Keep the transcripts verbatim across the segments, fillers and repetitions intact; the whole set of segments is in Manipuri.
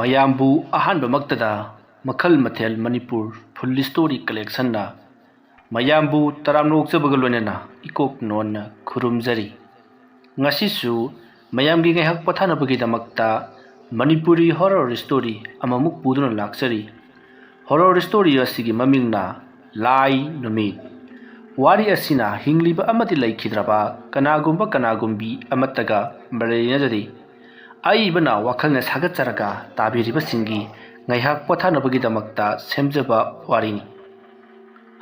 ꯃꯌꯥꯝꯕꯨ ꯑꯍꯥꯟꯕꯃꯛꯇꯗ ꯃꯈꯜ ꯃꯊꯦꯜ ꯃꯅꯤꯄꯨꯔ ꯐꯨꯜ ꯁ꯭ꯇꯣꯔꯤ ꯀꯂꯦꯛꯁꯟꯅ ꯃꯌꯥꯝꯕꯨ ꯇꯔꯥꯝꯅ ꯑꯣꯛꯆꯕꯒ ꯂꯣꯏꯅꯅ ꯏꯀꯣꯛ ꯅꯣꯟꯅ ꯈꯨꯔꯨꯝꯖꯔꯤ꯫ ꯉꯁꯤꯁꯨ ꯃꯌꯥꯝꯒꯤ ꯉꯥꯏꯍꯥꯛ ꯄꯣꯊꯥꯅꯕꯒꯤꯗꯃꯛꯇ ꯃꯅꯤꯄꯨꯔꯤ ꯍꯣꯔꯔ ꯁ꯭ꯇꯣꯔꯤ ꯑꯃꯃꯨꯛ ꯄꯨꯗꯨꯅ ꯂꯥꯛꯆꯔꯤ꯫ ꯍꯣꯔꯔ ꯁ꯭ꯇꯣꯔꯤ ꯑꯁꯤꯒꯤ ꯃꯃꯤꯡꯅ ꯂꯥꯏ ꯅꯨꯃꯤꯠ꯫ ꯋꯥꯔꯤ ꯑꯁꯤꯅ ꯍꯤꯡꯂꯤꯕ ꯑꯃꯗꯤ ꯂꯩꯈꯤꯗ꯭ꯔꯕ ꯀꯅꯥꯒꯨꯝꯕ ꯀꯅꯥꯒꯨꯝꯕꯤ ꯑꯃꯠꯇꯒ ꯃꯔꯤ ꯂꯩꯅꯖꯗꯦ꯫ ꯑꯏꯕꯅ ꯋꯥꯈꯜꯅ ꯁꯥꯒꯠꯆꯔꯒ ꯇꯥꯕꯤꯔꯤꯕꯁꯤꯡꯒꯤ ꯉꯥꯏꯍꯥꯛ ꯄꯣꯊꯥꯅꯕꯒꯤꯗꯃꯛꯇ ꯁꯦꯝꯖꯕ ꯋꯥꯔꯤꯅꯤ꯫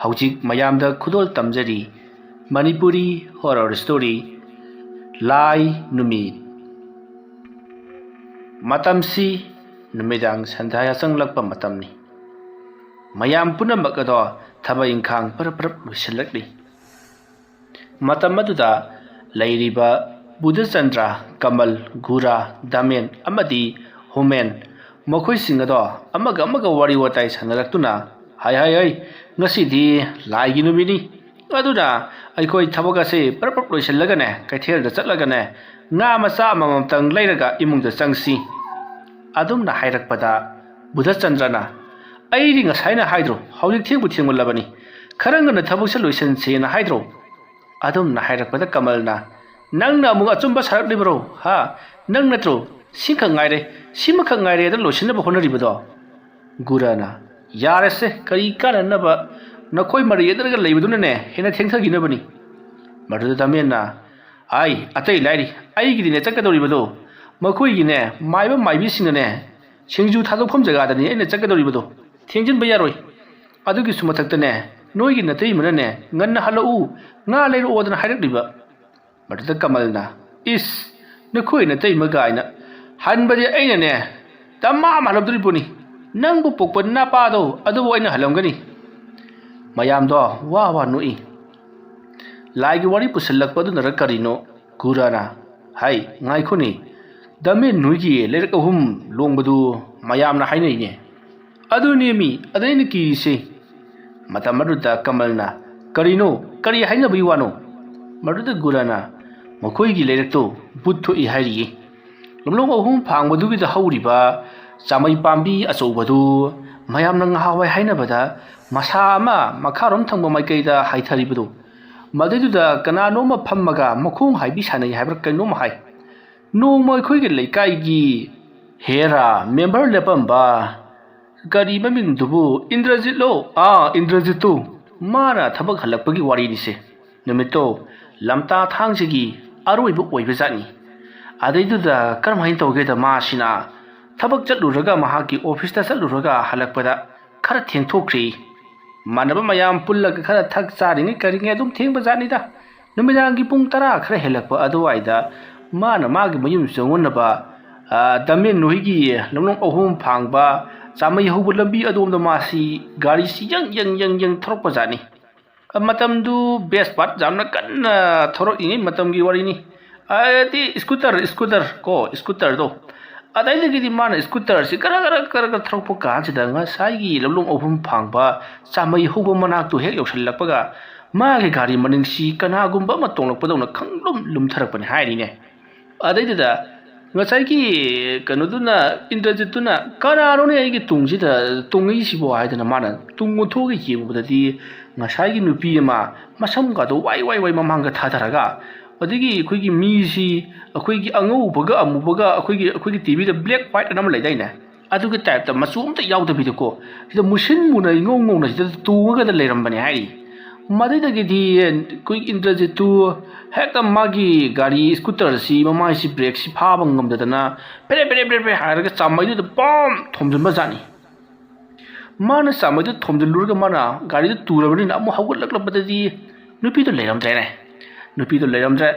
ꯍꯧꯖꯤꯛ ꯃꯌꯥꯝꯗ ꯈꯨꯗꯣꯜ ꯇꯝꯖꯔꯤ ꯃꯅꯤꯄꯨꯔꯤ ꯍꯣꯔꯔ ꯁ꯭ꯇꯣꯔꯤ ꯂꯥꯏ ꯅꯨꯃꯤꯠ꯫ ꯃꯇꯝꯁꯤ ꯅꯨꯃꯤꯗꯥꯡ ꯁꯟꯙꯥ ꯌꯥꯆꯪꯂꯛꯄ ꯃꯇꯝꯅꯤ꯫ ꯃꯌꯥꯝ ꯄꯨꯝꯅꯃꯛ ꯑꯗꯣ ꯊꯕꯛ ꯏꯪꯈꯥꯡ ꯄꯔꯞ ꯄꯔꯞ ꯂꯣꯏꯁꯤꯜꯂꯛꯂꯤ꯫ ꯃꯇꯝ ꯑꯗꯨꯗ ꯂꯩꯔꯤꯕ ꯕꯨꯙꯆꯟꯗ꯭ꯔ, ꯀꯃꯜ, ꯒꯨꯔꯥ, ꯗꯥꯃꯦꯟ ꯑꯃꯗꯤ ꯍꯨꯃꯦꯟ, ꯃꯈꯣꯏꯁꯤꯡ ꯑꯗꯣ ꯑꯃꯒ ꯑꯃꯒ ꯋꯥꯔꯤ ꯋꯥꯇꯥꯏ ꯁꯥꯟꯅꯔꯛꯇꯨꯅ, "ꯍꯥꯏ ꯍꯥꯏ ꯍꯥꯏ, ꯉꯁꯤꯗꯤ ꯂꯥꯏꯒꯤ ꯅꯨꯃꯤꯠꯅꯤ, ꯑꯗꯨꯅ ꯑꯩꯈꯣꯏ ꯊꯕꯛ ꯑꯁꯦ ꯄꯔꯞ ꯄꯔꯞ ꯂꯣꯏꯁꯤꯜꯂꯒꯅꯦ ꯀꯩꯊꯦꯜꯗ ꯆꯠꯂꯒꯅꯦ ꯉꯥ ꯃꯆꯥ ꯑꯃꯃꯝꯇꯪ ꯂꯩꯔꯒ ꯏꯃꯨꯡꯗ ꯆꯪꯁꯤ"꯫ ꯑꯗꯨꯝꯅ ꯍꯥꯏꯔꯛꯄꯗ ꯕꯨꯙꯆꯟꯗ꯭ꯔꯅ, "ꯑꯩꯗꯤ ꯉꯁꯥꯏꯅ ꯍꯥꯏꯗ꯭ꯔꯣ, ꯍꯧꯖꯤꯛ ꯊꯦꯡꯕꯨ ꯊꯦꯡꯃꯜꯂꯕꯅꯤ, ꯈꯔ ꯉꯟꯅ ꯊꯕꯛꯁꯦ ꯂꯣꯏꯁꯤꯟꯁꯦꯅ ꯍꯥꯏꯗ꯭ꯔꯣ?" ꯑꯗꯨꯝꯅ ꯍꯥꯏꯔꯛꯄꯗ ꯀꯃꯜꯅ, "ꯅꯪꯅ ꯑꯃꯨꯛ ꯑꯆꯨꯝꯕ ꯁꯥꯔꯛꯂꯤꯕ꯭ꯔꯣ? ꯍꯥ? ꯅꯪ ꯅꯠꯇ꯭ꯔꯣ? ꯁꯤꯈꯛ ꯉꯥꯏꯔꯦ, ꯁꯤꯃꯈꯛ ꯉꯥꯏꯔꯦ ꯑꯗ ꯂꯣꯏꯁꯤꯟꯅꯕ ꯍꯣꯠꯅꯔꯤꯕꯗꯣ?" ꯒꯨꯔꯥꯅ, "ꯌꯥꯔꯦꯁꯦ, ꯀꯔꯤ ꯀꯥꯟꯅꯅꯕ? ꯅꯈꯣꯏ ꯃꯔꯩ ꯌꯦꯠꯅꯔꯒ ꯂꯩꯕꯗꯨꯅꯅꯦ ꯍꯦꯟꯅ ꯊꯦꯡꯊꯈꯤꯅꯕꯅꯤ"꯫ ꯃꯗꯨꯗ ꯗꯥꯃꯦꯟꯅ, "ꯑꯥꯏ, ꯑꯇꯩ ꯂꯥꯏꯔꯤ, ꯑꯩꯒꯤꯗꯤꯅꯦ ꯆꯠꯀꯗꯧꯔꯤꯕꯗꯣ, ꯃꯈꯣꯏꯒꯤꯅꯦ ꯃꯥꯏꯕ ꯃꯥꯏꯕꯤꯁꯤꯡꯅꯅꯦ ꯁꯤꯡꯖꯨ ꯊꯥꯗꯣꯛꯐꯝ ꯖꯒꯥꯗꯅꯤ ꯑꯩꯅ ꯆꯠꯀꯗꯧꯔꯤꯕꯗꯣ, ꯊꯦꯡꯖꯤꯟꯕ ꯌꯥꯔꯣꯏ꯫ ꯑꯗꯨꯒꯤꯁꯨ ꯃꯊꯛꯇꯅꯦ ꯅꯣꯏꯒꯤ ꯅꯇꯩꯃꯅꯅꯦ ꯉꯟꯅ ꯍꯜꯂꯛꯎ, ꯉꯥ ꯂꯩꯔꯛꯑꯣꯗꯅ ꯍꯥꯏꯔꯛꯂꯤꯕ"꯫ ꯃꯗꯨꯗ ꯀꯃꯜꯅ, "ꯏꯁ, ꯅꯈꯣꯏ ꯅꯇꯩꯃ ꯀꯥꯏꯅ, ꯍꯟꯕꯗꯤ ꯑꯩꯅꯅꯦ ꯇꯃꯥꯝ ꯍꯜꯂꯝꯗꯣꯔꯤꯕꯣꯅꯤ꯫ ꯅꯪꯕꯨ ꯄꯣꯛꯄ ꯅꯄꯥꯗꯣ ꯑꯗꯨꯕꯨ ꯑꯩꯅ ꯍꯜꯂꯝꯒꯅꯤ"꯫ ꯃꯌꯥꯝꯗꯣ ꯋꯥ ꯋꯥ ꯅꯣꯛꯏ꯫ ꯂꯥꯏꯒꯤ ꯋꯥꯔꯤ ꯄꯨꯁꯤꯜꯂꯛꯄ ꯑꯗꯨꯅꯔ ꯀꯔꯤꯅꯣ, ꯒꯨꯔꯥꯅ, "ꯍꯥꯏ, ꯉꯥꯏꯈꯣꯅꯦ, ꯗꯥꯃꯦꯟ ꯅꯣꯏꯒꯤ ꯂꯩꯔꯛ ꯑꯍꯨꯝ ꯂꯣꯡꯕꯗꯨ ꯃꯌꯥꯝꯅ ꯍꯥꯏꯅꯩꯅꯦ"꯫ "ꯑꯗꯨꯅꯦꯃꯤ, ꯑꯗꯨꯅ ꯑꯩꯅ ꯀꯤꯔꯤꯁꯦ"꯫ ꯃꯇꯝ ꯑꯗꯨꯗ ꯀꯃꯜꯅ, "ꯀꯔꯤꯅꯣ? ꯀꯔꯤ ꯍꯥꯏꯅꯕꯒꯤ ꯋꯥꯅꯣ?" ꯃꯗꯨꯗ ꯒꯨꯔꯥꯅ, "ꯃꯈꯣꯏꯒꯤ ꯂꯩꯔꯛꯇꯣ ꯚꯨꯠ ꯊꯣꯛꯏ ꯍꯥꯏꯔꯤꯌꯦ꯫ ꯂꯝꯂꯣꯡ ꯑꯍꯨꯝ ꯐꯥꯡꯕꯗꯨꯒꯤꯗ ꯍꯧꯔꯤꯕ ꯆꯥꯃꯩ ꯄꯥꯝꯕꯤ ꯑꯆꯧꯕꯗꯨ ꯃꯌꯥꯝꯅ ꯉꯍꯥꯟꯋꯥꯏ ꯍꯥꯏꯅꯕꯗ ꯃꯁꯥ ꯑꯃ ꯃꯈꯥꯔꯣꯝ ꯊꯪꯕ ꯃꯥꯏꯀꯩꯗ ꯍꯥꯏꯊꯔꯤꯕꯗꯨ, ꯃꯗꯨꯏꯗꯨꯗ ꯀꯅꯥꯅꯣꯝꯃ ꯐꯝꯃꯒ ꯃꯈꯣꯡ ꯍꯥꯏꯕꯤ ꯁꯥꯟꯅꯩ ꯍꯥꯏꯕ꯭ꯔꯥ ꯀꯩꯅꯣꯝ ꯍꯥꯏ꯫ ꯅꯣꯡꯃ ꯑꯩꯈꯣꯏꯒꯤ ꯂꯩꯀꯥꯏꯒꯤ ꯍꯦꯔꯥ ꯃꯦꯝꯕꯔ ꯂꯦꯞꯄꯝꯕ, ꯀꯔꯤ ꯃꯃꯤꯡꯗꯨꯕꯨ, ꯏꯟꯗ꯭ꯔꯖꯤꯠꯂꯣ? ꯑꯥ, ꯏꯟꯗ꯭ꯔꯖꯤꯠꯇꯨ꯫ ꯃꯥꯅ ꯊꯕꯛ ꯍꯜꯂꯛꯄꯒꯤ ꯋꯥꯔꯤꯅꯤꯁꯦ꯫ ꯅꯨꯃꯤꯠꯇꯣ ꯂꯝꯇꯥ ꯊꯥꯡꯖꯒꯤ ꯑꯔꯣꯏꯕ ꯑꯣꯏꯕ ꯖꯥꯠꯅꯤ꯫ ꯑꯗꯩꯗꯨꯗ ꯀꯔꯝꯍꯥꯏꯅ ꯇꯧꯒꯦꯗ, ꯃꯥꯁꯤꯅ ꯊꯕꯛ ꯆꯠꯂꯨꯔꯒ, ꯃꯍꯥꯛꯀꯤ ꯑꯣꯐꯤꯁꯇ ꯆꯠꯂꯨꯔꯒ ꯍꯜꯂꯛꯄꯗ ꯈꯔ ꯊꯦꯡꯊꯣꯛꯈ꯭ꯔꯦ꯫ ꯃꯥꯟꯅꯕ ꯃꯌꯥꯝ ꯄꯨꯜꯂꯒ ꯈꯔ ꯊꯛ ꯆꯥꯔꯤꯉꯩ ꯀꯔꯤꯉꯩ ꯑꯗꯨꯝ ꯊꯦꯡꯕ ꯖꯥꯠꯅꯤꯗ꯫ ꯅꯨꯃꯤꯗꯥꯡꯒꯤ ꯄꯨꯡ ꯇꯔꯥ ꯈꯔ ꯍꯦꯜꯂꯛꯄ ꯑꯗꯨꯋꯥꯏꯗ ꯃꯥꯅ ꯃꯥꯒꯤ ꯃꯌꯨꯝ ꯆꯪꯉꯨꯅꯕ, ꯑ, ꯗꯃꯦꯟ ꯍꯣꯏꯒꯤ ꯂꯝꯂꯣꯡ ꯑꯍꯨꯝ ꯐꯥꯡꯕ ꯆꯥꯃꯩ ꯍꯧꯕ ꯂꯝꯕꯤ ꯑꯗꯣꯝꯗ ꯃꯥꯁꯤ ꯒꯥꯔꯤꯁꯤ ꯌꯪ ꯌꯪ ꯌꯪ ꯌꯪ ꯊꯧꯔꯛꯄ ꯖꯥꯠꯅꯤ꯫ ꯃꯇꯝꯗꯨ ꯕꯦꯁ ꯄꯥꯠ ꯌꯥꯝꯅ ꯀꯟꯅ ꯊꯧꯔꯛꯏꯉꯩ ꯃꯇꯝꯒꯤ ꯋꯥꯔꯤꯅꯤ꯫ ꯍꯥꯏꯗꯤ ꯁ꯭ꯀꯨꯇꯔ, ꯁ꯭ꯀꯨꯇꯔ ꯀꯣ, ꯁ꯭ꯀꯨꯇꯔꯗꯣ꯫ ꯑꯗꯩꯗꯒꯤꯗꯤ ꯃꯥꯅ ꯁ꯭ꯀꯨꯇꯔꯁꯤ ꯒꯔ ꯒꯔ ꯒꯔ ꯒꯔ ꯊꯧꯔꯛꯄ ꯀꯥꯟꯁꯤꯗ ꯉꯁꯥꯏꯒꯤ ꯂꯝꯂꯣꯡ ꯑꯍꯨꯝ ꯐꯥꯡꯕ ꯆꯥꯃꯩ ꯍꯧꯕ ꯃꯅꯥꯛꯇꯨ ꯍꯦꯛ ꯌꯧꯁꯤꯜꯂꯛꯄꯒ ꯃꯥꯒꯤ ꯒꯥꯔꯤ ꯃꯅꯤꯡꯁꯤ ꯀꯅꯥꯒꯨꯝꯕ ꯑꯃ ꯇꯣꯡꯂꯛꯄꯗꯧꯅ ꯈꯪꯂꯨꯝ ꯂꯨꯝꯊꯔꯛꯄꯅꯤ ꯍꯥꯏꯔꯤꯅꯦ꯫ ꯑꯗꯩꯗꯨꯗ ꯉꯁꯥꯏꯒꯤ ꯀꯩꯅꯣꯗꯨꯅ, ꯏꯟꯗ꯭ꯔꯖꯤꯠꯇꯨꯅ, "ꯀꯅꯥꯅꯣꯅꯦ ꯑꯩꯒꯤ ꯇꯨꯡꯁꯤꯗ ꯇꯣꯡꯉꯛꯏꯁꯤꯕꯣ?" ꯍꯥꯏꯗꯅ ꯃꯥꯅ ꯇꯨꯡ ꯑꯣꯟꯊꯣꯛꯑꯒ ꯌꯦꯡꯉꯨꯕꯗꯗꯤ ꯉꯁꯥꯏꯒꯤ ꯅꯨꯄꯤ ꯑꯃ ꯃꯁꯝꯒꯗꯣ ꯋꯥꯏ ꯋꯥꯏ ꯋꯥꯏ ꯃꯃꯥꯡꯗ ꯊꯥꯗꯔꯒ, ꯑꯗꯒꯤ ꯑꯩꯈꯣꯏꯒꯤ ꯃꯤꯁꯤ ꯑꯩꯈꯣꯏꯒꯤ ꯑꯉꯧꯕꯒ ꯑꯃꯨꯕꯒ ꯑꯩꯈꯣꯏꯒꯤ, ꯑꯩꯈꯣꯏꯒꯤ ꯇꯤꯚꯤꯗ black white ꯑꯅ ꯑꯃ ꯂꯩꯗꯥꯏꯅꯦ? ꯑꯗꯨꯒꯤ ꯇꯥꯏꯞꯇ ꯃꯆꯨ ꯑꯝꯇ ꯌꯥꯎꯗꯕꯤꯗꯀꯣ, ꯁꯤꯗ ꯃꯨꯁꯤꯟ ꯃꯨꯅ ꯏꯉꯧ ꯉꯧꯅ ꯁꯤꯗ ꯇꯣꯡꯉꯒꯗ ꯂꯩꯔꯝꯕꯅꯦ ꯍꯥꯏꯔꯤ꯫ ꯃꯗꯩꯗꯒꯤꯗꯤ ꯑꯩꯈꯣꯏ ꯏꯟꯗ꯭ꯔꯖꯤꯠꯇꯨ ꯍꯦꯛꯇ ꯃꯥꯒꯤ ꯒꯥꯔꯤ ꯁ꯭ꯀꯨꯇꯔꯁꯤ ꯃꯃꯥꯏꯁꯤ ꯕ꯭ꯔꯦꯛꯁꯤ ꯐꯥꯕ ꯉꯝꯗꯗꯅ ꯐꯦꯔꯦ ꯐꯦꯔꯦ ꯐꯦꯔꯦ ꯐꯦꯔꯦ ꯍꯥꯏꯔꯒ ꯆꯥꯃꯩꯗꯨꯗ ꯄꯣꯝ ꯊꯣꯝꯖꯤꯟꯕ ꯖꯥꯠꯅꯤ꯫ ꯃꯥꯅ ꯆꯥꯃꯩꯗꯨ ꯊꯣꯝꯖꯤꯜꯂꯨꯔꯒ ꯃꯥꯅ ꯒꯥꯔꯤꯗꯨ ꯇꯨꯔꯕꯅꯤꯅ ꯑꯃꯨꯛ ꯍꯧꯒꯠꯂꯛꯂꯕꯗꯗꯤ ꯅꯨꯄꯤꯗꯨ ꯂꯩꯔꯝꯗ꯭ꯔꯦꯅꯦ꯫ ꯅꯨꯄꯤꯗꯨ ꯂꯩꯔꯝꯗ꯭ꯔꯦ꯫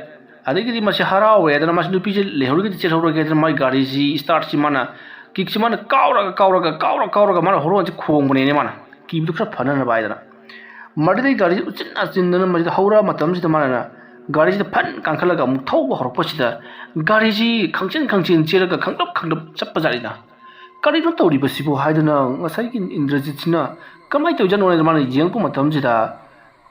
ꯑꯗꯒꯤꯗꯤ ꯃꯁꯤ ꯍꯔꯥꯎꯔꯦꯗꯅ, ꯃꯁꯤ ꯅꯨꯄꯤꯁꯦ ꯂꯩꯍꯧꯔꯒꯗꯤ ꯆꯦꯜꯍꯧꯔꯒꯦꯗꯅ ꯃꯥꯒꯤ ꯒꯥꯔꯤꯁꯤ ꯁ꯭ꯇꯥꯔꯠꯁꯤ ꯃꯥꯅ, ꯀꯤꯛꯁꯤ ꯃꯥꯅ ꯀꯥꯎꯔꯒ, ꯀꯥꯎꯔꯒ, ꯀꯥꯎꯔ, ꯀꯥꯎꯔꯒ ꯃꯥꯅ ꯍꯣꯔꯣꯟꯁꯤ ꯈꯣꯡꯕꯅꯦꯅꯦ ꯃꯥꯅ꯫ ꯀꯤꯕꯗꯨ ꯈꯔ ꯐꯅꯅꯕ ꯍꯥꯏꯗꯅ꯫ ꯃꯗꯨꯗꯩ ꯒꯥꯔꯤꯁꯤ ꯎꯆꯤꯟ ꯅꯥꯆꯤꯟꯗꯅ ꯃꯁꯤꯗ ꯍꯧꯔꯛꯑ ꯃꯇꯝꯁꯤꯗ ꯃꯥꯅ ꯒꯥꯔꯤꯁꯤꯗ ꯐꯟ ꯀꯥꯟꯈꯠꯂꯒ ꯑꯃꯨꯛ ꯊꯧꯕ ꯍꯧꯔꯛꯄꯁꯤꯗ ꯒꯥꯔꯤꯁꯤ ꯈꯪꯆꯦꯟ ꯈꯪꯆꯦꯟ ꯆꯦꯜꯂꯒ ꯈꯪꯂꯞ ꯈꯪꯂꯞ ꯆꯠꯄ ꯖꯥꯠꯅꯤꯗ꯫ "ꯀꯔꯤꯅꯣ ꯇꯧꯔꯤꯕꯁꯤꯕꯨ?" ꯍꯥꯏꯗꯨꯅ ꯉꯁꯥꯏꯒꯤ ꯏꯟꯗ꯭ꯔꯖꯤꯠꯁꯤꯅ ꯀꯃꯥꯏꯅ ꯇꯧꯔꯤꯖꯥꯠꯅꯣ ꯍꯥꯏꯅ ꯃꯥꯅ ꯌꯦꯡꯉꯛꯄ ꯃꯇꯝꯁꯤꯗ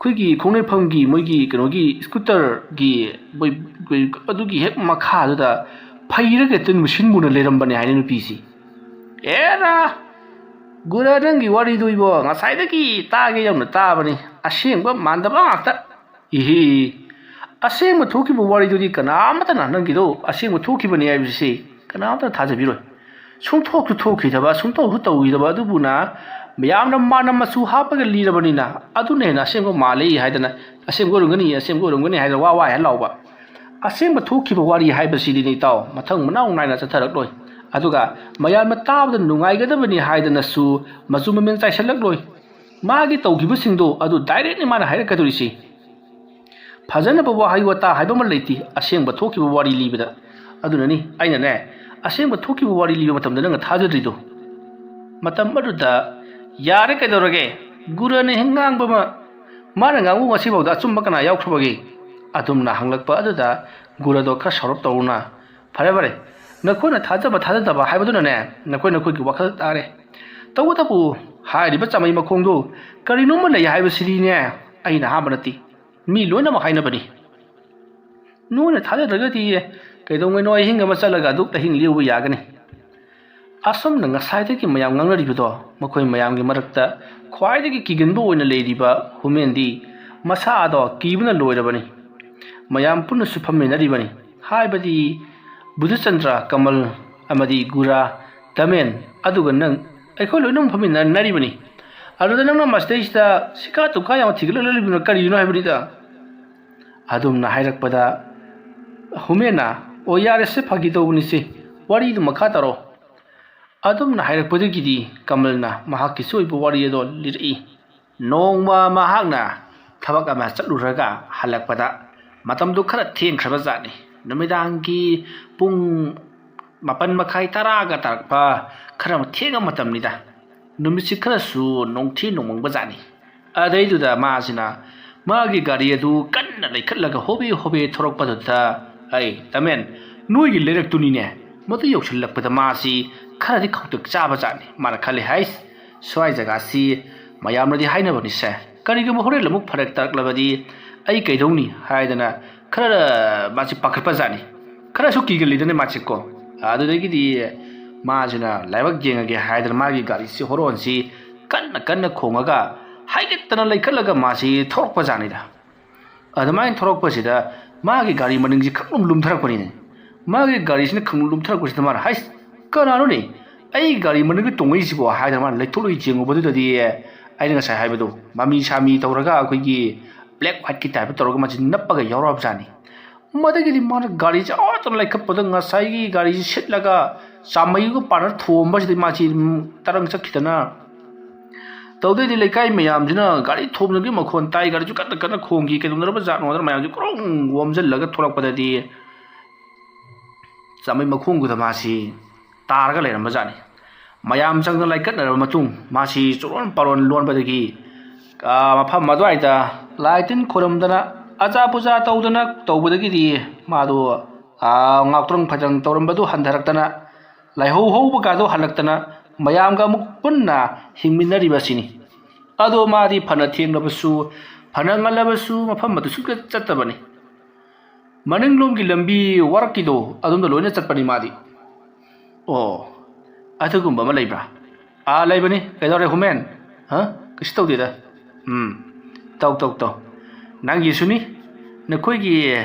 ꯑꯩꯈꯣꯏꯒꯤ ꯈꯣꯡꯅꯩꯐꯝꯒꯤ ꯃꯣꯏꯒꯤ ꯀꯩꯅꯣꯒꯤ ꯁ꯭ꯀꯨꯇꯔꯒꯤ ꯃꯣꯏ, ꯃꯣꯏ ꯑꯗꯨꯒꯤ ꯍꯦꯛ ꯃꯈꯥꯗꯨꯗ ꯐꯩꯔꯒ ꯍꯦꯛꯇ ꯃꯨꯁꯤꯟ ꯃꯨꯅ ꯂꯩꯔꯝꯕꯅꯦ ꯍꯥꯏꯅ ꯅꯨꯄꯤꯁꯤ꯫ ꯑꯦꯔꯥ, ꯒꯨꯔ, ꯅꯪꯒꯤ ꯋꯥꯔꯤꯗꯨ ꯏꯕꯣ, ꯉꯁꯥꯏꯗꯒꯤ ꯇꯥꯒꯦ ꯌꯧꯅ ꯇꯥꯕꯅꯤ꯫ ꯑꯁꯦꯡꯕ ꯃꯥꯟꯗꯕ ꯉꯥꯛꯇ꯫ ꯏꯍꯤ, ꯑꯁꯦꯡꯕ ꯊꯣꯛꯈꯤꯕ ꯋꯥꯔꯤꯗꯨꯗꯤ ꯀꯅꯥ ꯑꯃꯠꯇꯅ ꯅꯪꯒꯤꯗꯣ ꯑꯁꯦꯡꯕ ꯊꯣꯛꯈꯤꯕꯅꯤ ꯍꯥꯏꯕꯁꯤ ꯀꯅꯥ ꯑꯃꯠꯇꯅ ꯊꯥꯖꯕꯤꯔꯣꯏ꯫ ꯁꯨꯡꯊꯣꯛꯁꯨ ꯊꯣꯛꯈꯤꯗꯕ, ꯁꯨꯡꯇꯧꯁꯨ ꯇꯧꯈꯤꯗꯕ ꯑꯗꯨꯕꯨꯅ ꯃꯌꯥꯝꯅ ꯃꯥꯅ ꯃꯆꯨ ꯍꯥꯞꯄꯒ ꯂꯤꯔꯕꯅꯤꯅ ꯑꯗꯨꯅ ꯍꯦꯟꯅ ꯑꯁꯦꯡꯕ ꯃꯥꯜꯂꯤ ꯍꯥꯏꯗꯅ, ꯑꯁꯦꯡꯕ ꯑꯣꯏꯔꯝꯒꯅꯤ, ꯑꯁꯦꯡꯕ ꯑꯣꯏꯔꯝꯒꯅꯤ ꯍꯥꯏꯗꯅ ꯋꯥ ꯋꯥ ꯍꯦꯛ ꯂꯥꯎꯕ꯫ ꯑꯁꯦꯡꯕ ꯊꯣꯛꯈꯤꯕ ꯋꯥꯔꯤ ꯍꯥꯏꯕꯁꯤꯗꯤ ꯏꯇꯥꯎ, ꯃꯊꯪ ꯃꯅꯥꯎ ꯅꯥꯏꯅ ꯆꯠꯊꯔꯛꯂꯣꯏ꯫ ꯑꯗꯨꯒ ꯃꯌꯥꯝꯅ ꯇꯥꯕꯗ ꯅꯨꯡꯉꯥꯏꯒꯗꯕꯅꯤ ꯍꯥꯏꯗꯅꯁꯨ ꯃꯆꯨ ꯃꯃꯦꯟ ꯆꯥꯏꯁꯤꯜꯂꯛꯂꯣꯏ꯫ ꯃꯥꯒꯤ ꯇꯧꯈꯤꯕꯁꯤꯡꯗꯣ ꯑꯗꯨ directꯅꯤ ꯃꯥꯅ ꯍꯥꯏꯔꯛꯀꯗꯧꯔꯤꯁꯤ꯫ ꯐꯖꯅꯕ ꯋꯥꯍꯩ ꯋꯥꯇꯥ ꯍꯥꯏꯕ ꯑꯃ ꯂꯩꯇꯦ ꯑꯁꯦꯡꯕ ꯊꯣꯛꯈꯤꯕ ꯋꯥꯔꯤ ꯂꯤꯕꯗ꯫ ꯑꯗꯨꯅꯅꯤ ꯑꯩꯅꯅꯦ, ꯑꯁꯦꯡꯕ ꯊꯣꯛꯈꯤꯕ ꯋꯥꯔꯤ ꯂꯤꯕ ꯃꯇꯝꯗ ꯅꯪꯅ ꯊꯥꯖꯗ꯭ꯔꯤꯗꯣ꯫ ꯃꯇꯝ ꯑꯗꯨꯗ, "ꯌꯥꯔꯦ, ꯀꯩꯗꯧꯔꯒꯦ? ꯒꯨꯔꯨꯅ ꯍꯦꯛ ꯉꯥꯡꯕ ꯑꯃ, ꯃꯥꯅ ꯉꯥꯡꯕ ꯉꯁꯤꯐꯥꯎꯗ ꯑꯆꯨꯝꯕ ꯀꯅꯥ ꯌꯥꯎꯈ꯭ꯔꯕꯒꯦ?" ꯑꯗꯨꯝꯅ ꯍꯪꯂꯛꯄ ꯑꯗꯨꯗ ꯒꯨꯔꯨꯗꯣ ꯈꯔ ꯁꯥꯎꯔꯞ ꯇꯧꯅ, "ꯐꯔꯦ, ꯐꯔꯦ, ꯅꯈꯣꯏꯅ ꯊꯥꯖꯕ ꯊꯥꯖꯗꯕ ꯍꯥꯏꯕꯗꯨꯅꯅꯦ, ꯅꯈꯣꯏ ꯅꯈꯣꯏꯒꯤ ꯋꯥꯈꯜ ꯇꯥꯔꯦ꯫ ꯇꯧꯕꯇꯕꯨ ꯍꯥꯏꯔꯤꯕ ꯆꯥꯃꯩ ꯃꯈꯣꯡꯗꯣ ꯀꯔꯤꯅꯣꯝꯃ ꯂꯩ ꯍꯥꯏꯕꯁꯤꯗꯤꯅꯦ, ꯑꯩꯅ ꯑꯍꯥꯟꯕ ꯅꯠꯇꯦ, ꯃꯤ ꯂꯣꯏꯅꯃꯛ ꯍꯥꯏꯅꯕꯅꯤ꯫ ꯅꯣꯏꯅ ꯊꯥꯖꯗ꯭ꯔꯒꯗꯤ ꯀꯩꯗꯧꯉꯩꯅꯣ ꯑꯍꯤꯡ ꯑꯃ ꯆꯠꯂꯒ ꯑꯗꯨꯛ ꯑꯍꯤꯡ ꯂꯦꯛꯎꯕ ꯌꯥꯒꯅꯤ?" ꯑꯁꯨꯝꯅ ꯉꯁꯥꯏꯗꯒꯤ ꯃꯌꯥꯝ ꯉꯥꯡꯅꯔꯤꯕꯗꯣ, ꯃꯈꯣꯏ ꯃꯌꯥꯝꯒꯤ ꯃꯔꯛꯇ ꯈ꯭ꯋꯥꯏꯗꯒꯤ ꯀꯤꯒꯟꯕ ꯑꯣꯏꯅ ꯂꯩꯔꯤꯕ ꯍꯨꯃꯦꯟꯗꯤ ꯃꯁꯥꯗꯣ ꯀꯤꯕꯅ ꯂꯣꯏꯔꯕꯅꯤ꯫ ꯃꯌꯥꯝ ꯄꯨꯟꯅꯁꯨ ꯐꯝꯃꯤꯟꯅꯔꯤꯕꯅꯤ, ꯍꯥꯏꯕꯗꯤ ꯕꯨꯙꯆꯟꯗ꯭ꯔ, ꯀꯃꯜ ꯑꯃꯗꯤ ꯒꯨꯔꯥ, ꯇꯃꯦꯟ, ꯑꯗꯨꯒ ꯅꯪ, ꯑꯩꯈꯣꯏ ꯂꯣꯏꯅꯃꯛ ꯐꯝꯃꯤꯟꯅꯔꯤꯕꯅꯤ꯫ ꯑꯗꯨꯗ ꯅꯪꯅ ꯃꯁꯤꯗꯩꯁꯤꯗ ꯁꯤꯀꯥ ꯇꯨꯀꯥ ꯌꯥꯝ ꯊꯤꯒꯠꯂꯛꯂꯤꯕꯅꯣ ꯀꯔꯤꯒꯤꯅꯣ ꯍꯥꯏꯕꯅꯤꯗ꯫ ꯑꯗꯨꯝꯅ ꯍꯥꯏꯔꯛꯄꯗ ꯍꯨꯃꯦꯟꯅ, "ꯑꯣ, ꯌꯥꯔꯦꯁꯦ, ꯐꯥꯒꯤ ꯇꯧꯕꯅꯤꯁꯦ, ꯋꯥꯔꯤꯗꯨ ꯃꯈꯥ ꯇꯥꯔꯣ"꯫ ꯑꯗꯨꯝꯅ ꯍꯥꯏꯔꯛꯄꯗꯒꯤꯗꯤ ꯀꯃꯜꯅ ꯃꯍꯥꯛꯀꯤꯁꯨ ꯑꯣꯏꯕ ꯋꯥꯔꯤ ꯑꯗꯣ ꯂꯤꯔꯛꯏ꯫ ꯅꯣꯡꯃ ꯃꯍꯥꯛꯅ ꯊꯕꯛ ꯑꯃ ꯆꯠꯂꯨꯔꯒ ꯍꯜꯂꯛꯄꯗ ꯃꯇꯝꯗꯨ ꯈꯔ ꯊꯦꯡꯈ꯭ꯔꯕ ꯖꯥꯠꯅꯤ꯫ ꯅꯨꯃꯤꯗꯥꯡꯒꯤ ꯄꯨꯡ ꯃꯥꯄꯟ ꯃꯈꯥꯏ, ꯇꯔꯥꯒ ꯇꯥꯔꯛꯄ ꯈꯔ ꯊꯦꯡꯉ ꯃꯇꯝꯅꯤꯗ꯫ ꯅꯨꯃꯤꯠꯁꯤ ꯈꯔꯁꯨ ꯅꯣꯡꯊꯤ ꯅꯣꯡꯃꯪꯕ ꯖꯥꯠꯅꯤ꯫ ꯑꯗꯩꯗꯨꯗ ꯃꯥꯁꯤꯅ ꯃꯥꯒꯤ ꯒꯥꯔꯤ ꯑꯗꯨ ꯀꯟꯅ ꯂꯩꯈꯠꯂꯒ ꯍꯣꯕꯦ ꯍꯣꯕꯦ ꯊꯧꯔꯛꯄꯗꯨꯗ, "ꯑꯩ ꯇꯃꯦꯟ, ꯅꯣꯏꯒꯤ ꯂꯩꯔꯛꯇꯨꯅꯤꯅꯦ"꯫ ꯃꯗꯨ ꯌꯧꯁꯤꯜꯂꯛꯄꯗ ꯃꯥꯁꯤ ꯈꯔꯗꯤ ꯈꯧꯇꯛ ꯆꯥꯕ ꯖꯥꯠꯅꯤ꯫ ꯃꯥꯅ ꯈꯜꯂꯤ, "ꯍꯥꯏꯁ, ꯁ꯭ꯋꯥꯏ ꯖꯒꯥꯁꯤ ꯃꯌꯥꯝꯅꯗꯤ ꯍꯥꯏꯅꯕꯅꯤꯁꯦ, ꯀꯔꯤꯒꯨꯝꯕ ꯍꯣꯔꯦꯟ ꯑꯃꯨꯛ ꯐꯔꯛ ꯇꯥꯔꯛꯂꯕꯗꯤ ꯑꯩ ꯀꯩꯗꯧꯅꯤ?" ꯍꯥꯏꯗꯅ ꯈꯔ ꯃꯥꯁꯤ ꯄꯥꯈꯠꯄ ꯖꯥꯠꯅꯤ꯫ ꯈꯔꯁꯨ ꯀꯤꯒꯜꯂꯤꯗꯅ ꯃꯥꯁꯤꯀꯣ꯫ ꯑꯗꯨꯗꯒꯤꯗꯤ ꯃꯥꯁꯤꯅ ꯂꯥꯏꯕꯛ ꯌꯦꯡꯉꯒꯦ ꯍꯥꯏꯗꯅ ꯃꯥꯒꯤ ꯒꯥꯔꯤꯁꯤ ꯍꯣꯔꯣꯟꯁꯤ ꯀꯟꯅ ꯀꯟꯅ ꯈꯣꯡꯉꯒ ꯍꯥꯏꯒꯠꯇꯅ ꯂꯩꯈꯠꯂꯒ ꯃꯥꯁꯤ ꯊꯧꯔꯛꯄꯖꯥꯠꯅꯤꯗ꯫ ꯑꯗꯨꯃꯥꯏꯅ ꯊꯧꯔꯛꯄꯁꯤꯗ ꯃꯥꯒꯤ ꯒꯥꯔꯤ ꯃꯅꯤꯡꯁꯤ ꯈꯪꯂꯨꯝ ꯂꯨꯝꯊꯔꯛꯄꯅꯤꯅꯦ꯫ ꯃꯥꯒꯤ ꯒꯥꯔꯤꯁꯤꯅ ꯈꯪꯂꯨꯝ ꯂꯨꯝꯊꯔꯛꯄꯁꯤꯗ ꯃꯥꯅ, "ꯍꯥꯏꯁ, ꯀꯅꯥꯅꯣꯅꯦ ꯑꯩꯒꯤ ꯒꯥꯔꯤ ꯃꯅꯤꯡꯗ ꯇꯣꯡꯉꯛꯏꯁꯤꯕꯣ?" ꯍꯥꯏꯗꯅ ꯃꯥꯅ ꯂꯩꯊꯣꯛꯂꯒ ꯌꯦꯡꯉꯨꯕꯗꯨꯗꯗꯤ ꯑꯩꯅ ꯉꯁꯥꯏ ꯍꯥꯏꯕꯗꯣ ꯃꯃꯤ ꯁꯥꯃꯤ ꯇꯧꯔꯒ ꯑꯩꯈꯣꯏꯒꯤ black whiteꯀꯤ typeꯇ ꯇꯧꯔꯒ ꯃꯥꯁꯤ ꯅꯞꯄꯒ ꯌꯥꯎꯔꯛꯑꯕꯖꯥꯠꯅꯤ꯫ ꯃꯗꯒꯤꯗꯤ ꯃꯥꯅ ꯒꯥꯔꯤꯁꯦ ꯑꯥ ꯇꯥꯅ ꯂꯩꯈꯠꯄꯗ ꯉꯁꯥꯏꯒꯤ ꯒꯥꯔꯤꯁꯤ ꯁꯤꯠꯂꯒ ꯆꯥꯃꯩꯒ ꯄꯥꯅ ꯊꯣꯝꯕꯁꯤꯗ ꯃꯥꯁꯤ ꯇꯔꯪ ꯆꯠꯈꯤꯗꯅ, ꯇꯧꯗꯣꯏꯗꯤ ꯂꯩꯀꯥꯏ ꯃꯌꯥꯝꯁꯤꯅ ꯒꯥꯔꯤ ꯊꯣꯝꯕꯒꯤ ꯃꯈꯣꯟ ꯇꯥꯏ, ꯒꯥꯔꯤꯁꯨ ꯀꯟꯅ ꯀꯟꯅ ꯈꯣꯡꯈꯤ, ꯀꯩꯗꯧꯅꯔꯕ ꯖꯥꯠꯅꯣ ꯍꯥꯏꯗꯅ ꯃꯌꯥꯝꯁꯦ ꯀ꯭ꯔꯣꯡ ꯑꯣꯝꯁꯤꯜꯂꯒ ꯊꯣꯛꯂꯛꯄꯗꯗꯤ ꯆꯥꯃꯩ ꯃꯈꯣꯡꯗꯨꯗ ꯃꯥꯁꯤ ꯇꯥꯔꯒ ꯂꯩꯔꯝꯕ ꯖꯥꯠꯅꯤ꯫ ꯃꯌꯥꯝ ꯆꯪꯗꯅ ꯂꯥꯏꯀꯠꯅꯔꯕ ꯃꯇꯨꯡ ꯃꯥꯁꯤ ꯆꯨꯔꯣꯟ ꯄꯥꯔꯣꯟ ꯂꯣꯟꯕꯗꯒꯤ, ꯑꯥ, ꯃꯐꯝ ꯑꯗꯨꯋꯥꯏꯗ ꯂꯥꯏ ꯇꯤꯟ ꯈꯣꯏꯔꯝꯗꯅ ꯑꯆꯥ ꯄꯨꯖꯥ ꯇꯧꯗꯅ ꯇꯧꯕꯗꯒꯤꯗꯤ ꯃꯥꯗꯣ, ꯑꯥ, ꯉꯥꯎꯇ꯭ꯔꯪ ꯐꯩꯇ꯭ꯔꯪ ꯇꯧꯔꯝꯕꯗꯨ ꯍꯟꯊꯔꯛꯇꯅ ꯂꯥꯏꯍꯧ ꯍꯧꯕꯒꯗꯣ ꯍꯜꯂꯛꯇꯅ ꯃꯌꯥꯝꯒ ꯑꯃꯨꯛ ꯄꯨꯟꯅ ꯍꯤꯡꯃꯤꯟꯅꯔꯤꯕ ꯑꯁꯤꯅꯤ꯫ ꯑꯗꯣ ꯃꯥꯗꯤ ꯐꯅ ꯊꯦꯡꯂꯕꯁꯨ ꯐꯅ ꯉꯜꯂꯕꯁꯨ ꯃꯐꯝ ꯑꯗꯨ ꯁꯨꯡꯆꯠ ꯆꯠꯇꯕꯅꯤ꯫ ꯃꯅꯤꯡꯂꯣꯝꯒꯤ ꯂꯝꯕꯤ ꯋꯥꯔꯛꯀꯤꯗꯣ ꯑꯗꯣꯝꯗ ꯂꯣꯏꯅ ꯆꯠꯄꯅꯤ ꯃꯥꯗꯤ꯫ ꯑꯣ, ꯑꯗꯨꯒꯨꯝꯕ ꯑꯃ ꯂꯩꯕ꯭ꯔꯥ? ꯑꯥ, ꯂꯩꯕꯅꯤ꯫ ꯀꯩꯗꯧꯔꯦ ꯍꯨꯃꯦꯟ? ꯍꯥ? ꯀꯩꯁꯨ ꯇꯧꯗꯦꯗ꯫ ꯎꯝ, ꯇꯧ, ꯇꯧ, ꯇꯧ꯫ ꯅꯪꯒꯤꯁꯨꯅꯤ꯫ ꯅꯈꯣꯏꯒꯤ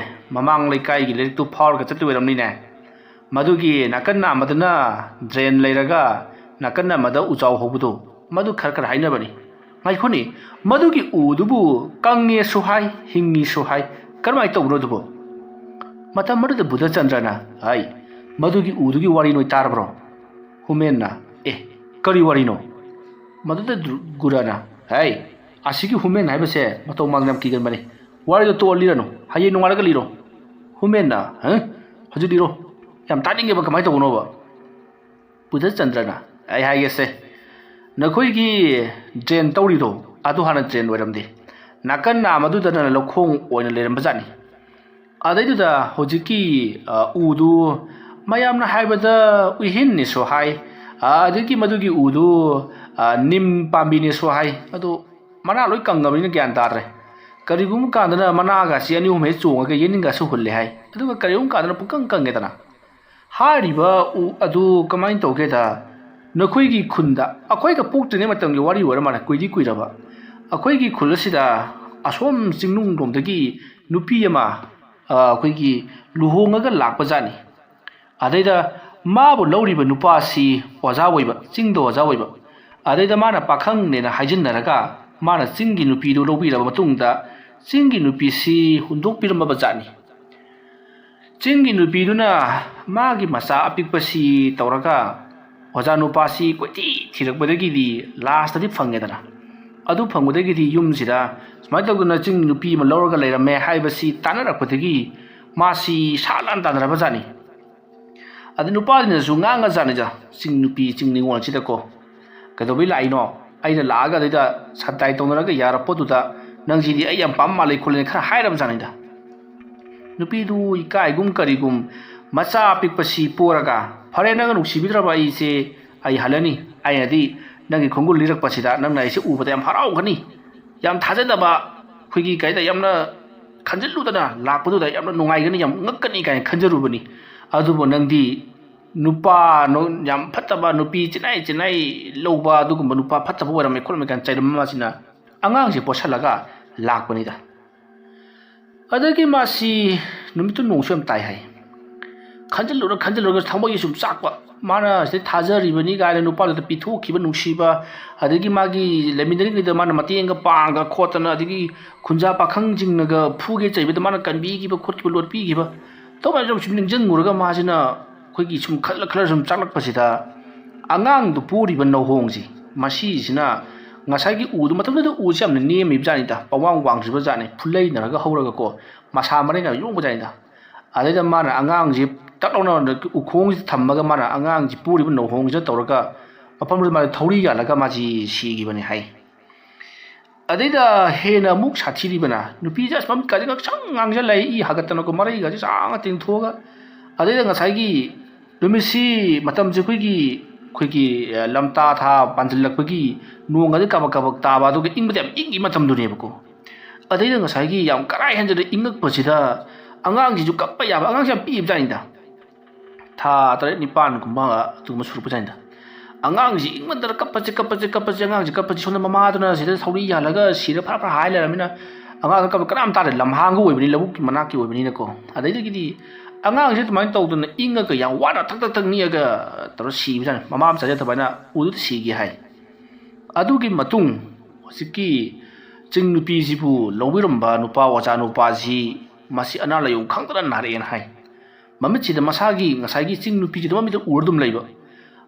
ꯃꯃꯥꯡ ꯂꯩꯀꯥꯏꯒꯤ ꯂꯥꯏꯔꯤꯛꯇꯨ ꯐꯥꯎꯔꯒ ꯆꯠꯇꯣꯏ ꯑꯣꯏꯔꯝꯅꯤꯅꯦ꯫ ꯃꯗꯨꯒꯤ ꯅꯥꯀꯟ ꯑꯃꯗꯅ drain ꯂꯩꯔꯒ ꯅꯥꯀꯟ ꯑꯃꯗ ꯎꯖꯥꯎ ꯍꯧꯕꯗꯣ, ꯃꯗꯨ ꯈꯔ ꯈꯔ ꯍꯥꯏꯅꯕꯅꯤ꯫ ꯉꯥꯏꯈꯣꯅꯦ, ꯃꯗꯨꯒꯤ ꯎꯗꯨꯕꯨ ꯀꯪꯉꯦꯁꯨ ꯍꯥꯏ, ꯍꯤꯡꯉꯤꯁꯨ ꯍꯥꯏ, ꯀꯔꯝꯍꯥꯏꯅ ꯇꯧꯕꯅꯣ ꯑꯗꯨꯕꯨ? ꯃꯇꯝ ꯑꯗꯨꯗ ꯕꯨꯙꯆꯟꯗ꯭ꯔꯅ, "ꯍꯥꯏ, ꯃꯗꯨꯒꯤ ꯎꯗꯨꯒꯤ ꯋꯥꯔꯤ ꯅꯣꯏ ꯇꯥꯔꯕ꯭ꯔꯣ?" ꯍꯨꯃꯦꯟꯅ, "ꯑꯦ, ꯀꯔꯤ ꯋꯥꯔꯤꯅꯣ?" ꯃꯗꯨꯗ ꯗ꯭ꯔꯨ-, ꯒꯨꯔꯨꯅ, "ꯍꯥꯏ, ꯑꯁꯤꯒꯤ ꯍꯨꯃꯦꯟ ꯍꯥꯏꯕꯁꯦ ꯃꯇꯧ ꯃꯥꯡꯗ ꯌꯥꯝ ꯀꯤꯒꯟꯕꯅꯤ꯫ ꯋꯥꯔꯤꯗꯣ ꯇꯣꯛꯑ ꯂꯤꯔꯅꯨ, ꯍꯌꯦꯡ ꯅꯣꯡꯉꯥꯜꯂꯒ ꯂꯤꯔꯣ꯫" ꯍꯨꯃꯦꯟꯅ, "ꯍ? ꯍꯧꯖꯤꯛ ꯂꯤꯔꯣ꯫ ꯌꯥꯝ ꯇꯥꯅꯤꯡꯉꯦꯕ, ꯀꯃꯥꯏꯅ ꯇꯧꯕꯅꯣꯕ?" ꯕꯨꯙꯆꯟꯗ꯭ꯔꯅ, "ꯑꯩ ꯍꯥꯏꯒꯦꯁꯦ, ꯅꯈꯣꯏꯒꯤ drain ꯇꯧꯔꯤꯗꯣ, ꯑꯗꯨ ꯍꯥꯟꯅ drain ꯑꯣꯏꯔꯝꯗꯦ꯫ ꯅꯥꯀꯟ ꯅꯥꯝ ꯑꯗꯨꯗꯅ ꯂꯧꯈꯣꯡ ꯑꯣꯏꯅ ꯂꯩꯔꯝꯕꯖꯥꯠꯅꯤ꯫ ꯑꯗꯩꯗꯨꯗ ꯍꯧꯖꯤꯛꯀꯤ, ꯑ, ꯎꯗꯨ ꯃꯌꯥꯝꯅ ꯍꯥꯏꯕꯗ ꯎꯏꯍꯤꯟꯅꯤꯁꯨ ꯍꯥꯏ, ꯑ, ꯑꯗꯒꯤ ꯃꯗꯨꯒꯤ ꯎꯗꯨ, ꯑ, ꯅꯤꯝ ꯄꯥꯝꯕꯤꯅꯤꯁꯨ ꯍꯥꯏ꯫ ꯑꯗꯨ ꯃꯅꯥ ꯂꯣꯏ ꯀꯪꯉꯕꯅꯤꯅ ꯒ꯭ꯌꯥꯟ ꯇꯥꯗ꯭ꯔꯦ꯫ ꯀꯔꯤꯒꯨꯝꯕ ꯀꯥꯟꯗꯅ ꯃꯅꯥꯒꯁꯤ ꯑꯅꯤ ꯑꯍꯨꯝ ꯍꯦꯛ ꯆꯣꯡꯉꯒ ꯌꯦꯅꯤꯡꯒꯁꯨ ꯍꯨꯜꯂꯦ ꯍꯥꯏ꯫ ꯑꯗꯨꯒ ꯀꯔꯤꯒꯨꯝꯕ ꯀꯥꯟꯗꯅ ꯄꯨꯡꯀꯪ ꯀꯪꯉꯦꯗꯅ꯫ ꯍꯥꯏꯔꯤꯕ ꯎ ꯑꯗꯨ ꯀꯃꯥꯏꯅ ꯇꯧꯒꯦꯗ, ꯅꯈꯣꯏꯒꯤ ꯈꯨꯟꯗ, ꯑꯩꯈꯣꯏꯒ ꯄꯣꯛꯇ꯭ꯔꯤꯉꯩ ꯃꯇꯝꯒꯤ ꯋꯥꯔꯤ ꯑꯣꯏꯔ ꯃꯥꯜꯂꯦ, ꯀꯨꯏꯗꯤ ꯀꯨꯏꯔꯕ, ꯑꯩꯈꯣꯏꯒꯤ ꯈꯨꯜ ꯑꯁꯤꯗ ꯑꯁꯣꯝ ꯆꯤꯡꯅꯨꯡ ꯂꯣꯝꯗꯒꯤ ꯅꯨꯄꯤ ꯑꯃ, ꯑ, ꯑꯩꯈꯣꯏꯒꯤ ꯂꯨꯍꯣꯡꯉꯒ ꯂꯥꯛꯄ ꯖꯥꯠꯅꯤ꯫ ꯑꯗꯩꯗ ꯃꯥꯕꯨ ꯂꯧꯔꯤꯕ ꯅꯨꯄꯥꯁꯤ ꯑꯣꯖꯥ ꯑꯣꯏꯕ, ꯆꯤꯡꯗ ꯑꯣꯖꯥ ꯑꯣꯏꯕ꯫ ꯑꯗꯩꯗ ꯃꯥꯅ ꯄꯥꯈꯪꯅꯦꯅ ꯍꯥꯏꯖꯤꯟꯅꯔꯒ ꯃꯥꯅ ꯆꯤꯡꯒꯤ ꯅꯨꯄꯤꯗꯨ ꯂꯧꯕꯤꯔꯕ ꯃꯇꯨꯡꯗ ꯆꯤꯡꯒꯤ ꯅꯨꯄꯤꯁꯤ ꯍꯨꯟꯗꯣꯛꯄꯤꯔꯝꯃꯕ ꯖꯥꯠꯅꯤ꯫ ꯆꯤꯡꯒꯤ ꯅꯨꯄꯤꯗꯨꯅ ꯃꯥꯒꯤ ꯃꯆꯥ ꯑꯄꯤꯛꯄꯁꯤ ꯇꯧꯔꯒ ꯑꯣꯖꯥ ꯅꯨꯄꯥꯁꯤ ꯀꯣꯏꯊꯤ ꯊꯤꯔꯛꯄꯗꯒꯤꯗꯤ ꯂꯥꯁꯇꯗꯤ ꯐꯪꯉꯦꯗꯅ꯫ ꯑꯗꯨ ꯐꯪꯕꯗꯒꯤꯗꯤ ꯌꯨꯝꯁꯤꯗ ꯁꯨꯃꯥꯏꯅ ꯇꯧꯗꯅ ꯆꯤꯡ ꯅꯨꯄꯤ ꯑꯃ ꯂꯧꯔꯒ ꯂꯩꯔꯝꯃꯦ ꯍꯥꯏꯕꯁꯤ ꯇꯥꯟꯅꯔꯛꯄꯗꯒꯤ ꯃꯥꯁꯤ ꯁꯥ ꯂꯥꯟ ꯇꯥꯟꯅꯔꯕ ꯖꯥꯠꯅꯤ꯫ ꯑꯗ ꯅꯨꯄꯥꯁꯤꯅꯁꯨ ꯉꯥꯡꯉ ꯖꯥꯠꯅꯤꯗ, ꯆꯤꯡ ꯅꯨꯄꯤ, ꯆꯤꯡ ꯅꯤꯉꯣꯜꯁꯤꯗꯀꯣ, "ꯀꯩꯗꯧꯕꯩ ꯂꯥꯛꯏꯅꯣ? ꯑꯩꯅ ꯂꯥꯛꯑꯒ ꯑꯗꯩꯗ ꯁꯟꯇꯥꯏ ꯇꯧꯅꯔꯒ ꯌꯥꯔ ꯄꯣꯠꯇꯨꯗ ꯅꯪꯁꯤꯗꯤ ꯑꯩ ꯌꯥꯝ ꯄꯥꯝ ꯃꯥꯜꯂꯦ ꯈꯣꯠꯂꯦꯅ" ꯈꯔ ꯍꯥꯏꯔꯕ ꯖꯥꯠꯅꯤꯗ꯫ ꯅꯨꯄꯤꯗꯨ ꯏꯀꯥꯏꯒꯨꯝ ꯀꯔꯤꯒꯨꯝ, ꯃꯆꯥ ꯑꯄꯤꯛꯄꯁꯤ ꯄꯣꯔꯒ, "ꯐꯔꯦ, ꯅꯪꯅ ꯅꯨꯡꯁꯤꯕꯤꯗ꯭ꯔꯕ ꯑꯩꯁꯦ ꯑꯩ ꯍꯜꯂꯅꯤ꯫ ꯑꯩꯅꯗꯤ ꯅꯪꯒꯤ ꯈꯣꯡꯒꯨꯜ ꯂꯤꯔꯛꯄꯁꯤꯗ ꯅꯪꯅ ꯑꯩꯁꯦ ꯎꯕꯗ ꯌꯥꯝ ꯍꯔꯥꯎꯒꯅꯤ, ꯌꯥꯝ ꯊꯥꯖꯗꯕ, ꯑꯩꯈꯣꯏꯒꯤ ꯀꯩ ꯍꯥꯏꯇꯥꯔꯦ, ꯌꯥꯝꯅ ꯈꯟꯖꯤꯜꯂꯨꯗꯅ ꯂꯥꯛꯄꯗꯨꯗ ꯌꯥꯝꯅ ꯅꯨꯡꯉꯥꯏꯒꯅꯤ, ꯌꯥꯝ ꯉꯛꯀꯅꯤ" ꯀꯥꯏꯅ ꯈꯟꯖꯔꯨꯕꯅꯤ꯫ ꯑꯗꯨꯕꯨ ꯅꯪꯗꯤ ꯅꯨꯄꯥ ꯅꯣ-, ꯌꯥꯝ ꯐꯠꯇꯕ, ꯅꯨꯄꯤ ꯆꯤꯅꯥꯏ ꯆꯤꯅꯥꯏ ꯂꯧꯕ, ꯑꯗꯨꯒꯨꯝꯕ ꯅꯨꯄꯥ ꯐꯠꯇꯕ ꯑꯣꯏꯔꯝꯃꯦ ꯈꯣꯠꯂꯝꯃꯦ ꯀꯥꯏꯅ ꯆꯩꯔꯝꯕ ꯃꯥꯁꯤꯅ ꯑꯉꯥꯡꯁꯦ ꯄꯣꯠꯁꯜꯂꯒ ꯂꯥꯛꯄꯅꯤꯗ꯫ ꯑꯗꯒꯤ ꯃꯥꯁꯤ ꯅꯨꯃꯤꯠꯇꯨ ꯅꯣꯡꯁꯨ ꯌꯥꯝ ꯇꯥꯏ ꯍꯥꯏ꯫ ꯈꯟꯖꯤꯜꯂꯨꯔ ꯈꯟꯖꯤꯜꯂꯨꯔꯒ ꯊꯃꯣꯏꯒꯤ ꯁꯨꯝ ꯆꯥꯛꯄ꯫ ꯃꯥꯅ ꯁꯤꯗ ꯊꯥꯖꯔꯤꯕꯅꯤ ꯀꯥꯏꯅ ꯅꯨꯄꯥꯗꯨꯗ ꯄꯤꯊꯣꯛꯈꯤꯕ ꯅꯨꯡꯁꯤꯕ, ꯑꯗꯒꯤ ꯃꯥꯒꯤ ꯂꯩꯃꯤꯟꯅꯔꯤꯉꯩꯗ ꯃꯥꯅ ꯃꯇꯦꯡꯒ ꯄꯥꯡꯉꯒ ꯈꯣꯠꯇꯅ, ꯑꯗꯒꯤ ꯈꯨꯟꯖꯥ ꯄꯥꯈꯪꯁꯤꯡꯅꯒ ꯐꯨꯒꯦ ꯆꯩꯕꯗ ꯃꯥꯅ ꯀꯟꯕꯤꯈꯤꯕ ꯈꯣꯠꯈꯤꯕ, ꯂꯣꯠꯄꯤꯈꯤꯕ, ꯇꯧꯕ ꯃꯌꯥꯝꯁꯦ ꯁꯨꯝ ꯅꯤꯡꯁꯤꯡꯉꯨꯔꯒ ꯃꯥꯁꯤꯅ ꯑꯩꯈꯣꯏꯒꯤ ꯁꯨꯝ ꯈꯜꯂ ꯈꯜꯂ ꯁꯨꯝ ꯆꯥꯛꯂꯛꯄꯁꯤꯗ, ꯑꯉꯥꯡꯗꯨ ꯄꯣꯔꯤꯕ ꯅꯧꯍꯣꯡꯁꯤ, ꯃꯁꯤꯁꯤꯅ ꯉꯁꯥꯏꯒꯤ ꯎꯗꯨ, ꯃꯇꯝꯗꯨꯗ ꯎꯁꯤ ꯌꯥꯝꯅ ꯅꯦꯝꯃꯤꯕ ꯖꯥꯠꯅꯤꯗ, ꯄꯋꯥꯡ ꯋꯥꯡꯗ꯭ꯔꯤꯕ ꯖꯥꯠꯅꯤ, ꯐꯨꯜꯂꯩꯅꯔꯒ ꯍꯧꯔꯒꯀꯣ, ꯃꯁꯥ ꯃꯔꯦꯡ ꯌꯥꯝ ꯌꯣꯡꯕ ꯖꯥꯠꯅꯤꯗ꯫ ꯑꯗꯩꯗ ꯃꯥꯅ ꯑꯉꯥꯡꯁꯤ ꯇꯛ ꯂꯥꯎꯅ ꯎꯈꯣꯡꯁꯤꯗ ꯊꯝꯃꯒ ꯃꯥꯅ ꯑꯉꯥꯡꯁꯤ ꯄꯨꯔꯤꯕ ꯅꯧꯍꯣꯡꯁꯤꯗ ꯇꯧꯔꯒ ꯃꯐꯝꯗꯨꯗ ꯃꯥꯁꯦ ꯊꯧꯔꯤ ꯌꯥꯜꯂꯒ ꯃꯥꯁꯤ ꯁꯤꯈꯤꯕꯅꯤ ꯍꯥꯏ꯫ ꯑꯗꯩꯗ ꯍꯦꯟꯅ ꯑꯃꯨꯛ ꯁꯥꯊꯤꯔꯤꯕꯅ ꯅꯨꯄꯤꯁꯦ ꯑꯁ ꯃꯃꯤꯠꯀꯥꯁꯦ ꯉꯛꯁꯪ ꯉꯥꯡꯁꯤꯜꯂꯛꯑꯦ, ꯏ ꯍꯥꯒꯠꯇꯅꯀꯣ, ꯃꯔꯩꯒꯁꯦ ꯁꯥꯡꯅ ꯇꯤꯡꯊꯣꯛꯑꯒ꯫ ꯑꯗꯩꯗ ꯉꯁꯥꯏꯒꯤ ꯅꯨꯃꯤꯠꯁꯤ, ꯃꯇꯝꯁꯦ ꯑꯩꯈꯣꯏꯒꯤ, ꯑꯩꯈꯣꯏꯒꯤ, ꯑ, ꯂꯝꯇꯥ ꯊꯥ ꯄꯥꯟꯁꯤꯜꯂꯛꯄꯒꯤ ꯅꯣꯡꯒꯁꯦ ꯀꯕꯛ ꯀꯕꯛ ꯇꯥꯕ, ꯑꯗꯨꯒ ꯏꯪꯕꯗꯤ ꯌꯥꯝ ꯏꯪꯉꯤ ꯃꯇꯝꯗꯨꯅꯦꯕꯀꯣ꯫ ꯑꯗꯩꯗ ꯉꯁꯥꯏꯒꯤ ꯌꯥꯝ ꯀꯔꯥꯏ ꯍꯦꯟꯖꯗ ꯏꯪꯉꯛꯄꯁꯤꯗ ꯑꯉꯥꯡꯁꯤꯁꯨ ꯀꯞꯄ ꯌꯥꯕ, ꯑꯉꯥꯡꯁꯤ ꯌꯥꯝ ꯄꯤꯛꯏꯕ ꯖꯥꯠꯅꯤꯗ꯫ ꯊꯥ ꯇꯔꯦꯠ ꯅꯤꯄꯥꯟꯒꯨꯝꯕ ꯑꯗꯨꯒꯨꯝꯕ ꯁꯨꯔꯛꯄ ꯖꯥꯠꯅꯤꯗ꯫ ꯑꯉꯥꯡꯁꯤ ꯏꯪꯃꯟꯗꯅ ꯀꯞꯄꯁꯤ, ꯀꯞꯄꯁꯤ, ꯀꯞꯄꯁꯤ, ꯑꯉꯥꯡꯁꯤ ꯀꯞꯄꯁꯤ, ꯁꯣꯝꯗ ꯃꯃꯥꯗꯨꯅ ꯁꯤꯗ ꯊꯧꯔꯤ ꯌꯥꯜꯂꯒ ꯁꯤꯔ ꯐꯔꯥ ꯐꯔꯥ ꯍꯥꯏ ꯂꯩꯔꯕꯅꯤꯅ, ꯑꯉꯥꯡꯗꯣ ꯀꯞꯄ ꯀꯅꯥꯝ ꯇꯥꯗ꯭ꯔꯦ, ꯂꯝꯍꯥꯡꯒ ꯑꯣꯏꯕꯅꯤ, ꯂꯧꯕꯨꯛꯀꯤ ꯃꯅꯥꯛꯀꯤ ꯑꯣꯏꯕꯅꯤꯅꯀꯣ꯫ ꯑꯗꯩꯗꯒꯤꯗꯤ ꯑꯉꯥꯡꯁꯦ ꯑꯗꯨꯃꯥꯏꯅ ꯇꯧꯗꯅ ꯏꯪꯉꯒ ꯌꯥꯝ ꯋꯥꯅ ꯊꯛ ꯊꯛ ꯊꯛ ꯅꯤꯛꯑꯒ ꯇꯧꯔ ꯁꯤꯕꯖꯥꯠꯅꯤ꯫ ꯃꯃꯥ ꯃꯆꯥꯁꯦ ꯑꯗꯨꯃꯥꯏꯅ ꯎꯗꯨꯗ ꯁꯤꯒꯦ ꯍꯥꯏ꯫ ꯑꯗꯨꯒꯤ ꯃꯇꯨꯡ ꯍꯧꯖꯤꯛꯀꯤ ꯆꯤꯡ ꯅꯨꯄꯤꯁꯤꯕꯨ ꯂꯧꯕꯤꯔꯝꯕ ꯅꯨꯄꯥ, ꯑꯣꯖꯥ ꯅꯨꯄꯥꯁꯤ, ꯃꯁꯤ ꯑꯅꯥ ꯂꯥꯏꯌꯣꯡ ꯈꯪꯗꯅ ꯅꯥꯔꯛꯑꯦꯅ ꯍꯥꯏ꯫ ꯃꯃꯤꯠꯁꯤꯗ ꯃꯁꯥꯒꯤ ꯉꯁꯥꯏꯒꯤ ꯆꯤꯡ ꯅꯨꯄꯤꯁꯤꯗ ꯃꯃꯤꯠꯇ ꯎꯔ ꯑꯗꯨꯝ ꯂꯩꯕ꯫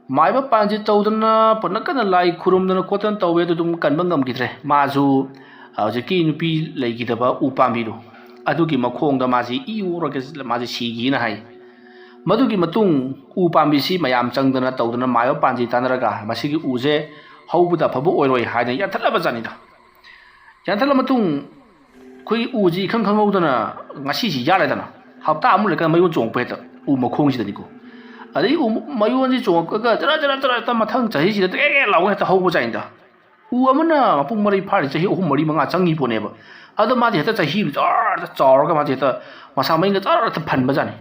ꯃꯥꯏꯕ ꯄꯥꯟꯖꯤ ꯇꯧꯗꯅ ꯐꯅ ꯀꯟꯅ ꯂꯥꯏ ꯈꯨꯔꯨꯝꯗꯅ ꯈꯣꯠꯇꯅ ꯇꯧꯋꯦ, ꯑꯗꯨ ꯑꯗꯨꯝ ꯀꯟꯕ ꯉꯝꯈꯤꯗ꯭ꯔꯦ꯫ ꯃꯥꯁꯨ ꯍꯧꯖꯤꯛꯀꯤ ꯅꯨꯄꯤ ꯂꯩꯈꯤꯗꯕ ꯎ ꯄꯥꯝꯕꯤꯗꯣ, ꯑꯗꯨꯒꯤ ꯃꯈꯣꯡꯗ ꯃꯥꯁꯤ ꯏ ꯑꯣꯔꯒ ꯃꯥꯁꯤ ꯁꯤꯈꯤꯅ ꯍꯥꯏ꯫ ꯃꯗꯨꯒꯤ ꯃꯇꯨꯡ ꯎ ꯄꯥꯝꯕꯤꯁꯤ ꯃꯌꯥꯝ ꯆꯪꯗꯅ ꯇꯧꯗꯅ ꯃꯥꯏꯕ ꯄꯥꯟꯖꯤ ꯇꯥꯟꯅꯔꯒ ꯃꯁꯤꯒꯤ ꯎꯁꯦ ꯍꯧꯕꯗ ꯑꯐꯕ ꯑꯣꯏꯔꯣꯏ ꯍꯥꯏꯗꯅ ꯌꯥꯟꯊꯠꯂꯕ ꯖꯥꯠꯅꯤꯗ꯫ ꯌꯥꯟꯊꯠꯂ ꯃꯇꯨꯡ ꯑꯩꯈꯣꯏꯒꯤ ꯎꯁꯤ ꯏꯈꯪ ꯈꯪꯍꯧꯗꯅ ꯉꯁꯤꯁꯤ ꯌꯥꯜꯂꯦꯗꯅ, ꯍꯞꯇꯥ ꯑꯃꯨꯛ ꯂꯩꯔꯀꯥꯟꯗ ꯃꯌꯣꯟ ꯆꯣꯡꯉꯛꯄ ꯍꯦꯛꯇ ꯎ ꯃꯈꯣꯡꯁꯤꯗꯅꯤꯀꯣ꯫ ꯑꯗꯩ ꯎ ꯃꯌꯣꯟꯁꯤ ꯆꯣꯡꯉꯛꯑꯒ ꯖꯔ ꯖꯔ ꯖꯔ ꯍꯦꯛꯇ ꯃꯊꯪ ꯆꯍꯤꯁꯤꯗ ꯇꯦꯛ ꯇꯦꯛ ꯂꯥꯎꯅ ꯍꯦꯛꯇ ꯍꯧꯕ ꯖꯥꯠꯅꯤꯗ꯫ ꯎ ꯑꯃꯅ ꯃꯄꯨꯡ ꯃꯔꯩ ꯐꯥꯔꯤ ꯆꯍꯤ ꯑꯍꯨꯝ ꯃꯔꯤ ꯃꯉꯥ ꯆꯪꯉꯤ ꯄꯣꯠꯅꯦꯕ꯫ ꯑꯗꯣ ꯃꯥꯗꯤ ꯍꯦꯛꯇ ꯆꯍꯤ ꯑꯃ ꯖꯔ ꯍꯦꯛꯇ ꯆꯥꯎꯔꯒ ꯃꯥꯗꯤ ꯍꯦꯛꯇ ꯃꯁꯥ ꯃꯍꯤꯡꯒ ꯖꯔ ꯍꯦꯛꯇ ꯐꯟꯕ ꯖꯥꯠꯅꯤ꯫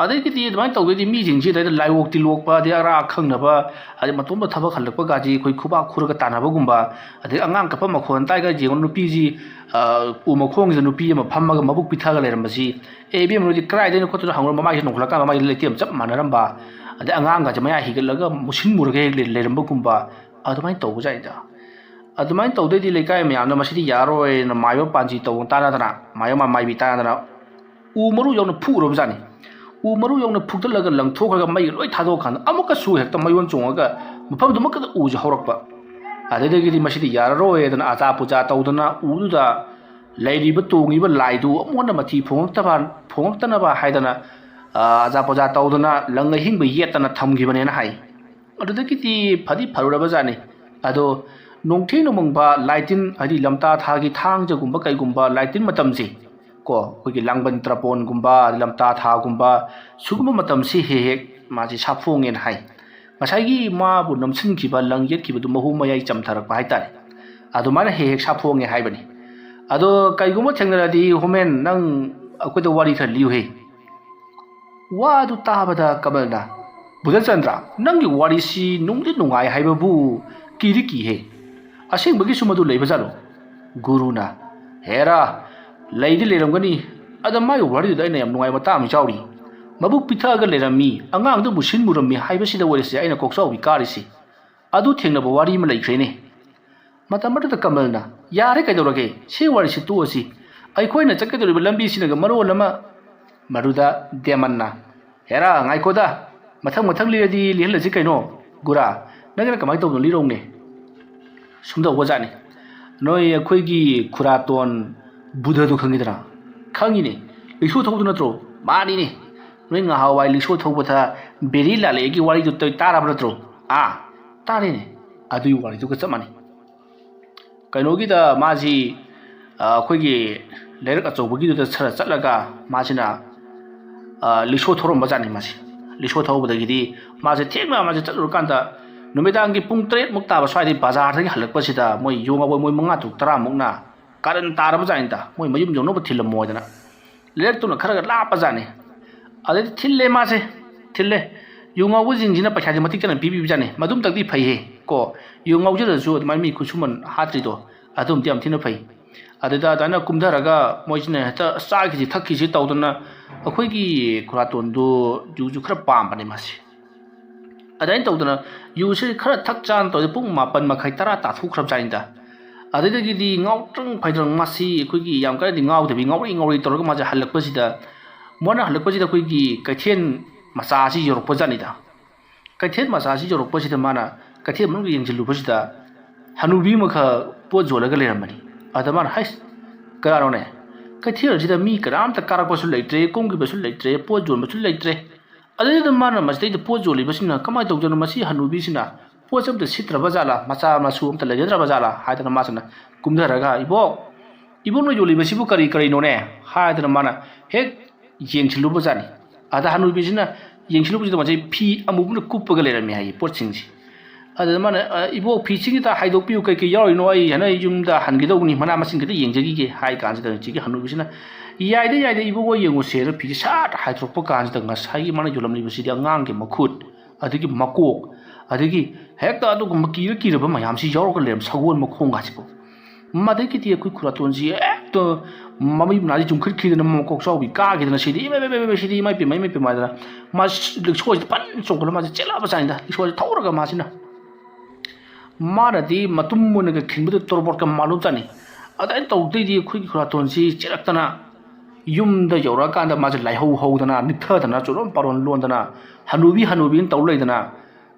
ꯑꯗꯒꯤꯗꯤ ꯑꯗꯨꯃꯥꯏꯅ ꯇꯧꯗꯣꯏꯗꯤ ꯃꯤꯁꯤꯡꯁꯤ ꯑꯗꯩꯗ ꯂꯥꯏꯑꯣꯛ ꯇꯤꯜꯂꯣꯛꯄ, ꯑꯗꯩ ꯑꯔꯥꯛ ꯑꯈꯪꯅꯕ, ꯑꯗꯩ ꯃꯇꯣꯝꯇ ꯊꯕꯛ ꯍꯜꯂꯛꯄꯒꯁꯤ ꯑꯩꯈꯣꯏ ꯈꯨꯕꯥꯛ ꯈꯨꯔꯒ ꯇꯥꯟꯅꯕꯒꯨꯝꯕ, ꯑꯗꯩ ꯑꯉꯥꯡ ꯀꯞꯄ ꯃꯈꯣꯟ ꯇꯥꯏꯒ ꯌꯦꯡꯉꯨ, ꯅꯨꯄꯤꯁꯤ, ꯑ, ꯎ ꯃꯈꯣꯡꯁꯤꯗ ꯅꯨꯄꯤ ꯑꯃ ꯐꯝꯃꯒ ꯃꯕꯨꯛ ꯄꯤꯊꯒ ꯂꯩꯔꯝꯕꯁꯤ, "ꯑꯦ, ꯏꯕꯦꯝꯃ, ꯅꯣꯏꯗꯤ ꯀꯗꯥꯏꯗꯩꯅꯣ?" ꯈꯣꯠꯇꯅ ꯍꯪꯉꯨꯔ ꯃꯃꯥꯏꯁꯤ ꯅꯣꯡꯈꯠꯂꯀꯥꯟꯗ ꯃꯃꯥꯏꯁꯤ ꯂꯩꯇꯦꯝ ꯆꯞ ꯃꯥꯟꯅꯔꯝꯕ, ꯑꯗꯩ ꯑꯉꯥꯡꯒꯁꯦ ꯃꯌꯥ ꯍꯤꯒꯠꯂꯒ ꯃꯨꯁꯤꯟ ꯃꯨꯔꯒ ꯍꯦꯛ ꯂꯩ-, ꯂꯩꯔꯝꯕꯒꯨꯝꯕ, ꯑꯗꯨꯃꯥꯏꯅ ꯇꯧꯕ ꯖꯥꯠꯅꯤꯗ꯫ ꯑꯗꯨꯃꯥꯏꯅ ꯇꯧꯗꯣꯏꯗꯤ ꯂꯩꯀꯥꯏ ꯃꯌꯥꯝꯅ ꯃꯁꯤꯗꯤ ꯌꯥꯔꯣꯏꯅ ꯃꯥꯏꯕ ꯄꯥꯟꯖꯤ ꯇꯧ ꯇꯥꯟꯅꯗꯅ, ꯃꯥꯏꯕ ꯃꯥꯏꯕꯤ ꯇꯥꯟꯅꯗꯅ ꯎ ꯃꯔꯨ ꯌꯧꯅ ꯐꯨꯛꯎꯔꯕꯖꯥꯠꯅꯤ꯫ ꯎ ꯃꯔꯨ ꯌꯧꯅ ꯐꯨꯛꯇꯠꯂꯒ ꯂꯪꯊꯣꯛꯈ꯭ꯔꯒ ꯃꯩ ꯂꯣꯏ ꯊꯥꯗꯣꯛꯑꯀꯥꯟꯗ ꯑꯃꯨꯛꯀꯁꯨ ꯍꯦꯛꯇ ꯃꯌꯣꯟ ꯆꯣꯡꯉꯒ ꯃꯐꯝꯗꯨꯃꯛꯇꯗ ꯎꯁꯦ ꯍꯧꯔꯛꯄ꯫ ꯑꯗꯨꯗꯒꯤꯗꯤ ꯃꯁꯤꯗꯤ ꯌꯥꯔꯔꯣꯏꯗꯅ ꯑꯆꯥ ꯄꯨꯖꯥ ꯇꯧꯗꯅ ꯎꯗꯨꯗ ꯂꯩꯔꯤꯕ ꯇꯣꯡꯉꯤꯕ ꯂꯥꯏꯗꯨ ꯑꯃꯨꯛ ꯍꯟꯅ ꯃꯊꯤ ꯐꯣꯡꯉꯛꯇꯕ, ꯐꯣꯡꯉꯛꯇꯅꯕ ꯍꯥꯏꯗꯅ, ꯑ, ꯑꯆꯥ ꯄꯨꯖꯥ ꯇꯧꯗꯅ ꯂꯪ ꯑꯍꯤꯡꯕ ꯌꯦꯠꯇꯅ ꯊꯝꯈꯤꯕꯅꯦꯅ ꯍꯥꯏ꯫ ꯑꯗꯨꯗꯒꯤꯗꯤ ꯐꯗꯤ ꯐꯔꯨꯔꯕ ꯖꯥꯠꯅꯤ꯫ ꯑꯗꯣ ꯅꯣꯡꯊꯤ ꯅꯣꯡꯃꯪꯕ ꯂꯥꯏꯇꯤꯟ, ꯍꯥꯏꯗꯤ ꯂꯝꯇꯥ ꯊꯥꯒꯤ ꯊꯥꯡꯖꯒꯨꯝꯕ ꯀꯩꯒꯨꯝꯕ ꯂꯥꯏꯇꯤꯟ ꯃꯇꯝꯁꯤ ꯀꯣ, ꯑꯩꯈꯣꯏꯒꯤ ꯂꯥꯡꯕꯟ ꯇ꯭ꯔꯄꯣꯟꯒꯨꯝꯕ, ꯂꯝꯇꯥ ꯊꯥꯒꯨꯝꯕ, ꯁꯤꯒꯨꯝꯕ ꯃꯇꯝꯁꯤ ꯍꯦꯛ ꯍꯦꯛ ꯃꯥꯁꯤ ꯁꯥꯐꯣꯡꯉꯦꯅ ꯍꯥꯏ꯫ ꯉꯁꯥꯏꯒꯤ ꯃꯥꯕꯨ ꯅꯝꯁꯤꯟꯈꯤꯕ ꯂꯪ ꯌꯦꯠꯈꯤꯕꯗꯨ ꯃꯍꯨ ꯃꯌꯥꯏ ꯆꯝꯊꯔꯛꯄ ꯍꯥꯏꯇꯥꯔꯦ, ꯑꯗꯨꯃꯥꯏꯅ ꯍꯦꯛ ꯍꯦꯛ ꯁꯥꯐꯣꯡꯉꯦ ꯍꯥꯏꯕꯅꯤ꯫ ꯑꯗꯣ ꯀꯩꯒꯨꯝꯕ ꯊꯦꯡꯅꯔꯗꯤ, ꯍꯣꯃꯦꯟ, ꯅꯪ ꯑꯩꯈꯣꯏꯗ ꯋꯥꯔꯤ ꯈꯔ ꯂꯤꯌꯨꯍꯦ꯫ ꯋꯥꯗꯨ ꯇꯥꯕꯗ ꯀꯃꯜꯅ, "ꯕꯨꯙꯆꯟꯗ꯭ꯔ, ꯅꯪꯒꯤ ꯋꯥꯔꯤꯁꯤ ꯅꯨꯡꯗꯤ ꯅꯨꯡꯉꯥꯏ ꯍꯥꯏꯕꯕꯨ ꯀꯤꯗꯤ ꯀꯤꯍꯦ꯫ ꯑꯁꯦꯡꯕꯒꯤꯁꯨ ꯃꯗꯨ ꯂꯩꯕꯖꯥꯠꯂꯣ?" ꯒꯨꯔꯨꯅ, "ꯍꯦꯔꯥ, ꯂꯩꯗꯤ ꯂꯩꯔꯝꯒꯅꯤ꯫ ꯑꯗ ꯃꯥꯒꯤ ꯋꯥꯔꯤꯗꯨꯗ ꯑꯩꯅ ꯌꯥꯝ ꯅꯨꯡꯉꯥꯏꯕ ꯃꯇꯥꯡ ꯑꯃ ꯌꯥꯎꯔꯤ꯫ ꯃꯕꯨꯛ ꯄꯤꯊꯛꯑꯒ ꯂꯩꯔꯝꯃꯤ, ꯑꯉꯥꯡꯗꯨꯕꯨ ꯁꯤꯟ ꯃꯨꯔꯝꯃꯤ ꯍꯥꯏꯕꯁꯤꯗ ꯑꯣꯏꯔꯁꯦ ꯑꯩꯅ ꯀꯣꯛꯆꯥꯎꯕꯤ ꯀꯥꯔꯤꯁꯤ꯫ ꯑꯗꯨ ꯊꯦꯡꯅꯕ ꯋꯥꯔꯤ ꯑꯃ ꯂꯩꯈ꯭ꯔꯦꯅꯦ꯫" ꯃꯇꯝ ꯑꯗꯨꯗ ꯀꯃꯜꯅ, "ꯌꯥꯔꯦ, ꯀꯩꯗꯧꯔꯒꯦ? ꯁꯤ ꯋꯥꯔꯤꯁꯤ ꯇꯣꯛꯑꯁꯤ꯫ ꯑꯩꯈꯣꯏꯅ ꯆꯠꯀꯗꯧꯔꯤꯕ ꯂꯝꯕꯤꯁꯤꯅꯒ ꯃꯔꯣꯜ ꯑꯃ꯫" ꯃꯗꯨꯗ ꯗꯦꯃꯟꯅ, "ꯍꯦꯔꯥ, ꯉꯥꯏꯈꯣꯗ, ꯃꯊꯪ ꯃꯊꯪ ꯂꯤꯔꯗꯤ ꯂꯤꯍꯜꯂꯁꯤ ꯀꯩꯅꯣ꯫ ꯒꯨꯔꯥ, ꯅꯪꯒꯤꯅ ꯀꯃꯥꯏꯅ ꯇꯧꯕꯅꯣ, ꯂꯤꯔꯧꯅꯦ꯫" ꯁꯨꯝ ꯇꯧꯕꯖꯥꯠꯅꯤ꯫ ꯅꯣꯏ ꯑꯩꯈꯣꯏꯒꯤ ꯈꯨꯔꯥꯇꯣꯟ ꯕꯨꯙꯗꯣ ꯈꯪꯉꯤꯗꯅ? ꯈꯪꯉꯤꯅꯦ꯫ ꯂꯤꯛꯁꯣ ꯊꯧꯕꯗꯨ ꯅꯠꯇ꯭ꯔꯣ? ꯃꯥꯅꯤꯅꯦ꯫ ꯅꯣꯏ ꯉꯍꯥꯟꯋꯥꯏ ꯂꯤꯛꯁꯣ ꯊꯧꯕꯗ ꯕꯦꯔꯤ ꯂꯥꯜꯂꯛꯑꯦꯒꯤ ꯋꯥꯔꯤꯗꯨ ꯇ-, ꯇꯥꯔꯕ ꯅꯠꯇ꯭ꯔꯣ? ꯑꯥ, ꯇꯥꯔꯦꯅꯦ꯫ ꯑꯗꯨꯒꯤ ꯋꯥꯔꯤꯗꯨꯒ ꯆꯞ ꯃꯥꯟꯅꯩ꯫ ꯀꯩꯅꯣꯒꯤꯗ ꯃꯥꯁꯤ, ꯑ, ꯑꯩꯈꯣꯏꯒꯤ ꯂꯩꯔꯛ ꯑꯆꯧꯕꯒꯤꯗꯨꯗ ꯈꯔ ꯆꯠꯂꯒ ꯃꯥꯁꯤꯅ, ꯑ, ꯂꯤꯛꯁꯣ ꯊꯧꯔꯝꯕ ꯖꯥꯠꯅꯤ ꯃꯥꯁꯤ꯫ ꯂꯤꯛꯁꯣ ꯊꯧꯕꯗꯒꯤꯗꯤ ꯃꯥꯁꯦ ꯊꯦꯡꯅ ꯃꯥꯁꯦ ꯆꯠꯂꯨꯔꯀꯥꯟꯗ ꯅꯨꯃꯤꯗꯥꯡꯒꯤ ꯄꯨꯡ ꯇꯔꯦꯠꯃꯨꯛ ꯇꯥꯕ ꯁ꯭ꯋꯥꯏꯗꯒꯤ ꯕꯖꯥꯔꯗꯒꯤ ꯍꯜꯂꯛꯄꯁꯤꯗ ꯃꯣꯏ ꯌꯣꯡꯉꯥꯎꯕ ꯃꯣꯏ ꯃꯉꯥ ꯇꯔꯨꯛ ꯇꯔꯥꯃꯨꯛꯅ ꯀꯥꯔꯟ ꯇꯥꯔꯕ ꯖꯥꯠꯅꯤꯗ, ꯃꯣꯏ ꯃꯌꯨꯝ ꯌꯧꯅꯕ ꯊꯤꯜꯂꯝꯃꯣ ꯍꯥꯏꯗꯅ꯫ ꯂꯩꯔꯛꯇꯨꯅ ꯈꯔꯒ ꯂꯥꯞꯄ ꯖꯥꯠꯅꯤ꯫ ꯑꯗꯩꯗꯤ ꯊꯤꯜꯂꯦ ꯃꯥꯁꯦ, ꯊꯤꯜꯂꯦ꯫ ꯌꯨ ꯉꯥꯎꯕꯁꯤꯡꯁꯤꯅ ꯄꯩꯁꯥꯁꯦ ꯃꯇꯤꯛ ꯆꯥꯅ ꯄꯤꯕꯤꯕ ꯖꯥꯠꯅꯤ꯫ ꯃꯗꯨꯝꯇꯪꯗꯤ ꯐꯩꯍꯦ ꯀꯣ, ꯌꯨ ꯉꯥꯎꯖꯔꯁꯨ ꯑꯗꯨꯃꯥꯏꯅ ꯃꯤ ꯈꯨꯠꯁꯨꯃꯟ ꯍꯥꯠꯇ꯭ꯔꯤꯗꯣ ꯑꯗꯨꯝꯗꯤ ꯌꯥꯝ ꯊꯤꯅ ꯐꯩ꯫ ꯑꯗꯨꯗ ꯑꯗꯨꯃꯥꯏꯅ ꯀꯨꯝꯊꯔꯒ ꯃꯣꯏꯁꯤꯅ ꯍꯦꯛꯇ ꯆꯥꯈꯤꯁꯤ ꯊꯛꯈꯤꯁꯤ ꯇꯧꯗꯅ ꯑꯩꯈꯣꯏꯒꯤ ꯈꯨꯔꯥꯇꯣꯟꯗꯨ ꯌꯨꯁꯨ ꯈꯔ ꯄꯥꯝꯕꯅꯦ ꯃꯥꯁꯦ꯫ ꯑꯗꯨꯃꯥꯏꯅ ꯇꯧꯗꯅ ꯌꯨꯁꯦ ꯈꯔ ꯊꯛ ꯆꯥꯅ ꯇꯧꯗꯦ, ꯄꯨꯡ ꯃꯥꯄꯟ ꯃꯈꯥꯏ ꯇꯔꯥ ꯇꯥꯊꯣꯛꯈ꯭ꯔꯕ ꯖꯥꯠꯅꯤꯗ꯫ ꯑꯗꯨꯗꯒꯤꯗꯤ ꯉꯥꯎꯇ꯭ꯔꯪ ꯐꯩꯗ꯭ꯔꯪ ꯃꯥꯁꯤ ꯑꯩꯈꯣꯏꯒꯤ ꯌꯥꯝ ꯀꯟꯅꯗꯤ ꯉꯥꯎꯗꯕꯤ ꯉꯥꯎꯔꯤ ꯉꯥꯎꯔꯤ ꯇꯧꯔꯒ ꯃꯥꯁꯦ ꯍꯜꯂꯛꯄꯁꯤꯗ, ꯃꯥꯅ ꯍꯜꯂꯛꯄꯁꯤꯗ ꯑꯩꯈꯣꯏꯒꯤ ꯀꯩꯊꯦꯜ ꯃꯆꯥ ꯑꯁꯤ ꯌꯧꯔꯛꯄ ꯖꯥꯠꯅꯤꯗ꯫ ꯀꯩꯊꯦꯜ ꯃꯆꯥꯁꯤ ꯌꯧꯔꯛꯄꯁꯤꯗ ꯃꯥꯅ ꯀꯩꯊꯦꯜ ꯃꯅꯨꯡꯗ ꯌꯦꯡꯁꯤꯜꯂꯨꯕꯁꯤꯗ ꯍꯅꯨꯕꯤ ꯑꯃꯈꯛ ꯄꯣꯠ ꯌꯣꯜꯂꯒ ꯂꯩꯔꯝꯕꯅꯤ꯫ ꯑꯗ ꯃꯥꯅ, "ꯍꯩꯁ, ꯀꯅꯥꯅꯣꯅꯦ? ꯀꯩꯊꯦꯜ ꯑꯁꯤꯗ ꯃꯤ ꯀꯅꯥꯝꯇ ꯀꯥꯔꯛꯄꯁꯨ ꯂꯩꯇ꯭ꯔꯦ, ꯀꯨꯝꯈꯤꯕꯁꯨ ꯂꯩꯇ꯭ꯔꯦ, ꯄꯣꯠ ꯌꯣꯟꯕꯁꯨ ꯂꯩꯇ꯭ꯔꯦ꯫" ꯑꯗꯨꯗ ꯃꯥꯅ ꯃꯁꯤꯗꯩꯗ ꯄꯣꯠ ꯌꯣꯜꯂꯤꯕꯁꯤꯅ ꯀꯃꯥꯏꯅ ꯇꯧꯗꯣꯏꯅꯣ? ꯃꯁꯤ ꯍꯅꯨꯕꯤꯁꯤꯅ ꯄꯣꯠꯁꯦ ꯑꯝꯇ ꯁꯤꯠꯇ꯭ꯔꯕ ꯖꯥꯠꯂꯥ? ꯃꯆꯥ ꯃꯁꯨ ꯑꯝꯇ ꯂꯩꯖꯗ꯭ꯔꯕ ꯖꯥꯠꯂꯥ? ꯍꯥꯏꯗꯅ ꯃꯥꯁꯤꯅ ꯀꯨꯝꯊꯔꯒ, "ꯏꯕꯣꯛ, ꯏꯕꯣꯛꯅ ꯌꯣꯜꯂꯤꯕꯁꯤꯕꯨ ꯀꯔꯤ ꯀꯔꯤꯅꯣꯅꯦ?" ꯍꯥꯏꯗꯅ ꯃꯥꯅ ꯍꯦꯛ ꯌꯦꯡꯁꯤꯜꯂꯨꯕ ꯖꯥꯠꯅꯤ꯫ ꯑꯗ ꯍꯅꯨꯕꯤꯁꯤꯅ ꯌꯦꯡꯁꯤꯜꯂꯨꯕꯁꯤꯗ ꯃꯁꯤ ꯐꯤ ꯑꯃꯨꯕꯅ ꯀꯨꯞꯄꯒ ꯂꯩꯔꯝꯃꯦ ꯍꯥꯏꯌꯦ ꯄꯣꯠꯁꯤꯡꯁꯦ꯫ ꯑꯗꯨꯗ ꯃꯥꯅ, "ꯑ, ꯏꯕꯣꯛ, ꯐꯤꯁꯤꯡꯁꯤꯗ ꯍꯥꯏꯗꯣꯛꯄꯤꯌꯨ, ꯀꯩꯀꯩ ꯌꯥꯎꯔꯤꯅꯣ? ꯑꯩ ꯍꯥꯏꯅ ꯌꯨꯝꯗ ꯍꯟꯒꯗꯧꯕꯅꯤ, ꯃꯅꯥ ꯃꯁꯤꯡ ꯈꯤꯇ ꯌꯦꯡꯖꯈꯤꯒꯦ" ꯍꯥꯏ ꯀꯥꯟꯁꯤꯗ ꯍꯧꯖꯤꯛꯀꯤ ꯍꯅꯨꯕꯤꯁꯤꯅ "ꯌꯥꯏꯗ, ꯌꯥꯏꯗ, ꯏꯕꯨꯡꯉꯣ, ꯌꯦꯡꯉꯨꯁꯦꯅ" ꯐꯤꯁꯦ ꯁꯥꯠ ꯍꯥꯏꯗꯣꯔꯛꯄ ꯀꯥꯟꯁꯤꯗ, ꯉꯁꯥꯏꯒꯤ ꯃꯥꯅ ꯌꯣꯜꯂꯝꯂꯤꯕꯁꯤꯗꯤ ꯑꯉꯥꯡꯒꯤ ꯃꯈꯨꯠ, ꯑꯗꯒꯤ ꯃꯀꯣꯛ, ꯑꯗꯒꯤ ꯍꯦꯛꯇ ꯑꯗꯨꯒꯨꯝꯕ ꯀꯤꯔ ꯀꯤꯔꯕ ꯃꯌꯥꯝꯁꯤ ꯌꯥꯎꯔꯒ ꯂꯩꯔꯝ, ꯁꯒꯣꯜ ꯃꯈꯣꯡꯒꯁꯤꯀꯣ꯫ ꯃꯗꯒꯤꯗꯤ ꯑꯩꯈꯣꯏ ꯈꯨꯔꯥꯇꯣꯟꯁꯤ ꯍꯦꯛꯇ ꯃꯃꯩ ꯃꯅꯥꯁꯤ ꯆꯨꯝꯈꯠꯈꯤꯗꯅ, ꯃꯀꯣꯛ ꯆꯥꯎꯕꯤ ꯀꯥꯈꯤꯗꯅ, "ꯁꯤꯗꯤ ꯏꯃꯥꯏ, ꯏꯃꯥꯏ, ꯏꯃꯥꯏ, ꯏꯃꯥꯏ, ꯁꯤꯗꯤ ꯏꯃꯥꯏ ꯄꯦꯝꯃ, ꯏꯃꯥꯏ ꯄꯦꯝꯃ" ꯍꯥꯏꯗꯅ ꯃꯥ ꯔꯤꯛꯁꯣꯁꯤꯗ ꯐꯟ ꯆꯣꯡꯈꯠꯂ ꯃꯥꯁꯦ ꯆꯦꯜꯂꯛꯑꯕ ꯖꯥꯠꯅꯤꯗ, ꯔꯤꯛꯁꯣꯁꯤ ꯊꯧꯔꯒ ꯃꯥꯁꯤꯅ꯫ ꯃꯥꯅꯗꯤ ꯃꯇꯨꯝ ꯑꯣꯏꯅꯒ ꯈꯤꯟꯕꯗ ꯇꯣꯔꯕꯣꯠꯀ ꯃꯥꯜꯂꯨꯕ ꯖꯥꯠꯅꯤ꯫ ꯑꯗꯨꯃꯥꯏꯅ ꯇꯧꯗꯩꯗꯤ ꯑꯩꯈꯣꯏꯒꯤ ꯈꯨꯔꯥꯇꯣꯟꯁꯤ ꯆꯦꯜꯂꯛꯇꯅ ꯌꯨꯝꯗ ꯌꯧꯔꯛꯑꯀꯥꯟꯗ ꯃꯥꯁꯦ ꯂꯥꯏꯍꯧ ꯍꯧꯗꯅ, ꯅꯤꯛꯊꯗꯅ, ꯆꯣꯔꯣꯟ ꯄꯥꯔꯣꯟ ꯂꯣꯟꯗꯅ, "ꯍꯅꯨꯕꯤ, ꯍꯅꯨꯕꯤꯅ" ꯇꯧ ꯂꯩꯗꯅ,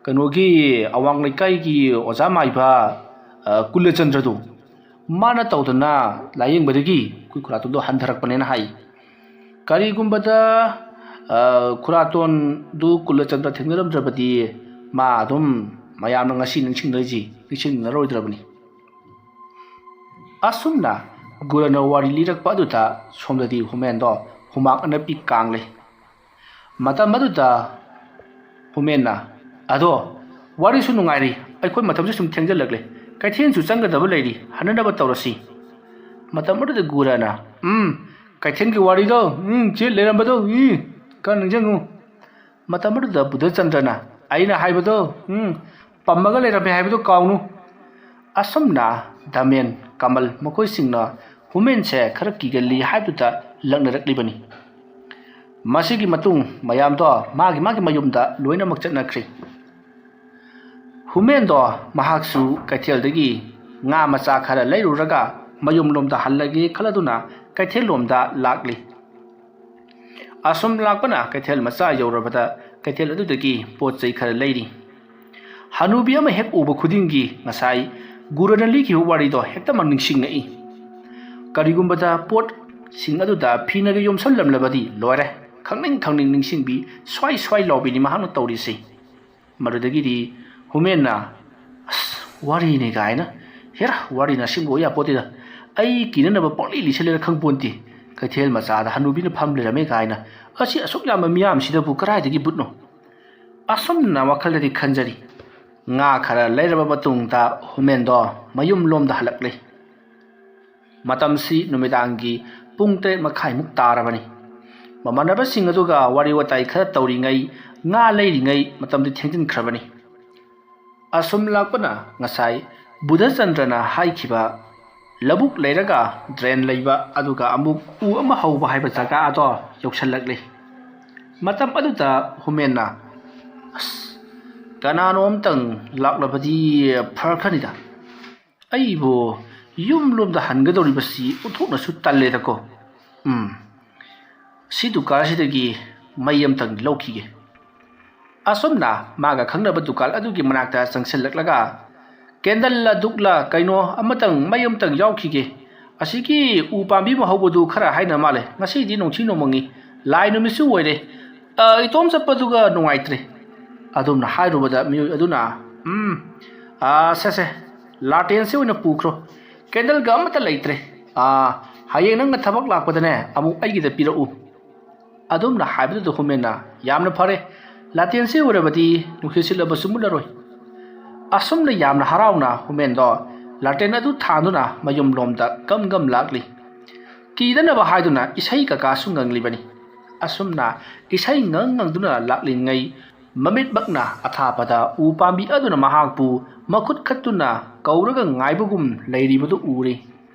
ꯀꯩꯅꯣꯒꯤ ꯑꯋꯥꯡ ꯂꯩꯀꯥꯏꯒꯤ ꯑꯣꯖꯥ ꯃꯥꯏꯕ, ꯑ, ꯀꯨꯂꯆꯟꯗ꯭ꯔꯗꯨ, ꯃꯥꯅ ꯇꯧꯗꯅ ꯂꯥꯌꯦꯡꯕꯗꯒꯤ ꯑꯩꯈꯣꯏ ꯈꯨꯔꯥꯇꯣꯟꯗꯣ ꯍꯟꯊꯔꯛꯄꯅꯦꯅ ꯍꯥꯏ꯫ ꯀꯔꯤꯒꯨꯝꯕꯗ, ꯑ, ꯈꯨꯔꯥꯇꯣꯟꯗꯨ ꯀꯨꯂꯆꯟꯗ꯭ꯔ ꯊꯦꯡꯅꯔꯝꯗ꯭ꯔꯕꯗꯤ ꯃꯥ ꯑꯗꯨꯝ ꯃꯌꯥꯝꯅ ꯉꯁꯤ ꯅꯤꯡꯁꯤꯡꯅꯔꯤꯁꯤ ꯅꯤꯡꯁꯤꯡꯅꯔꯣꯏꯗ꯭ꯔꯕꯅꯤ꯫ ꯑꯁꯨꯝꯅ ꯒꯨꯔꯨꯅ ꯋꯥꯔꯤ ꯂꯤꯔꯛꯄ ꯑꯗꯨꯗ ꯁꯣꯝꯗꯗꯤ ꯍꯨꯃꯦꯟꯗꯣ ꯍꯨꯃꯥꯡ ꯑꯅꯞꯄꯤ ꯀꯥꯡꯂꯦ꯫ ꯃꯇꯝ ꯑꯗꯨꯗ ꯍꯨꯃꯦꯟꯅ, "ꯑꯗꯣ, ꯋꯥꯔꯤꯁꯨ ꯅꯨꯡꯉꯥꯏꯔꯤ, ꯑꯩꯈꯣꯏ ꯃꯇꯝꯁꯨ ꯁꯨꯝ ꯊꯦꯡꯖꯜꯂꯛꯂꯦ, ꯀꯩꯊꯦꯜꯁꯨ ꯆꯪꯒꯗꯕ ꯂꯩꯔꯤ, ꯍꯟꯅꯅꯕ ꯇꯧꯔꯁꯤ"꯫ ꯃꯇꯝ ꯑꯗꯨꯗ ꯒꯨꯔꯨꯅ, "ꯎꯝ, ꯀꯩꯊꯦꯜꯒꯤ ꯋꯥꯔꯤꯗꯣ, ꯎꯝ, ꯆꯦ ꯂꯩꯔꯝꯕꯗꯣ, ꯎꯝ, ꯈꯔ ꯅꯤꯡꯁꯤꯡꯉꯨ"꯫ ꯃꯇꯝ ꯑꯗꯨꯗ ꯕꯨꯙꯆꯟꯗ꯭ꯔꯅ, "ꯑꯩꯅ ꯍꯥꯏꯕꯗꯣ, ꯎꯝ, ꯄꯝꯃꯒ ꯂꯩꯔꯝꯃꯦ ꯍꯥꯏꯕꯗꯣ ꯀꯥꯎꯅꯨ"꯫ ꯑꯁꯨꯝꯅ ꯗꯃꯦꯟ, ꯀꯃꯜ ꯃꯈꯣꯏꯁꯤꯡꯅ ꯍꯨꯃꯦꯟꯁꯦ ꯈꯔ ꯀꯤꯒꯜꯂꯤ ꯍꯥꯏꯕꯗꯨꯗ ꯂꯛꯅꯔꯛꯂꯤꯕꯅꯤ꯫ ꯃꯁꯤꯒꯤ ꯃꯇꯨꯡ ꯃꯌꯥꯝꯗꯣ ꯃꯥꯒꯤ ꯃꯥꯒꯤ ꯃꯌꯨꯝꯗ ꯂꯣꯏꯅꯃꯛ ꯆꯠꯅꯈ꯭ꯔꯦ꯫ ꯍꯨꯃꯦꯟꯗꯣ ꯃꯍꯥꯛꯁꯨ ꯀꯩꯊꯦꯜꯗꯒꯤ ꯉꯥ ꯃꯆꯥ ꯈꯔ ꯂꯩꯔꯨꯔꯒ ꯃꯌꯨꯝꯂꯣꯝꯗ ꯍꯜꯂꯒꯦ ꯈꯜꯂꯗꯨꯅ ꯀꯩꯊꯦꯜꯂꯣꯝꯗ ꯂꯥꯛꯂꯤ꯫ ꯑꯁꯨꯝ ꯂꯥꯛꯄꯅ ꯀꯩꯊꯦꯜ ꯃꯆꯥ ꯌꯧꯔꯕꯗ ꯀꯩꯊꯦꯜ ꯑꯗꯨꯗꯒꯤ ꯄꯣꯠ ꯆꯩ ꯈꯔ ꯂꯩꯔꯤ꯫ ꯍꯅꯨꯕꯤ ꯑꯃ ꯍꯦꯛ ꯎꯕ ꯈꯨꯗꯤꯡꯒꯤ ꯉꯁꯥꯏ ꯒꯨꯔꯨꯅ ꯂꯤꯈꯤꯕ ꯋꯥꯔꯤꯗꯣ ꯍꯦꯛꯇꯃꯛ ꯅꯤꯡꯁꯤꯡꯉꯛꯏ꯫ ꯀꯔꯤꯒꯨꯝꯕꯗ ꯄꯣꯠꯁꯤꯡ ꯑꯗꯨꯗ ꯐꯤꯅꯒ ꯌꯣꯝꯁꯜꯂꯝꯂꯕꯗꯤ ꯂꯣꯏꯔꯦ꯫ ꯈꯪꯅꯤꯡ ꯈꯪꯅꯤꯡ ꯅꯤꯡꯁꯤꯡꯕꯤ, ꯁ꯭ꯋꯥꯏ ꯁ꯭ꯋꯥꯏ ꯂꯥꯎꯕꯤꯅꯤ ꯃꯍꯥꯛꯅ ꯇꯧꯔꯤꯁꯤ꯫ ꯃꯗꯨꯗꯒꯤꯗꯤ ꯍꯨꯃꯦꯟꯅ, "ꯑꯁ, ꯋꯥꯔꯤꯅꯤ" ꯀꯥꯏꯅ, "ꯍꯦꯔꯥ, ꯋꯥꯔꯤꯅ ꯑꯁꯦꯡꯕ ꯑꯣꯏ ꯌꯥꯄꯣꯠꯇꯦꯗ, ꯑꯩ ꯀꯤꯅꯅꯕ ꯄꯪꯂꯤ ꯂꯤꯁꯜꯂꯦꯅ ꯈꯪꯄꯣꯟꯇꯦ, ꯀꯩꯊꯦꯜ ꯃꯆꯥꯗ ꯍꯅꯨꯕꯤꯅ ꯐꯝ ꯂꯩꯔꯝꯃꯦ" ꯀꯥꯏꯅ, "ꯑꯁꯤ ꯑꯁꯨꯛ ꯌꯥꯝꯕ ꯃꯤꯌꯥꯝꯁꯤꯗꯕꯨ ꯀꯗꯥꯏꯗꯒꯤ ꯕꯨꯠꯅꯣ?" ꯑꯁꯨꯝꯅ ꯋꯥꯈꯜꯗꯗꯤ ꯈꯟꯖꯔꯤ꯫ ꯉꯥ ꯈꯔ ꯂꯩꯔꯕ ꯃꯇꯨꯡꯗ ꯍꯨꯃꯦꯟꯗꯣ ꯃꯌꯨꯝꯂꯣꯝꯗ ꯍꯜꯂꯛꯂꯦ꯫ ꯃꯇꯝꯁꯤ ꯅꯨꯃꯤꯗꯥꯡꯒꯤ ꯄꯨꯡ ꯇꯔꯦꯠ ꯃꯈꯥꯏꯃꯨꯛ ꯇꯥꯔꯕꯅꯤ꯫ ꯃꯃꯥꯟꯅꯕꯁꯤꯡ ꯑꯗꯨꯒ ꯋꯥꯔꯤ ꯋꯥꯇꯥꯏ ꯈꯔ ꯇꯧꯔꯤꯉꯩ, ꯉꯥ ꯂꯩꯔꯤꯉꯩ ꯃꯇꯝꯗꯤ ꯊꯦꯡꯖꯤꯟꯈ꯭ꯔꯕꯅꯤ꯫ ꯑꯁꯨꯝ ꯂꯥꯛꯄꯅ ꯉꯁꯥꯏ ꯕꯨꯙꯆꯟꯗ꯭ꯔꯅ ꯍꯥꯏꯈꯤꯕ ꯂꯧꯕꯨꯛ ꯂꯩꯔꯒ ꯗ꯭ꯔꯦꯟ ꯂꯩꯕ, ꯑꯗꯨꯒ ꯑꯃꯨꯛ ꯎ ꯑꯃ ꯍꯧꯕ ꯍꯥꯏꯕ ꯖꯒꯥ ꯑꯗꯣ ꯌꯧꯁꯜꯂꯛꯂꯤ꯫ ꯃꯇꯝ ꯑꯗꯨꯗ ꯍꯨꯃꯦꯟꯅ, "ꯑꯁ, ꯀꯅꯥꯅꯣ ꯑꯝꯇꯪ ꯂꯥꯛꯂꯕꯗꯤ ꯐꯔꯛꯀꯅꯤꯗ꯫ ꯑꯩꯕꯨ ꯌꯨꯝꯂꯣꯝꯗ ꯍꯟꯒꯗꯧꯔꯤꯕꯁꯤ ꯑꯣꯟꯊꯣꯛꯅꯁꯨ ꯇꯜꯂꯦꯗꯀꯣ꯫ ꯎꯝ, ꯁꯤ ꯗꯨꯀꯥꯟꯁꯤꯗꯒꯤ ꯃꯩ ꯑꯝꯇꯪ ꯂꯧꯈꯤꯒꯦ"꯫ ꯑꯁꯨꯝꯅ ꯃꯥꯒ ꯈꯪꯅꯕ ꯗꯨꯀꯥꯟ ꯑꯗꯨꯒꯤ ꯃꯅꯥꯛꯇ ꯆꯪꯁꯤꯜꯂꯛꯂꯒ, "ꯀꯦꯟꯗꯜꯂ ꯗꯨꯛꯂ ꯀꯩꯅꯣ ꯑꯃꯇꯪ, ꯃꯩ ꯑꯃꯇꯪ ꯌꯥꯎꯈꯤꯒꯦ꯫ ꯑꯁꯤꯒꯤ ꯎ ꯄꯥꯝꯕꯤ ꯑꯃ ꯍꯧꯕꯗꯨ ꯈꯔ ꯍꯥꯏꯅ ꯃꯥꯜꯂꯦ꯫ ꯉꯁꯤꯗꯤ ꯅꯣꯡꯊꯤ ꯅꯣꯡꯃꯪꯉꯤ, ꯂꯥꯏ ꯅꯨꯃꯤꯠꯁꯨ ꯑꯣꯏꯔꯦ꯫ ꯑ, ꯏꯇꯣꯝ ꯆꯠꯄꯗꯨꯒ ꯅꯨꯡꯉꯥꯏꯇ꯭ꯔꯦ"꯫ ꯑꯗꯨꯝꯅ ꯍꯥꯏꯔꯨꯕꯗ ꯃꯤꯑꯣꯏ ꯑꯗꯨꯅ, "ꯎꯝ, ꯑ, ꯁꯦ ꯁꯦ, ꯂꯥꯇꯦꯟꯁꯦ ꯑꯣꯏꯅ ꯄꯨꯈ꯭ꯔꯣ꯫ ꯀꯦꯟꯗꯜꯒ ꯑꯃꯠꯇ ꯂꯩꯇ꯭ꯔꯦ꯫ ꯑ, ꯍꯌꯦꯡ ꯅꯪꯅ ꯊꯕꯛ ꯂꯥꯛꯄꯗꯅꯦ, ꯑꯃꯨꯛ ꯑꯩꯒꯤꯗ ꯄꯤꯔꯛꯎ"꯫ ꯑꯗꯨꯝꯅ ꯍꯥꯏꯕꯗꯨꯗ ꯍꯨꯃꯦꯟꯅ, "ꯌꯥꯝꯅ ꯐꯔꯦ, ꯂꯥꯇꯦꯟꯁꯤ ꯑꯣꯏꯔꯕꯗꯤ ꯅꯨꯡꯁꯤꯠ ꯁꯤꯠꯂꯕꯁꯨ ꯃꯨꯠꯂꯔꯣꯏ"꯫ ꯑꯁꯨꯝꯅ ꯌꯥꯝꯅ ꯍꯔꯥꯎꯅ ꯍꯨꯃꯦꯟꯗꯣ ꯂꯥꯇꯦꯟ ꯑꯗꯨ ꯊꯥꯟꯗꯨꯅ ꯃꯌꯨꯝꯂꯣꯝꯗ ꯒꯝ ꯒꯝ ꯂꯥꯛꯂꯤ꯫ ꯀꯤꯗꯅꯕ ꯍꯥꯏꯗꯨꯅ ꯏꯁꯩ ꯀꯀꯥꯁꯨ ꯉꯪꯂꯤꯕꯅꯤ꯫ ꯑꯁꯨꯝꯅ ꯏꯁꯩ ꯉꯪ ꯉꯪꯗꯨꯅ ꯂꯥꯛꯂꯤꯉꯩ, ꯃꯃꯤꯠꯃꯛꯅ ꯑꯊꯥꯞꯄꯗ ꯎ ꯄꯥꯝꯕꯤ ꯑꯗꯨꯅ ꯃꯍꯥꯛꯄꯨ ꯃꯈꯨꯠ ꯈꯠꯇꯨꯅ ꯀꯧꯔꯒ ꯉꯥꯏꯕꯒꯨꯝ ꯂꯩꯔꯤꯕꯗꯨ ꯎꯔꯦ꯫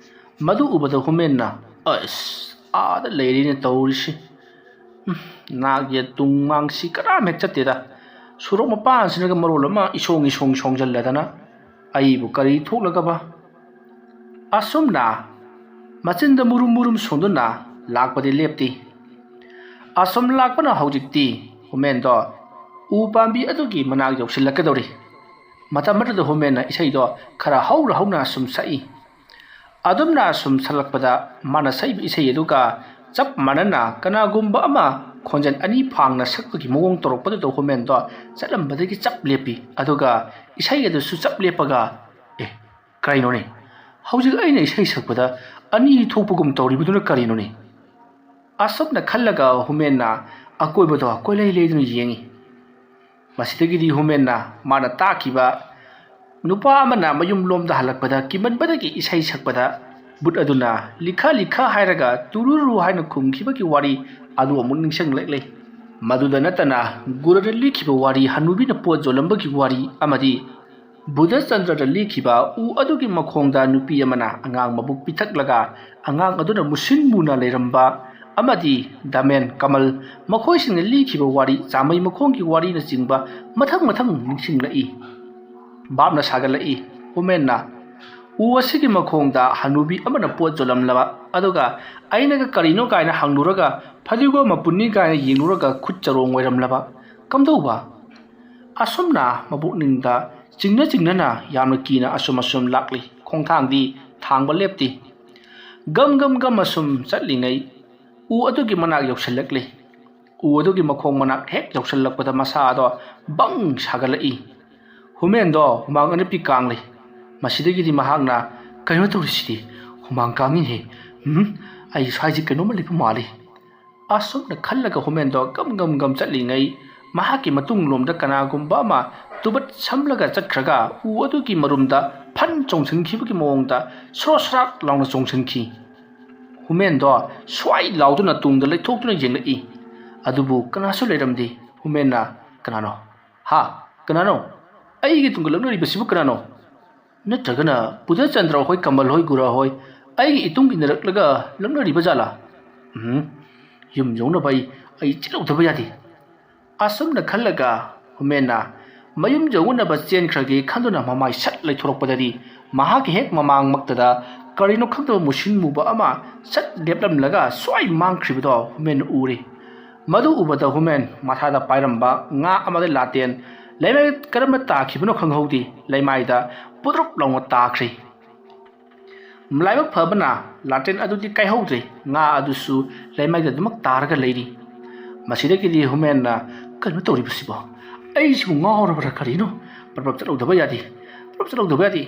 ꯃꯗꯨ ꯎꯕꯗ ꯍꯨꯃꯦꯟꯅ, "ꯑꯁ, ꯑꯥꯗ ꯂꯩꯔꯤꯅꯦ ꯇꯧꯔꯤꯁꯤ꯫ ꯎꯝ, ꯅꯥꯛ ꯌꯦꯠ ꯇꯨꯡ ꯃꯥꯡꯁꯤ ꯀꯅꯥꯝ ꯍꯦꯛ ꯆꯠꯇꯦꯗ꯫ ꯁꯣꯔꯣꯛ ꯃꯄꯥꯟꯁꯤꯅꯒ ꯃꯔꯣꯜ ꯑꯃ ꯏꯁꯣꯡ ꯏꯁꯣꯡ ꯁꯣꯡꯖꯜꯂꯗꯅ ꯑꯩꯕꯨ ꯀꯔꯤ ꯊꯣꯛꯂꯒꯕ?" ꯑꯁꯨꯝꯅ ꯃꯆꯤꯟꯗ ꯃꯨꯔꯨꯝ ꯃꯨꯔꯨꯝ ꯁꯣꯟꯗꯨꯅ ꯂꯥꯛꯄꯗꯤ ꯂꯦꯞꯇꯦ꯫ ꯑꯁꯨꯝ ꯂꯥꯛꯄꯅ ꯍꯧꯖꯤꯛꯇꯤ ꯍꯨꯃꯦꯟꯗꯣ ꯎ ꯄꯥꯝꯕꯤ ꯑꯗꯨꯒꯤ ꯃꯅꯥꯛ ꯌꯧꯁꯤꯜꯂꯛꯀꯗꯧꯔꯤ꯫ ꯃꯇꯝ ꯑꯗꯨꯗ ꯍꯨꯃꯦꯟꯅ ꯏꯁꯩꯗꯣ ꯈꯔ ꯍꯧꯔ ꯍꯧꯅ ꯁꯨꯝ ꯁꯛꯏ꯫ ꯑꯗꯨꯝꯅ ꯁꯨꯝ ꯁꯛꯂꯛꯄꯗ ꯃꯥꯅ ꯁꯛꯏꯕ ꯏꯁꯩ ꯑꯗꯨꯒ ꯆꯞ ꯃꯥꯟꯅꯅ ꯀꯅꯥꯒꯨꯝꯕ ꯑꯃ ꯈꯣꯟꯖꯦꯜ ꯑꯅꯤ ꯐꯥꯡꯅ ꯁꯛꯄꯒꯤ ꯃꯑꯣꯡ ꯇꯧꯔꯛꯄꯗꯨꯗ ꯍꯨꯃꯦꯟꯗꯣ ꯆꯠꯂꯝꯕꯗꯒꯤ ꯆꯞ ꯂꯦꯞꯄꯤ꯫ ꯑꯗꯨꯒ ꯏꯁꯩ ꯑꯗꯨꯁꯨ ꯆꯞ ꯂꯦꯞꯄꯒ, "ꯑꯦ, ꯀꯩꯅꯣꯅꯦ? ꯍꯧꯖꯤꯛ ꯑꯩꯅ ꯏꯁꯩ ꯁꯛꯄꯗ ꯑꯅꯤ ꯊꯣꯛꯄꯒꯨꯝ ꯇꯧꯔꯤꯕꯗꯨꯅ ꯀꯔꯤꯅꯣꯅꯦ?" ꯑꯁꯨꯝꯅ ꯈꯜꯂꯒ ꯍꯨꯃꯦꯟꯅ ꯑꯀꯣꯏꯕꯗꯣ ꯀꯣꯏꯂꯩ ꯂꯩꯗꯨꯅ ꯌꯦꯡꯉꯤ꯫ ꯃꯁꯤꯗꯒꯤꯗꯤ ꯍꯨꯃꯦꯟꯅ ꯃꯥꯅ ꯇꯥꯈꯤꯕ ꯅꯨꯄꯥ ꯑꯃꯅ ꯃꯌꯨꯝꯂꯣꯝꯗ ꯍꯜꯂꯛꯄꯗ ꯀꯤꯃꯟꯕꯗꯒꯤ ꯏꯁꯩ ꯁꯛꯄꯗ ꯕꯨꯠ ꯑꯗꯨꯅ "ꯂꯤꯈꯥ ꯂꯤꯈꯥ" ꯍꯥꯏꯔꯒ "ꯇꯨꯔꯨꯔꯨ" ꯍꯥꯏꯅ ꯈꯨꯝꯈꯤꯕꯒꯤ ꯋꯥꯔꯤ ꯑꯗꯨ ꯑꯃꯨꯛ ꯅꯤꯡꯁꯤꯡꯂꯛꯂꯦ꯫ ꯃꯗꯨꯗ ꯅꯠꯇꯅ ꯒꯨꯔꯨꯅ ꯂꯤꯈꯤꯕ ꯋꯥꯔꯤ, ꯍꯅꯨꯕꯤꯅ ꯄꯣꯠ ꯌꯣꯜꯂꯝꯕꯒꯤ ꯋꯥꯔꯤ ꯑꯃꯗꯤ ꯕꯨꯙꯆꯟꯗ꯭ꯔꯗ ꯂꯤꯈꯤꯕ ꯎ ꯑꯗꯨꯒꯤ ꯃꯈꯣꯡꯗ ꯅꯨꯄꯤ ꯑꯃꯅ ꯑꯉꯥꯡ ꯃꯕꯨꯛ ꯄꯤꯊꯛꯂꯒ ꯑꯉꯥꯡ ꯑꯗꯨꯅ ꯃꯨꯁꯤꯟ ꯃꯨꯅ ꯂꯩꯔꯝꯕ ꯑꯃꯗꯤ ꯗꯥꯃꯦꯟ, ꯀꯃꯜ ꯃꯈꯣꯏꯁꯤꯡꯅ ꯂꯤꯈꯤꯕ ꯋꯥꯔꯤ, ꯆꯥꯃꯩ ꯃꯈꯣꯡꯒꯤ ꯋꯥꯔꯤꯅꯆꯤꯡꯕ ꯃꯊꯪ ꯃꯊꯪ ꯅꯤꯡꯁꯤꯡꯂꯛꯏ꯫ ꯚꯥꯞꯅ ꯁꯥꯒꯠꯂꯛꯏ꯫ ꯍꯨꯃꯦꯟꯅ ꯎ ꯑꯁꯤꯒꯤ ꯃꯈꯣꯡꯗ ꯍꯅꯨꯕꯤ ꯑꯃꯅ ꯄꯣꯠ ꯌꯣꯜꯂꯝꯂꯕ, ꯑꯗꯨꯒ ꯑꯩꯅꯒ ꯀꯔꯤꯅꯣ ꯀꯥꯏꯅ ꯍꯪꯂꯨꯔꯒ ꯐꯗꯤꯒꯣꯝ ꯃꯄꯨꯟꯅꯤ ꯀꯥꯏꯅ ꯌꯦꯡꯂꯨꯔꯒ ꯈꯨꯠ ꯆꯔꯣꯡ ꯑꯣꯏꯔꯝꯂꯕ꯫ ꯀꯝꯗꯧꯕ? ꯑꯁꯨꯝꯅ ꯃꯄꯨꯛꯅꯤꯡꯗ ꯆꯤꯡꯅ ꯆꯤꯡꯅꯅ ꯌꯥꯝꯅ ꯀꯤꯅ ꯑꯁꯨꯝ ꯑꯁꯨꯝ ꯂꯥꯛꯂꯤ꯫ ꯈꯣꯡꯊꯥꯡꯗꯤ ꯊꯥꯡꯕ ꯂꯦꯞꯇꯦ꯫ ꯒꯝ ꯒꯝ ꯒꯝ ꯑꯁꯨꯝ ꯆꯠꯂꯤꯉꯩ ꯎ ꯑꯗꯨꯒꯤ ꯃꯅꯥꯛ ꯌꯧꯁꯤꯜꯂꯛꯂꯤ꯫ ꯎ ꯑꯗꯨꯒꯤ ꯃꯈꯣꯡ ꯃꯅꯥꯛ ꯍꯦꯛ ꯌꯧꯁꯤꯜꯂꯛꯄꯗ ꯃꯁꯥ ꯑꯗꯣ ꯕꯪ ꯁꯥꯒꯠꯂꯛꯏ꯫ ꯍꯨꯃꯦꯟꯗꯣ ꯍꯨꯃꯥꯡ ꯑꯅꯞꯄꯤ ꯀꯥꯡꯂꯤ꯫ ꯃꯁꯤꯗꯒꯤꯗꯤ ꯃꯍꯥꯛꯅ, "ꯀꯩꯅꯣ ꯇꯧꯔꯤꯁꯤꯗꯤ? ꯍꯨꯃꯥꯡ ꯀꯥꯡꯉꯤꯍꯦ꯫ ꯎꯝ, ꯑꯩ ꯁ꯭ꯋꯥꯏꯁꯤ ꯀꯩꯅꯣꯝꯃ ꯂꯩꯕ ꯃꯥꯜꯂꯤ"꯫ ꯑꯁꯨꯝꯅ ꯈꯜꯂꯒ ꯍꯨꯃꯦꯟꯗꯣ ꯒꯝ ꯒꯝ ꯒꯝ ꯆꯠꯂꯤꯉꯩ ꯃꯍꯥꯛꯀꯤ ꯃꯇꯨꯡꯂꯣꯝꯗ ꯀꯅꯥꯒꯨꯝꯕ ꯑꯃ ꯇꯨꯕꯠ ꯁꯝꯂꯒ ꯆꯠꯈ꯭ꯔꯒ ꯎ ꯑꯗꯨꯒꯤ ꯃꯔꯨꯝꯗ ꯐꯟ ꯆꯣꯡꯁꯤꯟꯈꯤꯕꯒꯤ ꯃꯑꯣꯡꯗ ꯁ꯭ꯔꯣ ꯁ꯭ꯔꯥꯠ ꯂꯥꯎꯅ ꯆꯣꯡꯁꯤꯟꯈꯤ꯫ ꯍꯨꯃꯦꯟꯗꯣ ꯁ꯭ꯋꯥꯏ ꯂꯥꯎꯗꯨꯅ ꯇꯨꯡꯗ ꯂꯩꯊꯣꯛꯇꯨꯅ ꯌꯦꯡꯂꯛꯏ꯫ ꯑꯗꯨꯕꯨ ꯀꯅꯥꯁꯨ ꯂꯩꯔꯝꯗꯦ꯫ ꯍꯨꯃꯦꯟꯅ, "ꯀꯅꯥꯅꯣ? ꯍꯥ? ꯀꯅꯥꯅꯣ? ꯑꯩꯒꯤ ꯇꯨꯡꯗ ꯂꯛꯅꯔꯤꯕꯁꯤꯕꯨ ꯀꯅꯥꯅꯣ? ꯅꯠꯇ꯭ꯔꯒꯅ ꯕꯨꯙꯆꯟꯗ꯭ꯔ ꯍꯣꯏ, ꯀꯃꯜ ꯍꯣꯏ, ꯒꯨꯔꯥ ꯍꯣꯏ ꯑꯩꯒꯤ ꯏꯇꯨꯡ ꯏꯟꯅꯔꯛꯂꯒ ꯂꯛꯅꯔꯤꯕ ꯖꯥꯠꯂꯥ? ꯎꯝ, ꯌꯨꯝ ꯌꯧꯅꯕ ꯑꯩ, ꯑꯩ ꯆꯦꯜꯍꯧꯗꯕ ꯌꯥꯗꯦ"꯫ ꯑꯁꯨꯝꯅ ꯈꯜꯂꯒ ꯍꯨꯃꯦꯟꯅ ꯃꯌꯨꯝ ꯌꯧꯅꯅꯕ ꯆꯦꯟꯈ꯭ꯔꯒꯦ ꯈꯟꯗꯨꯅ ꯃꯃꯥꯏ ꯁꯠ ꯂꯩꯊꯣꯔꯛꯄꯗꯗꯤ ꯃꯍꯥꯛꯀꯤ ꯍꯦꯛ ꯃꯃꯥꯡꯃꯛꯇꯗ ꯀꯔꯤꯅꯣ ꯈꯪꯗꯕ ꯃꯨꯁꯤꯟ ꯃꯨꯕ ꯑꯃ ꯁꯠ ꯂꯦꯞꯂꯝꯂꯒ ꯁ꯭ꯋꯥꯏ ꯃꯥꯡꯈ꯭ꯔꯤꯕꯗꯣ ꯍꯨꯃꯦꯟꯅ ꯎꯔꯦ꯫ ꯃꯗꯨ ꯎꯕꯗ ꯍꯨꯃꯦꯟ ꯃꯊꯥꯗ ꯄꯥꯏꯔꯝꯕ ꯉꯥ ꯑꯃꯗ ꯂꯥꯇꯦꯟ ꯂꯩꯃꯥꯏ ꯀꯔꯝꯅ ꯇꯥꯈꯤꯕꯅꯣ ꯈꯪꯍꯧꯗꯦ, ꯂꯩꯃꯥꯏꯗ ꯄꯨꯗ꯭ꯔꯨꯞ ꯂꯥꯎꯅ ꯇꯥꯈ꯭ꯔꯦ꯫ ꯂꯥꯏꯕꯛ ꯐꯕꯅ ꯂꯥꯇꯦꯟ ꯑꯗꯨꯗꯤ ꯀꯥꯏꯍꯧꯗ꯭ꯔꯦ, ꯉꯥ ꯑꯗꯨꯁꯨ ꯂꯩꯃꯥꯏꯗ ꯑꯗꯨꯃꯛ ꯇꯥꯔꯒ ꯂꯩꯔꯤ꯫ ꯃꯁꯤꯗꯒꯤꯗꯤ ꯍꯨꯃꯦꯟꯅ, "ꯀꯩꯅꯣ ꯇꯧꯔꯤꯕꯁꯤꯕꯣ? ꯑꯩꯁꯤꯕꯨ ꯉꯥꯎꯔꯕ꯭ꯔꯥ ꯀꯔꯤꯅꯣ? ꯄ꯭ꯔꯞ ꯄ꯭ꯔꯞ ꯆꯠꯍꯧꯗꯕ ꯌꯥꯗꯦ, ꯄ꯭ꯔꯞ ꯆꯠꯍꯧꯗꯕ ꯌꯥꯗꯦ"꯫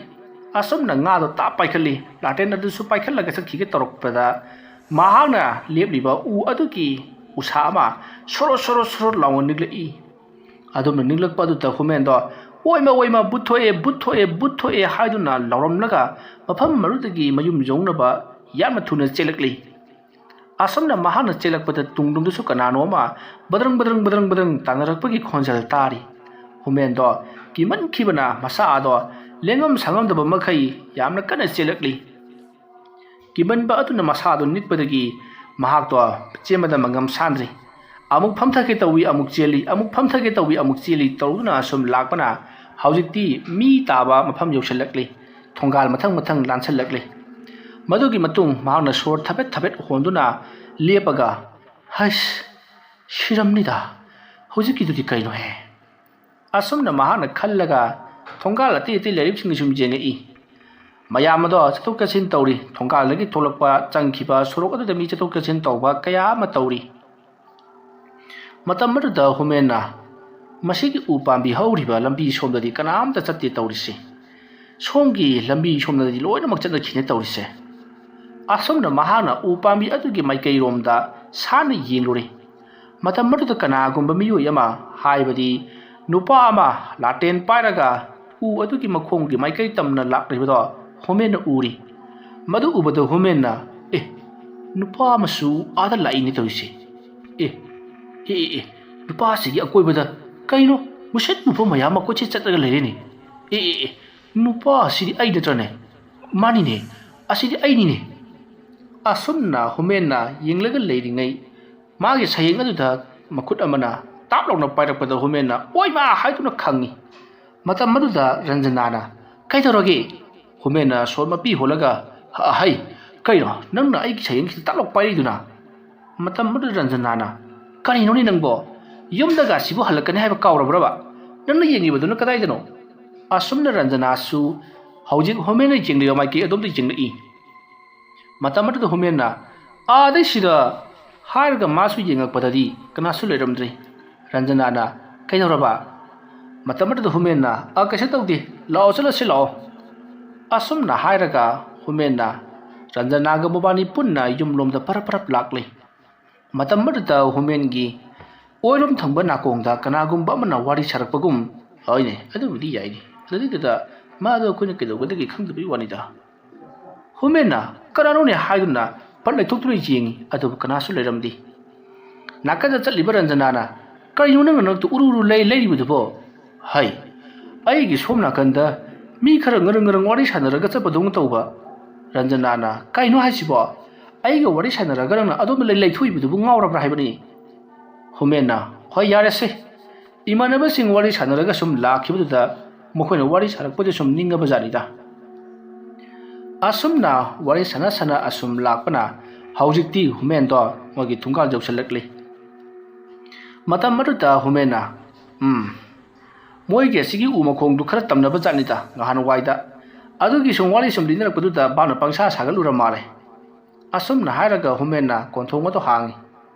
ꯑꯁꯨꯝꯅ ꯉꯥꯗꯣ ꯇꯥꯞ ꯄꯥꯏꯈꯠꯂꯤ꯫ ꯂꯥꯇꯦꯟ ꯑꯗꯨꯁꯨ ꯄꯥꯏꯈꯠꯂꯒ ꯆꯠꯈꯤꯒꯦ ꯇꯧꯔꯛꯄꯗ ꯃꯍꯥꯛꯅ ꯂꯦꯞꯂꯤꯕ ꯎ ꯑꯗꯨꯒꯤ ꯎꯁꯥ ꯑꯃ ꯁꯣꯔꯣ ꯁꯣꯔꯣ ꯁꯣꯔꯣ ꯂꯥꯎꯅ ꯅꯤꯛꯂꯛꯏ꯫ ꯑꯗꯨꯝꯅ ꯅꯤꯛꯂꯛꯄ ꯑꯗꯨꯗ ꯍꯨꯃꯦꯟꯗꯣ "ꯑꯣꯏꯃ, ꯑꯣꯏꯃ, ꯕꯨꯠ ꯊꯣꯛꯑꯦ, ꯕꯨꯠ ꯊꯣꯛꯑꯦ, ꯕꯨꯠ ꯊꯣꯛꯑꯦ" ꯍꯥꯏꯗꯨꯅ ꯂꯥꯎꯔꯝꯂꯒ ꯃꯐꯝ ꯑꯗꯨꯗꯒꯤ ꯃꯌꯨꯝ ꯌꯧꯅꯕ ꯌꯥꯝꯅ ꯊꯨꯅ ꯆꯦꯜꯂꯛꯂꯤ꯫ ꯑꯁꯨꯝꯅ ꯃꯍꯥꯛꯅ ꯆꯦꯜꯂꯛꯄꯗ ꯇꯨꯡꯂꯣꯝꯗꯁꯨ ꯀꯅꯥꯅꯣ ꯑꯃ ꯕꯗ꯭ꯔꯪ ꯕꯗ꯭ꯔꯪ ꯕꯗ꯭ꯔꯪ ꯕꯗ꯭ꯔꯪ ꯇꯥꯟꯅꯔꯛꯄꯒꯤ ꯈꯣꯟꯖꯦꯜ ꯇꯥꯔꯤ꯫ ꯍꯨꯃꯦꯟꯗꯣ ꯀꯤꯃꯟꯈꯤꯕꯅ ꯃꯁꯥ ꯑꯗꯣ ꯂꯦꯡꯉꯝ ꯁꯥꯉꯝꯗꯕ ꯃꯈꯩ ꯌꯥꯝꯅ ꯀꯟꯅ ꯆꯦꯜꯂꯛꯂꯤ꯫ ꯀꯤꯃꯟꯕ ꯑꯗꯨꯅ ꯃꯁꯥꯗꯣ ꯅꯤꯛꯄꯗꯒꯤ ꯃꯍꯥꯛꯇꯣ ꯆꯦꯟꯕꯗ ꯃꯉꯝ ꯁꯥꯟꯗ꯭ꯔꯤ꯫ ꯑꯃꯨꯛ ꯐꯝꯊꯒꯦ ꯇꯧꯏ, ꯑꯃꯨꯛ ꯆꯦꯜꯂꯤ, ꯑꯃꯨꯛ ꯐꯝꯊꯒꯦ ꯇꯧꯏ, ꯑꯃꯨꯛ ꯆꯦꯜꯂꯤ ꯇꯧꯗꯨꯅ ꯑꯁꯨꯝ ꯂꯥꯛꯄꯅ ꯍꯧꯖꯤꯛꯇꯤ ꯃꯤ ꯇꯥꯕ ꯃꯐꯝ ꯌꯧꯁꯤꯜꯂꯛꯂꯤ꯫ ꯊꯣꯡꯒꯥꯜ ꯃꯊꯪ ꯃꯊꯪ ꯂꯥꯟꯁꯤꯜꯂꯛꯂꯤ꯫ ꯃꯗꯨꯒꯤ ꯃꯇꯨꯡ ꯃꯍꯥꯛꯅ ꯁꯣꯔ ꯊꯕꯦꯠ ꯊꯕꯦꯠ ꯍꯣꯟꯗꯨꯅ ꯂꯦꯞꯄꯒ, "ꯍꯩꯁ, ꯁꯤꯔꯝꯅꯤꯗ, ꯍꯧꯖꯤꯛꯀꯤꯗꯨꯗꯤ ꯀꯩꯅꯣꯍꯦ?" ꯑꯁꯨꯝꯅ ꯃꯍꯥꯛꯅ ꯈꯜꯂꯒ ꯊꯣꯡꯒꯥꯜ ꯑꯇꯩ ꯑꯇꯩ ꯂꯩꯔꯤꯕꯁꯤꯡꯗ ꯁꯨꯝ ꯌꯦꯡꯉꯛꯏ꯫ ꯃꯌꯥꯝ ꯑꯗꯣ ꯆꯠꯊꯣꯛ ꯆꯠꯁꯤꯟ ꯇꯧꯔꯤ꯫ ꯊꯣꯡꯒꯥꯜꯗꯒꯤ ꯊꯣꯛꯂꯛꯄ, ꯆꯪꯈꯤꯕ ꯁꯣꯔꯣꯛ ꯑꯗꯨꯗ ꯃꯤ ꯆꯠꯊꯣꯛ ꯆꯠꯁꯤꯟ ꯇꯧꯕ ꯀꯌꯥ ꯑꯃ ꯇꯧꯔꯤ꯫ ꯃꯇꯝ ꯑꯗꯨꯗ ꯍꯨꯃꯦꯟꯅ, "ꯃꯁꯤꯒꯤ ꯎ ꯄꯥꯝꯕꯤ ꯍꯧꯔꯤꯕ ꯂꯝꯕꯤ ꯁꯣꯝꯗꯗꯤ ꯀꯅꯥꯝꯇ ꯆꯠꯇꯦ ꯇꯧꯔꯤꯁꯦ꯫ ꯁꯣꯝꯒꯤ ꯂꯝꯕꯤ ꯁꯣꯝꯗꯗꯤ ꯂꯣꯏꯅꯃꯛ ꯆꯠꯅꯈꯤꯅꯦ ꯇꯧꯔꯤꯁꯦ"꯫ ꯑꯁꯨꯝꯅ ꯃꯍꯥꯛꯅ ꯎ ꯄꯥꯝꯕꯤ ꯑꯗꯨꯒꯤ ꯃꯥꯏꯀꯩꯔꯣꯝꯗ ꯁꯥꯟꯅ ꯌꯦꯡꯂꯨꯔꯦ꯫ ꯃꯇꯝ ꯑꯗꯨꯗ ꯀꯅꯥꯒꯨꯝꯕ ꯃꯤꯑꯣꯏ ꯑꯃ, ꯍꯥꯏꯕꯗꯤ ꯅꯨꯄꯥ ꯑꯃ ꯂꯥꯇꯦꯟ ꯄꯥꯏꯔꯒ ꯎ ꯑꯗꯨꯒꯤ ꯃꯈꯣꯡꯒꯤ ꯃꯥꯏꯀꯩ ꯇꯝꯅ ꯂꯥꯛꯂꯤꯕꯗꯣ ꯍꯨꯃꯦꯟꯅ ꯎꯔꯤ꯫ ꯃꯗꯨ ꯎꯕꯗ ꯍꯨꯃꯦꯟꯅ, "ꯑꯦ, ꯅꯨꯄꯥ ꯑꯃꯁꯨ ꯑꯥꯗ ꯂꯥꯛꯏꯅꯦ ꯇꯧꯔꯤꯁꯦ꯫ ꯑꯦ, ꯑꯦ, ꯑꯦ, ꯑꯦ, ꯅꯨꯄꯥꯁꯤꯒꯤ ꯑꯀꯣꯏꯕꯗ ꯀꯩꯅꯣ ꯃꯨꯁꯤꯠ ꯃꯨꯕ ꯃꯌꯥꯝ ꯑꯃ ꯀꯣꯏꯆꯠ ꯆꯠꯂꯒ ꯂꯩꯔꯦꯅꯦ꯫ ꯑꯦ, ꯑꯦ, ꯑꯦ, ꯅꯨꯄꯥ ꯑꯁꯤꯗꯤ ꯑꯩ ꯅꯠꯇ꯭ꯔꯅꯦ? ꯃꯥꯅꯤꯅꯦ, ꯑꯁꯤꯗꯤ ꯑꯩꯅꯤꯅꯦ"꯫ ꯑꯁꯨꯝꯅ ꯍꯨꯃꯦꯟꯅ ꯌꯦꯡꯂꯒ ꯂꯩꯔꯤꯉꯩ, ꯃꯥꯒꯤ ꯁꯌꯦꯡ ꯑꯗꯨꯗ ꯃꯈꯨꯠ ꯑꯃꯅ ꯇꯥꯞ ꯂꯥꯎꯅ ꯄꯥꯏꯔꯛꯄꯗ ꯍꯨꯃꯦꯟꯅ "ꯑꯣꯏꯃꯥ" ꯍꯥꯏꯗꯨꯅ ꯈꯪꯉꯤ꯫ ꯃꯇꯝ ꯑꯗꯨꯗ ꯔꯟꯖꯅꯥꯅ, "ꯀꯩꯗꯧꯔꯒꯦ?" ꯍꯨꯃꯦꯟꯅ ꯁꯣꯔ ꯃꯄꯤ ꯍꯣꯜꯂꯒ, "ꯍ-, ꯍꯩ, ꯀꯩꯅꯣ ꯅꯪꯅ ꯑꯩꯒꯤ ꯁꯌꯦꯡꯁꯤꯗ ꯇꯥꯞ ꯂꯥꯎ ꯄꯥꯏꯔꯛꯏꯗꯨꯅ?" ꯃꯇꯝ ꯑꯗꯨꯗ ꯔꯟꯖꯅꯥꯅ, "ꯀꯔꯤꯅꯣꯅꯦ ꯅꯪꯕꯣ? ꯌꯨꯝꯗꯒ ꯁꯤꯕꯨ ꯍꯜꯂꯛꯀꯅꯤ ꯍꯥꯏꯕ ꯀꯥꯎꯔꯕ꯭ꯔꯕ? ꯅꯪꯅ ꯌꯦꯡꯉꯤꯕꯗꯨꯅ ꯀꯗꯥꯏꯗꯅꯣ?" ꯑꯁꯨꯝꯅ ꯔꯟꯖꯅꯥꯁꯨ ꯍꯧꯖꯤꯛ ꯍꯨꯃꯦꯟꯅ ꯌꯦꯡꯂꯤꯕ ꯃꯥꯏꯀꯩ ꯑꯗꯣꯝꯗ ꯌꯦꯡꯂꯛꯏ꯫ ꯃꯇꯝ ꯑꯗꯨꯗ ꯍꯨꯃꯦꯟꯅ, "ꯑꯥꯗꯩ ꯁꯤꯗ" ꯍꯥꯏꯔꯒ ꯃꯥꯁꯨ ꯌꯦꯡꯉꯛꯄꯗꯗꯤ ꯀꯅꯥꯁꯨ ꯂꯩꯔꯝꯗ꯭ꯔꯦ꯫ ꯔꯟꯖꯅꯥꯅ, "ꯀꯩꯗꯧꯔꯕ?" ꯃꯇꯝ ꯑꯗꯨꯗ ꯍꯨꯃꯦꯟꯅ, "ꯑ, ꯀꯩꯁꯨ ꯇꯧꯗꯦ, ꯂꯥꯛꯑꯣ, ꯆꯠꯂꯁꯤ ꯂꯥꯛꯑꯣ"꯫ ꯑꯁꯨꯝꯅ ꯍꯥꯏꯔꯒ ꯍꯨꯃꯦꯟꯅ ꯔꯟꯖꯅꯥꯒ ꯃꯕꯥꯅꯤ ꯄꯨꯟꯅ ꯌꯨꯝꯂꯣꯝꯗ ꯄꯔꯞ ꯄꯔꯞ ꯂꯥꯛꯂꯦ꯫ ꯃꯇꯝ ꯑꯗꯨꯗ ꯍꯨꯃꯦꯟꯒꯤ ꯑꯣꯏꯔꯣꯝ ꯊꯪꯕ ꯅꯥꯀꯣꯡꯗ ꯀꯅꯥꯒꯨꯝꯕ ꯑꯃꯅ ꯋꯥꯔꯤ ꯁꯥꯔꯛꯄꯒꯨꯝ "ꯍꯣꯏꯅꯦ, ꯑꯗꯨꯕꯨꯗꯤ ꯌꯥꯏꯅꯦ꯫ ꯑꯗꯨꯗꯩꯗꯨꯗ ꯃꯥꯗꯣ ꯑꯩꯈꯣꯏꯅ ꯀꯩꯗꯧꯒꯗꯒꯦ ꯈꯪꯗꯕꯒꯤ ꯋꯥꯅꯤꯗ꯫" ꯍꯨꯃꯦꯟꯅ "ꯀꯅꯥꯅꯣꯅꯦ?" ꯍꯥꯏꯗꯨꯅ ꯐꯠ ꯂꯩꯊꯣꯛꯇꯨꯅ ꯌꯦꯡꯉꯤ, ꯑꯗꯨꯕꯨ ꯀꯅꯥꯁꯨ ꯂꯩꯔꯝꯗꯦ꯫ ꯅꯥꯀꯟꯗ ꯆꯠꯂꯤꯕ ꯔꯟꯖꯅꯥꯅ, "ꯀꯔꯤꯅꯣ ꯅꯪꯅ ꯅꯛꯇ ꯎꯔꯨ ꯎꯔꯨ ꯂꯩ ꯂꯩꯔꯤꯕꯗꯨꯕꯣ?" "ꯍꯩ, ꯑꯩꯒꯤ ꯁꯣꯝ ꯅꯥꯀꯟꯗ ꯃꯤ ꯈꯔ ꯉꯔꯪ ꯉꯔꯪ ꯋꯥꯔꯤ ꯁꯥꯟꯅꯔꯒ ꯆꯠꯄꯗꯧꯅ ꯇꯧꯕ꯫" ꯔꯟꯖꯅꯥꯅ, "ꯀꯩꯅꯣ ꯍꯥꯏꯁꯤꯕꯣ? ꯑꯩꯒ ꯋꯥꯔꯤ ꯁꯥꯟꯅꯔꯒ ꯅꯪꯅ ꯑꯗꯣꯝꯗ ꯂꯩ ꯂꯩꯊꯣꯛꯏꯕꯗꯨꯕꯨ ꯉꯥꯎꯔꯕ꯭ꯔꯥ ꯍꯥꯏꯕꯅꯤ?" ꯍꯨꯃꯦꯟꯅ, "ꯍꯣꯏ, ꯌꯥꯔꯦꯁꯦ, ꯏꯃꯥꯟꯅꯕꯁꯤꯡ ꯋꯥꯔꯤ ꯁꯥꯟꯅꯔꯒ ꯁꯨꯝ ꯂꯥꯛꯈꯤꯕꯗꯨꯗ ꯃꯈꯣꯏꯅ ꯋꯥꯔꯤ ꯁꯥꯔꯛꯄꯗꯨ ꯁꯨꯝ ꯅꯤꯡꯉꯕ ꯖꯥꯠꯅꯤꯗ꯫" ꯑꯁꯨꯝꯅ ꯋꯥꯔꯤ ꯁꯥꯟꯅ ꯁꯥꯟꯅ ꯑꯁꯨꯝ ꯂꯥꯛꯄꯅ ꯍꯧꯖꯤꯛꯇꯤ ꯍꯨꯃꯦꯟꯗꯣ ꯃꯣꯏꯒꯤ ꯊꯣꯡꯒꯥꯜ ꯌꯧꯁꯤꯜꯂꯛꯂꯤ꯫ ꯃꯇꯝ ꯑꯗꯨꯗ ꯍꯨꯃꯦꯟꯅ, "ꯎꯝ, ꯃꯣꯏꯒꯤ ꯑꯁꯤꯒꯤ ꯎ ꯃꯈꯣꯡꯗꯨ ꯈꯔ ꯇꯝꯅꯕ ꯖꯥꯠꯅꯤꯗ ꯉꯍꯥꯟꯋꯥꯏꯗ꯫ ꯑꯗꯨꯒꯤ ꯁꯨꯝ ꯋꯥꯔꯤ ꯁꯨꯝ ꯂꯤꯅꯔꯛꯄꯗꯨꯗ ꯚꯥꯞꯅ ꯄꯪꯁꯥ ꯁꯥꯒꯠꯂꯨꯔ ꯃꯥꯜꯂꯦ꯫" ꯑꯁꯨꯝꯅ ꯍꯥꯏꯔꯒ ꯍꯨꯃꯦꯟꯅ ꯀꯣꯟꯊꯣꯡ ꯑꯗꯨ ꯍꯥꯡꯉꯤ꯫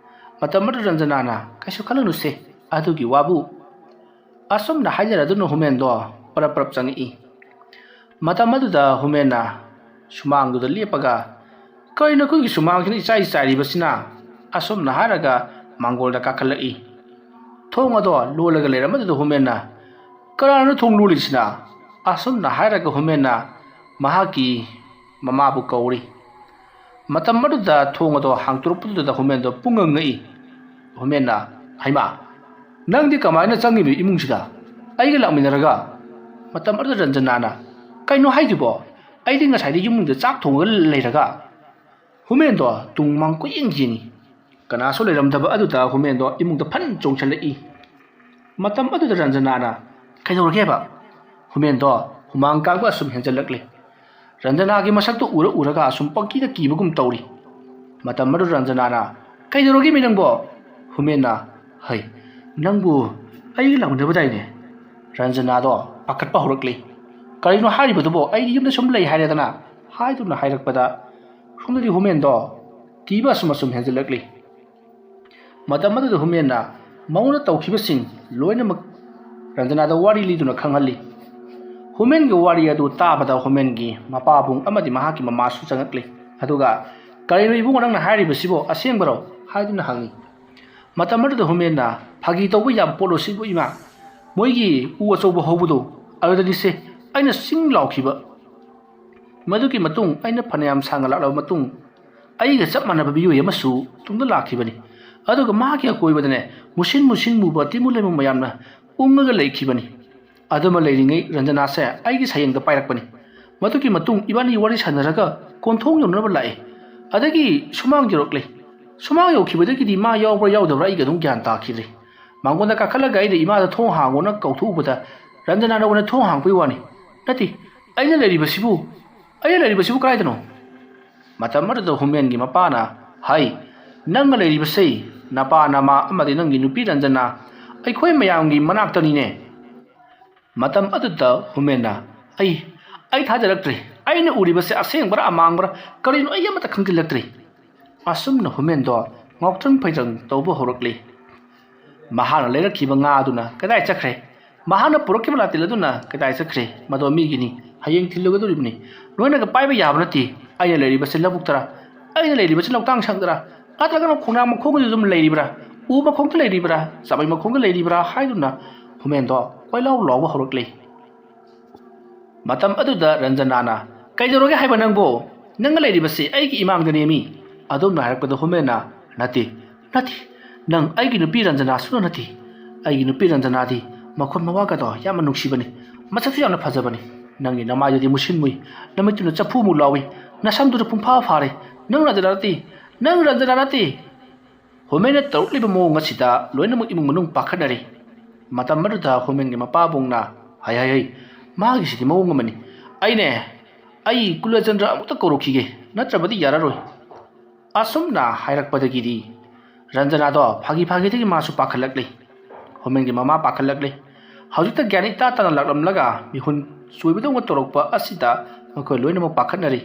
ꯃꯇꯝ ꯑꯗꯨ ꯔꯟꯖꯅꯥꯅ, "ꯀꯩꯁꯨ ꯈꯜꯂꯨꯅꯨꯁꯦ ꯑꯗꯨꯒꯤ ꯋꯥꯕꯨ꯫" ꯑꯁꯨꯝꯅ ꯍꯥꯏꯅꯔꯗꯨꯅ ꯍꯨꯃꯦꯟꯗꯣ ꯄꯔꯞ ꯄꯔꯞ ꯆꯪꯉꯛꯏ꯫ ꯃꯇꯝ ꯑꯗꯨꯗ ꯍꯨꯃꯦꯟꯅ ꯁꯨꯃꯥꯡꯗꯨꯗ ꯂꯦꯞꯄꯒ, "ꯀꯔꯤꯅꯣ ꯑꯩꯈꯣꯏꯒꯤ ꯁꯨꯃꯥꯡꯁꯤꯅ ꯏꯆꯥꯏ ꯆꯥꯏꯔꯤꯕꯁꯤꯅ?" ꯑꯁꯨꯝꯅ ꯍꯥꯏꯔꯒ ꯃꯥꯡꯒꯣꯜꯗ ꯀꯥꯈꯠꯂꯛꯏ꯫ ꯊꯣꯡ ꯑꯗꯣ ꯂꯣꯜꯂꯒ ꯂꯩꯔꯝꯕꯗꯨꯗ ꯍꯨꯃꯦꯟꯅ, "ꯀꯅꯥꯅꯣ ꯊꯣꯡ ꯂꯣꯜꯂꯤꯁꯤꯅ?" ꯑꯁꯨꯝꯅ ꯍꯥꯏꯔꯒ ꯍꯨꯃꯦꯟꯅ ꯃꯍꯥꯛꯀꯤ ꯃꯃꯥꯕꯨ ꯀꯧꯔꯤ꯫ ꯃꯇꯝ ꯑꯗꯨꯗ ꯊꯣꯡ ꯑꯗꯣ ꯍꯥꯡꯇꯣꯔꯛꯄꯗꯨꯗ ꯍꯨꯃꯦꯟꯗꯣ ꯄꯨꯡꯉꯛ ꯉꯛꯏ꯫ ꯍꯨꯃꯦꯟꯅ, "ꯍꯩꯃꯥ, ꯅꯪꯗꯤ ꯀꯃꯥꯏꯅ ꯆꯪꯉꯤꯕ ꯏꯃꯨꯡꯁꯤꯗ? ꯑꯩꯒ ꯂꯥꯛꯃꯤꯟꯅꯔꯒ?" ꯃꯇꯝ ꯑꯗꯨꯗ ꯔꯟꯖꯅꯥꯅ, "ꯀꯩꯅꯣ ꯍꯥꯏꯁꯤꯕꯣ? ꯑꯩꯗꯤ ꯉꯁꯥꯏꯗꯤ ꯌꯨꯝꯗ ꯆꯥꯛ ꯊꯣꯡꯉꯒ ꯂꯩꯔꯒ꯫" ꯍꯨꯃꯦꯟꯗꯣ ꯇꯨꯡ ꯃꯥꯡ ꯀꯣꯏꯌꯦꯡ ꯌꯦꯡꯉꯤ꯫ ꯀꯅꯥꯁꯨ ꯂꯩꯔꯝꯗꯕ ꯑꯗꯨꯗ ꯍꯨꯃꯦꯟꯗꯣ ꯏꯃꯨꯡꯗ ꯐꯟ ꯆꯣꯡꯁꯤꯜꯂꯛꯏ꯫ ꯃꯇꯝ ꯑꯗꯨꯗ ꯔꯟꯖꯅꯥꯅ, "ꯀꯩꯗꯧꯔꯒꯦꯕ?" ꯍꯨꯃꯦꯟꯗꯣ ꯍꯨꯃꯥꯡ ꯀꯥꯡꯕ ꯑꯁꯨꯝ ꯍꯦꯟꯖꯜꯂꯛꯂꯦ꯫ ꯔꯟꯖꯅꯥꯒꯤ ꯃꯁꯛꯇꯨ ꯎꯔ ꯎꯔꯒ ꯑꯁꯨꯝ ꯄꯪꯀꯤꯗ ꯀꯤꯕꯒꯨꯝ ꯇꯧꯔꯤ꯫ ꯃꯇꯝ ꯑꯗꯨ ꯔꯟꯖꯅꯥꯅ, "ꯀꯩꯗꯧꯔꯒꯦꯃꯤ ꯅꯪꯕꯣ?" ꯍꯨꯃꯦꯟꯅ, "ꯍꯩ, ꯅꯪꯕꯨ ꯑꯩꯒ ꯂꯥꯛꯃꯤꯟꯅꯕꯗꯥꯏꯅꯦ?" ꯔꯟꯖꯅꯥꯗꯣ ꯄꯥꯈꯠꯄ ꯍꯧꯔꯛꯂꯤ꯫ "ꯀꯔꯤꯅꯣ ꯍꯥꯏꯔꯤꯕꯗꯨꯕꯣ? ꯑꯩꯗꯤ ꯌꯨꯝꯗ ꯁꯨꯝ ꯂꯩ ꯍꯥꯏꯔꯦꯗꯅ," ꯍꯥꯏꯗꯨꯅ ꯍꯥꯏꯔꯛꯄꯗ ꯁꯣꯝꯗꯗꯤ ꯍꯨꯃꯦꯟꯗꯣ ꯀꯤꯕ ꯑꯁꯨꯝ ꯑꯁꯨꯝ ꯍꯦꯟꯖꯜꯂꯛꯂꯤ꯫ ꯃꯇꯝ ꯑꯗꯨꯗ ꯍꯨꯃꯦꯟꯅ ꯃꯉꯣꯟꯗ ꯇꯧꯈꯤꯕꯁꯤꯡ ꯂꯣꯏꯅꯃꯛ ꯔꯟꯖꯅꯥꯗ ꯋꯥꯔꯤ ꯂꯤꯗꯨꯅ ꯈꯪꯍꯜꯂꯤ꯫ ꯍꯨꯃꯦꯟꯒꯤ ꯋꯥꯔꯤ ꯑꯗꯨ ꯇꯥꯕꯗ ꯍꯨꯃꯦꯟꯒꯤ ꯃꯄꯥꯕꯨꯡ ꯑꯃꯗꯤ ꯃꯍꯥꯛꯀꯤ ꯃꯃꯥꯁꯨ ꯆꯪꯉꯛꯂꯤ꯫ ꯑꯗꯨꯒ, "ꯀꯔꯤꯅꯣ ꯏꯕꯨꯡꯉꯣ ꯅꯪꯅ ꯍꯥꯏꯔꯤꯕꯁꯤꯕꯣ? ꯑꯁꯦꯡꯕꯔꯣ?" ꯍꯥꯏꯗꯨꯅ ꯍꯪꯉꯤ꯫ ꯃꯇꯝ ꯑꯗꯨꯗ ꯍꯨꯃꯦꯟꯅ, "ꯐꯥꯒꯤ ꯇꯧꯕ ꯌꯥꯕ ꯄꯣꯠꯂꯣ ꯁꯤꯕꯨ ꯏꯃꯥ? ꯃꯣꯏꯒꯤ ꯎ ꯑꯆꯧꯕ ꯍꯧꯕꯗꯣ, ꯑꯗꯨꯗꯅꯤꯁꯦ ꯑꯩꯅ ꯁꯤꯡ ꯂꯥꯎꯈꯤꯕ꯫ ꯃꯗꯨꯒꯤ ꯃꯇꯨꯡ ꯑꯩꯅ ꯐꯅꯌꯥꯝ ꯁꯥꯡꯅ ꯂꯥꯛꯂꯕ ꯃꯇꯨꯡ, ꯑꯩꯒ ꯆꯞ ꯃꯥꯟꯅꯕ ꯃꯤꯑꯣꯏ ꯑꯃꯁꯨ ꯇꯨꯡꯗ ꯂꯥꯛꯈꯤꯕꯅꯤ꯫ ꯑꯗꯨꯒ ꯃꯍꯥꯛꯀꯤ ꯑꯀꯣꯏꯕꯗꯅꯦ, ꯃꯨꯁꯤꯟ ꯃꯨꯁꯤꯟ ꯃꯨꯕ ꯇꯤꯃꯨ ꯂꯩꯃꯨ ꯃꯌꯥꯝꯅ ꯎꯪꯉꯒ ꯂꯩꯈꯤꯕꯅꯤ꯫ ꯑꯗꯨꯃ ꯂꯩꯔꯤꯉꯩ ꯔꯟꯖꯅꯥꯁꯦ ꯑꯩꯒꯤ ꯁꯌꯦꯡꯗ ꯄꯥꯏꯔꯛꯄꯅꯤ꯫ ꯃꯗꯨꯒꯤ ꯃꯇꯨꯡ ꯏꯕꯥꯅꯤ ꯋꯥꯔꯤ ꯁꯥꯟꯅꯔꯒ ꯀꯣꯟꯊꯣꯡ ꯌꯧꯅꯅꯕ ꯂꯥꯛꯑꯦ꯫ ꯑꯗꯒꯤ ꯁꯨꯃꯥꯡ ꯌꯧꯔꯛꯂꯦ꯫ ꯁꯨꯃꯥꯡ ꯌꯧꯈꯤꯕꯗꯒꯤꯗꯤ ꯃꯥ ꯌꯥꯎꯕ꯭ꯔꯥ ꯌꯥꯎꯗꯕ꯭ꯔꯥ ꯑꯩꯒ ꯑꯗꯨꯝ ꯒ꯭ꯌꯥꯟ ꯇꯥꯈꯤꯗ꯭ꯔꯦ꯫ ꯃꯥꯡꯒꯣꯟꯗ ꯀꯥꯈꯠꯂꯒ ꯑꯩꯅ ꯏꯃꯥꯗ ꯊꯣꯡ ꯍꯥꯡꯉꯣꯅ ꯀꯧꯊꯣꯛꯎꯕꯗ ꯔꯟꯖꯅꯥꯅ ꯑꯣꯏꯅ ꯊꯣꯡ ꯍꯥꯡꯕꯒꯤ ꯋꯥꯅꯤ꯫ "ꯅꯠꯇꯦ, ꯑꯩꯅ ꯂꯩꯔꯤꯕꯁꯤꯕꯨ, ꯑꯩꯅ ꯂꯩꯔꯤꯕꯁꯤꯕꯨ ꯀꯗꯥꯏꯗꯅꯣ?" ꯃꯇꯝ ꯑꯗꯨꯗ ꯍꯨꯃꯦꯟꯒꯤ ꯃꯄꯥꯅ, "ꯍꯩ, ꯅꯪꯅ ꯂꯩꯔꯤꯕꯁꯦ ꯅꯄꯥ ꯅꯃꯥ ꯑꯃꯗꯤ ꯅꯪꯒꯤ ꯅꯨꯄꯤ ꯔꯟꯖꯅꯥ ꯑꯩꯈꯣꯏ ꯃꯌꯥꯝꯒꯤ ꯃꯅꯥꯛꯇꯅꯤꯅꯦ"꯫ ꯃꯇꯝ ꯑꯗꯨꯗ ꯍꯨꯃꯦꯟꯅ, "ꯑꯩ, ꯑꯩ ꯊꯥꯖꯔꯛꯇ꯭ꯔꯦ꯫ ꯑꯩꯅ ꯎꯔꯤꯕꯁꯦ ꯑꯁꯦꯡꯕꯔꯥ ꯑꯃꯥꯡꯕꯔꯥ ꯀꯔꯤꯅꯣ ꯑꯩ ꯑꯃꯠꯇ ꯈꯪꯖꯤꯜꯂꯛꯇ꯭ꯔꯦ"꯫ ꯑꯁꯨꯝꯅ ꯍꯨꯃꯦꯟꯗꯣ ꯉꯥꯎꯇ꯭ꯔꯪ ꯐꯩꯗ꯭ꯔꯪ ꯇꯧꯕ ꯍꯧꯔꯛꯂꯤ꯫ ꯃꯍꯥꯛꯅ ꯂꯩꯔꯛꯈꯤꯕ ꯉꯥ ꯑꯗꯨꯅ ꯀꯗꯥꯏ ꯆꯠꯈ꯭ꯔꯦ? ꯃꯍꯥꯛꯅ ꯄꯨꯔꯛꯈꯤꯕ ꯂꯥꯇꯦꯜ ꯑꯗꯨꯅ ꯀꯗꯥꯏ ꯆꯠꯈ꯭ꯔꯦ? ꯃꯗꯣ ꯃꯤꯒꯤꯅꯤ, ꯍꯌꯦꯡ ꯊꯤꯜꯂꯨꯒꯗꯧꯔꯤꯕꯅꯤ꯫ ꯅꯣꯏꯅꯒ ꯄꯥꯏꯕ ꯌꯥꯕ ꯅꯠꯇꯦ꯫ ꯑꯩꯅ ꯂꯩꯔꯤꯕꯁꯤ ꯂꯧꯕꯨꯛꯇꯔꯥ? ꯑꯩꯅ ꯂꯩꯔꯤꯕꯁꯤ ꯂꯧꯇꯥꯡ ꯁꯪꯗꯔꯥ? ꯅꯠꯇ꯭ꯔꯒꯅ ꯈꯣꯡꯅꯥꯡ ꯃꯈꯣꯡꯗ ꯑꯗꯨꯝ ꯂꯩꯔꯤꯕ꯭ꯔꯥ? ꯎ ꯃꯈꯣꯡꯗ ꯂꯩꯔꯤꯕ꯭ꯔꯥ? ꯆꯥꯕꯩ ꯃꯈꯣꯡꯗ ꯂꯩꯔꯤꯕ꯭ꯔꯥ?" ꯍꯥꯏꯗꯨꯅ ꯍꯨꯃꯦꯟꯗꯣ ꯀꯣꯏꯂꯥꯎ ꯂꯥꯎꯕ ꯍꯧꯔꯛꯂꯤ꯫ ꯃꯇꯝ ꯑꯗꯨꯗ ꯔꯟꯖꯅꯥꯅ, "ꯀꯩꯗꯧꯔꯒꯦ ꯍꯥꯏꯕ ꯅꯪꯕꯣ? ꯅꯪꯅ ꯂꯩꯔꯤꯕꯁꯤ ꯑꯩꯒꯤ ꯏꯃꯥꯡꯗꯅꯦꯃꯤ"꯫ ꯑꯗꯣꯝꯅ ꯍꯥꯏꯔꯛꯄꯗ ꯍꯨꯃꯦꯟꯅ, "ꯅꯠꯇꯦ, ꯅꯠꯇꯦ, ꯅꯪ ꯑꯩꯒꯤ ꯅꯨꯄꯤ ꯔꯟꯖꯅꯥ ꯁꯨꯡꯅ ꯅꯠꯇꯦ꯫ ꯑꯩꯒꯤ ꯅꯨꯄꯤ ꯔꯟꯖꯅꯥꯗꯤ ꯃꯈꯣꯟ ꯃꯋꯥꯒꯗꯣ ꯌꯥꯝꯅ ꯅꯨꯡꯁꯤꯕꯅꯤ, ꯃꯁꯛꯁꯨ ꯌꯥꯝꯅ ꯐꯖꯕꯅꯤ꯫ ꯅꯪꯒꯤ ꯅꯃꯥꯏꯗꯨꯗꯤ ꯃꯨꯁꯤꯟ ꯃꯨꯏ, ꯅꯃꯤꯠꯇꯨꯅ ꯆꯐꯨꯃꯨꯛ ꯂꯥꯎꯏ, ꯅꯁꯝꯗꯨꯅ ꯄꯨꯡꯐꯥ ꯐꯥꯔꯦ꯫ ꯅꯪ ꯔꯟꯖꯅꯥ ꯅꯠꯇꯦ, ꯅꯪ ꯔꯟꯖꯅꯥ ꯅꯠꯇꯦ"꯫ ꯍꯨꯃꯦꯟꯅ ꯇꯧꯔꯛꯂꯤꯕ ꯃꯑꯣꯡ ꯑꯁꯤꯗ ꯂꯣꯏꯅꯃꯛ ꯏꯃꯨꯡ ꯃꯅꯨꯡ ꯄꯥꯈꯠꯅꯔꯤ꯫ ꯃꯇꯝ ꯑꯗꯨꯗ ꯍꯨꯃꯦꯟꯒꯤ ꯃꯄꯥꯕꯨꯡꯅ, "ꯍꯩ, ꯍꯩ, ꯍꯩ, ꯃꯥꯒꯤꯁꯤꯗꯤ ꯃꯑꯣꯡ ꯑꯃꯅꯤ꯫ ꯑꯩꯅꯦ, ꯑꯩ ꯀꯨꯂꯆꯟꯗ꯭ꯔ ꯑꯃꯨꯛꯇ ꯀꯧꯔꯛꯈꯤꯒꯦ, ꯅꯠꯇ꯭ꯔꯕꯗꯤ ꯌꯥꯔꯔꯣꯏ"꯫ ꯑꯁꯨꯝꯅ ꯍꯥꯏꯔꯛꯄꯗꯒꯤꯗꯤ ꯔꯟꯖꯅꯥꯗꯣ ꯐꯥꯒꯤ ꯐꯥꯒꯤꯗꯒꯤ ꯃꯥꯁꯨ ꯄꯥꯈꯠꯂꯛꯂꯤ꯫ ꯍꯨꯃꯦꯟꯒꯤ ꯃꯃꯥ ꯄꯥꯈꯠꯂꯛꯂꯤ꯫ ꯍꯧꯖꯤꯛꯇ ꯒ꯭ꯌꯥꯟ ꯏꯇꯥ ꯇꯥꯅ ꯂꯥꯛꯂꯝꯂꯒ ꯃꯤꯍꯨꯟ ꯆꯣꯏꯕꯗꯧꯅ ꯇꯧꯔꯛꯄ ꯑꯁꯤꯗ ꯃꯈꯣꯏ ꯂꯣꯏꯅꯃꯛ ꯄꯥꯈꯠꯅꯔꯤ꯫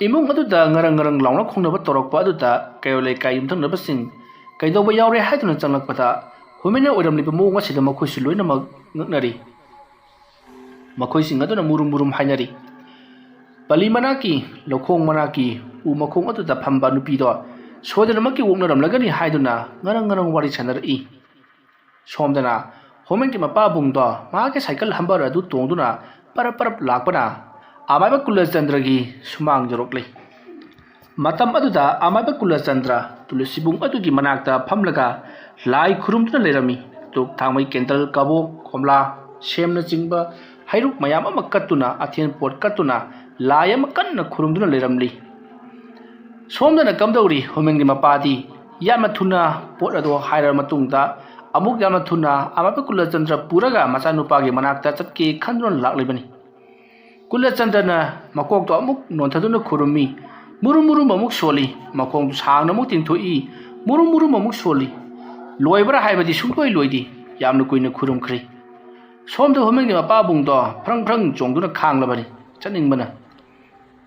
ꯏꯃꯨꯡ ꯑꯗꯨꯗ ꯉꯔꯪ ꯉꯔꯪ ꯂꯥꯎꯅ ꯈꯣꯡꯅꯕ ꯇꯧꯔꯛꯄ ꯑꯗꯨꯗ ꯀꯩꯔꯣꯜ ꯂꯩꯀꯥꯏ ꯌꯨꯝꯊꯪꯅꯕꯁꯤꯡ ꯀꯩꯗꯧꯕ ꯌꯥꯎꯔꯦ ꯍꯥꯏꯗꯨꯅ ꯆꯪꯂꯛꯄꯗ ꯍꯨꯃꯦꯟꯅ ꯑꯣꯏꯔꯝꯂꯤꯕ ꯃꯑꯣꯡ ꯑꯁꯤꯗ ꯃꯈꯣꯏꯁꯨ ꯂꯣꯏꯅꯃꯛ ꯉꯛꯅꯔꯤ꯫ ꯃꯈꯣꯏꯁꯤꯡ ꯑꯗꯨꯅ ꯃꯨꯔꯨꯝ ꯃꯨꯔꯨꯝ ꯍꯥꯏꯅꯔꯤ꯫ ꯄꯂꯤ ꯃꯅꯥꯛꯀꯤ, ꯂꯧꯈꯣꯡ ꯃꯅꯥꯛꯀꯤ ꯎ ꯃꯈꯣꯡ ꯑꯗꯨꯗ ꯐꯝꯕ ꯅꯨꯄꯤꯗꯣ ꯁꯣꯏꯗꯅꯃꯛꯀꯤ ꯑꯣꯛꯅꯔꯝꯂꯒꯅꯤ ꯍꯥꯏꯗꯨꯅ ꯉꯔꯪ ꯉꯔꯪ ꯋꯥꯔꯤ ꯁꯥꯟꯅꯔꯛꯏ꯫ ꯁꯣꯝꯗꯅ ꯍꯨꯃꯦꯟꯒꯤ ꯃꯄꯥꯕꯨꯡꯗꯣ ꯃꯍꯥꯛꯀꯤ ꯁꯥꯏꯀꯜ ꯍꯝꯕꯔ ꯑꯗꯨ ꯇꯣꯡꯗꯨꯅ ꯄꯔꯞ ꯄꯔꯞ ꯂꯥꯛꯄꯅ ꯑꯃꯥꯏꯕ ꯀꯨꯂꯆꯟꯗ꯭ꯔꯒꯤ ꯁꯨꯃꯥꯡ ꯌꯧꯔꯛꯂꯤ꯫ ꯃꯇꯝ ꯑꯗꯨꯗ ꯑꯃꯥꯏꯕ ꯀꯨꯂꯆꯟꯗ꯭ꯔ ꯇꯨꯂꯁꯤꯕꯨꯡ ꯑꯗꯨꯒꯤ ꯃꯅꯥꯛꯇ ꯐꯝꯂꯒ ꯂꯥꯏ ꯈꯨꯔꯨꯝꯗꯨꯅ ꯂꯩꯔꯝꯃꯤ꯫ ꯇꯨꯛ ꯊꯥꯡꯃꯩ, ꯀꯦꯟꯗꯜ, ꯀꯕꯣꯛ, ꯀꯣꯝꯂꯥ, ꯁꯦꯝꯅꯆꯤꯡꯕ ꯍꯩꯔꯨꯛ ꯃꯌꯥꯝ ꯑꯃ ꯀꯠꯇꯨꯅ, ꯑꯊꯦꯟ ꯄꯣꯠ ꯀꯠꯇꯨꯅ ꯂꯥꯏ ꯑꯃ ꯀꯟꯅ ꯈꯨꯔꯨꯝꯗꯨꯅ ꯂꯩꯔꯝꯂꯤ꯫ ꯁꯣꯝꯗꯅ ꯀꯝꯗꯧꯔꯤ? ꯍꯨꯃꯦꯟꯒꯤ ꯃꯄꯥꯗꯤ ꯌꯥꯝꯅ ꯊꯨꯅ ꯄꯣꯠ ꯑꯗꯨ ꯍꯥꯏꯔꯕ ꯃꯇꯨꯡꯗ ꯑꯃꯨꯛ ꯌꯥꯝꯅ ꯊꯨꯅ ꯑꯃꯥꯏꯕ ꯀꯨꯂꯆꯟꯗ꯭ꯔ ꯄꯨꯔꯒ ꯃꯆꯥꯅꯨꯄꯥꯒꯤ ꯃꯅꯥꯛꯇ ꯆꯠꯀꯦ ꯈꯟꯗꯨꯅ ꯂꯥꯛꯂꯤꯕꯅꯤ꯫ ꯀꯨꯂꯆꯟꯗ꯭ꯔꯅ ꯃꯀꯣꯛꯇꯣ ꯑꯃꯨꯛ ꯅꯣꯟꯊꯗꯨꯅ ꯈꯨꯔꯨꯝꯃꯤ꯫ ꯃꯨꯔꯨꯝ ꯃꯨꯔꯨꯝ ꯑꯃꯨꯛ ꯁꯣꯜꯂꯤ꯫ ꯃꯈꯣꯡꯗꯨ ꯁꯥꯡꯅ ꯑꯃꯨꯛ ꯇꯤꯡꯊꯣꯛꯏ꯫ ꯃꯨꯔꯨꯝ ꯃꯨꯔꯨꯝ ꯑꯃꯨꯛ ꯁꯣꯜꯂꯤ꯫ ꯂꯣꯏꯕ꯭ꯔꯥ ꯍꯥꯏꯕꯗꯤ ꯁꯨꯡꯂꯣꯏ ꯂꯣꯏꯗꯦ꯫ ꯌꯥꯝꯅ ꯀꯨꯏꯅ ꯈꯨꯔꯨꯝꯈ꯭ꯔꯦ꯫ ꯁꯣꯝꯗ ꯍꯨꯃꯦꯟꯒꯤ ꯃꯄꯥꯕꯨꯡꯗꯣ ꯐ꯭ꯔꯪ ꯐ꯭ꯔꯪ ꯆꯣꯡꯗꯨꯅ ꯈꯥꯡꯂꯕꯅꯤ ꯆꯠꯅꯤꯡꯕꯅ꯫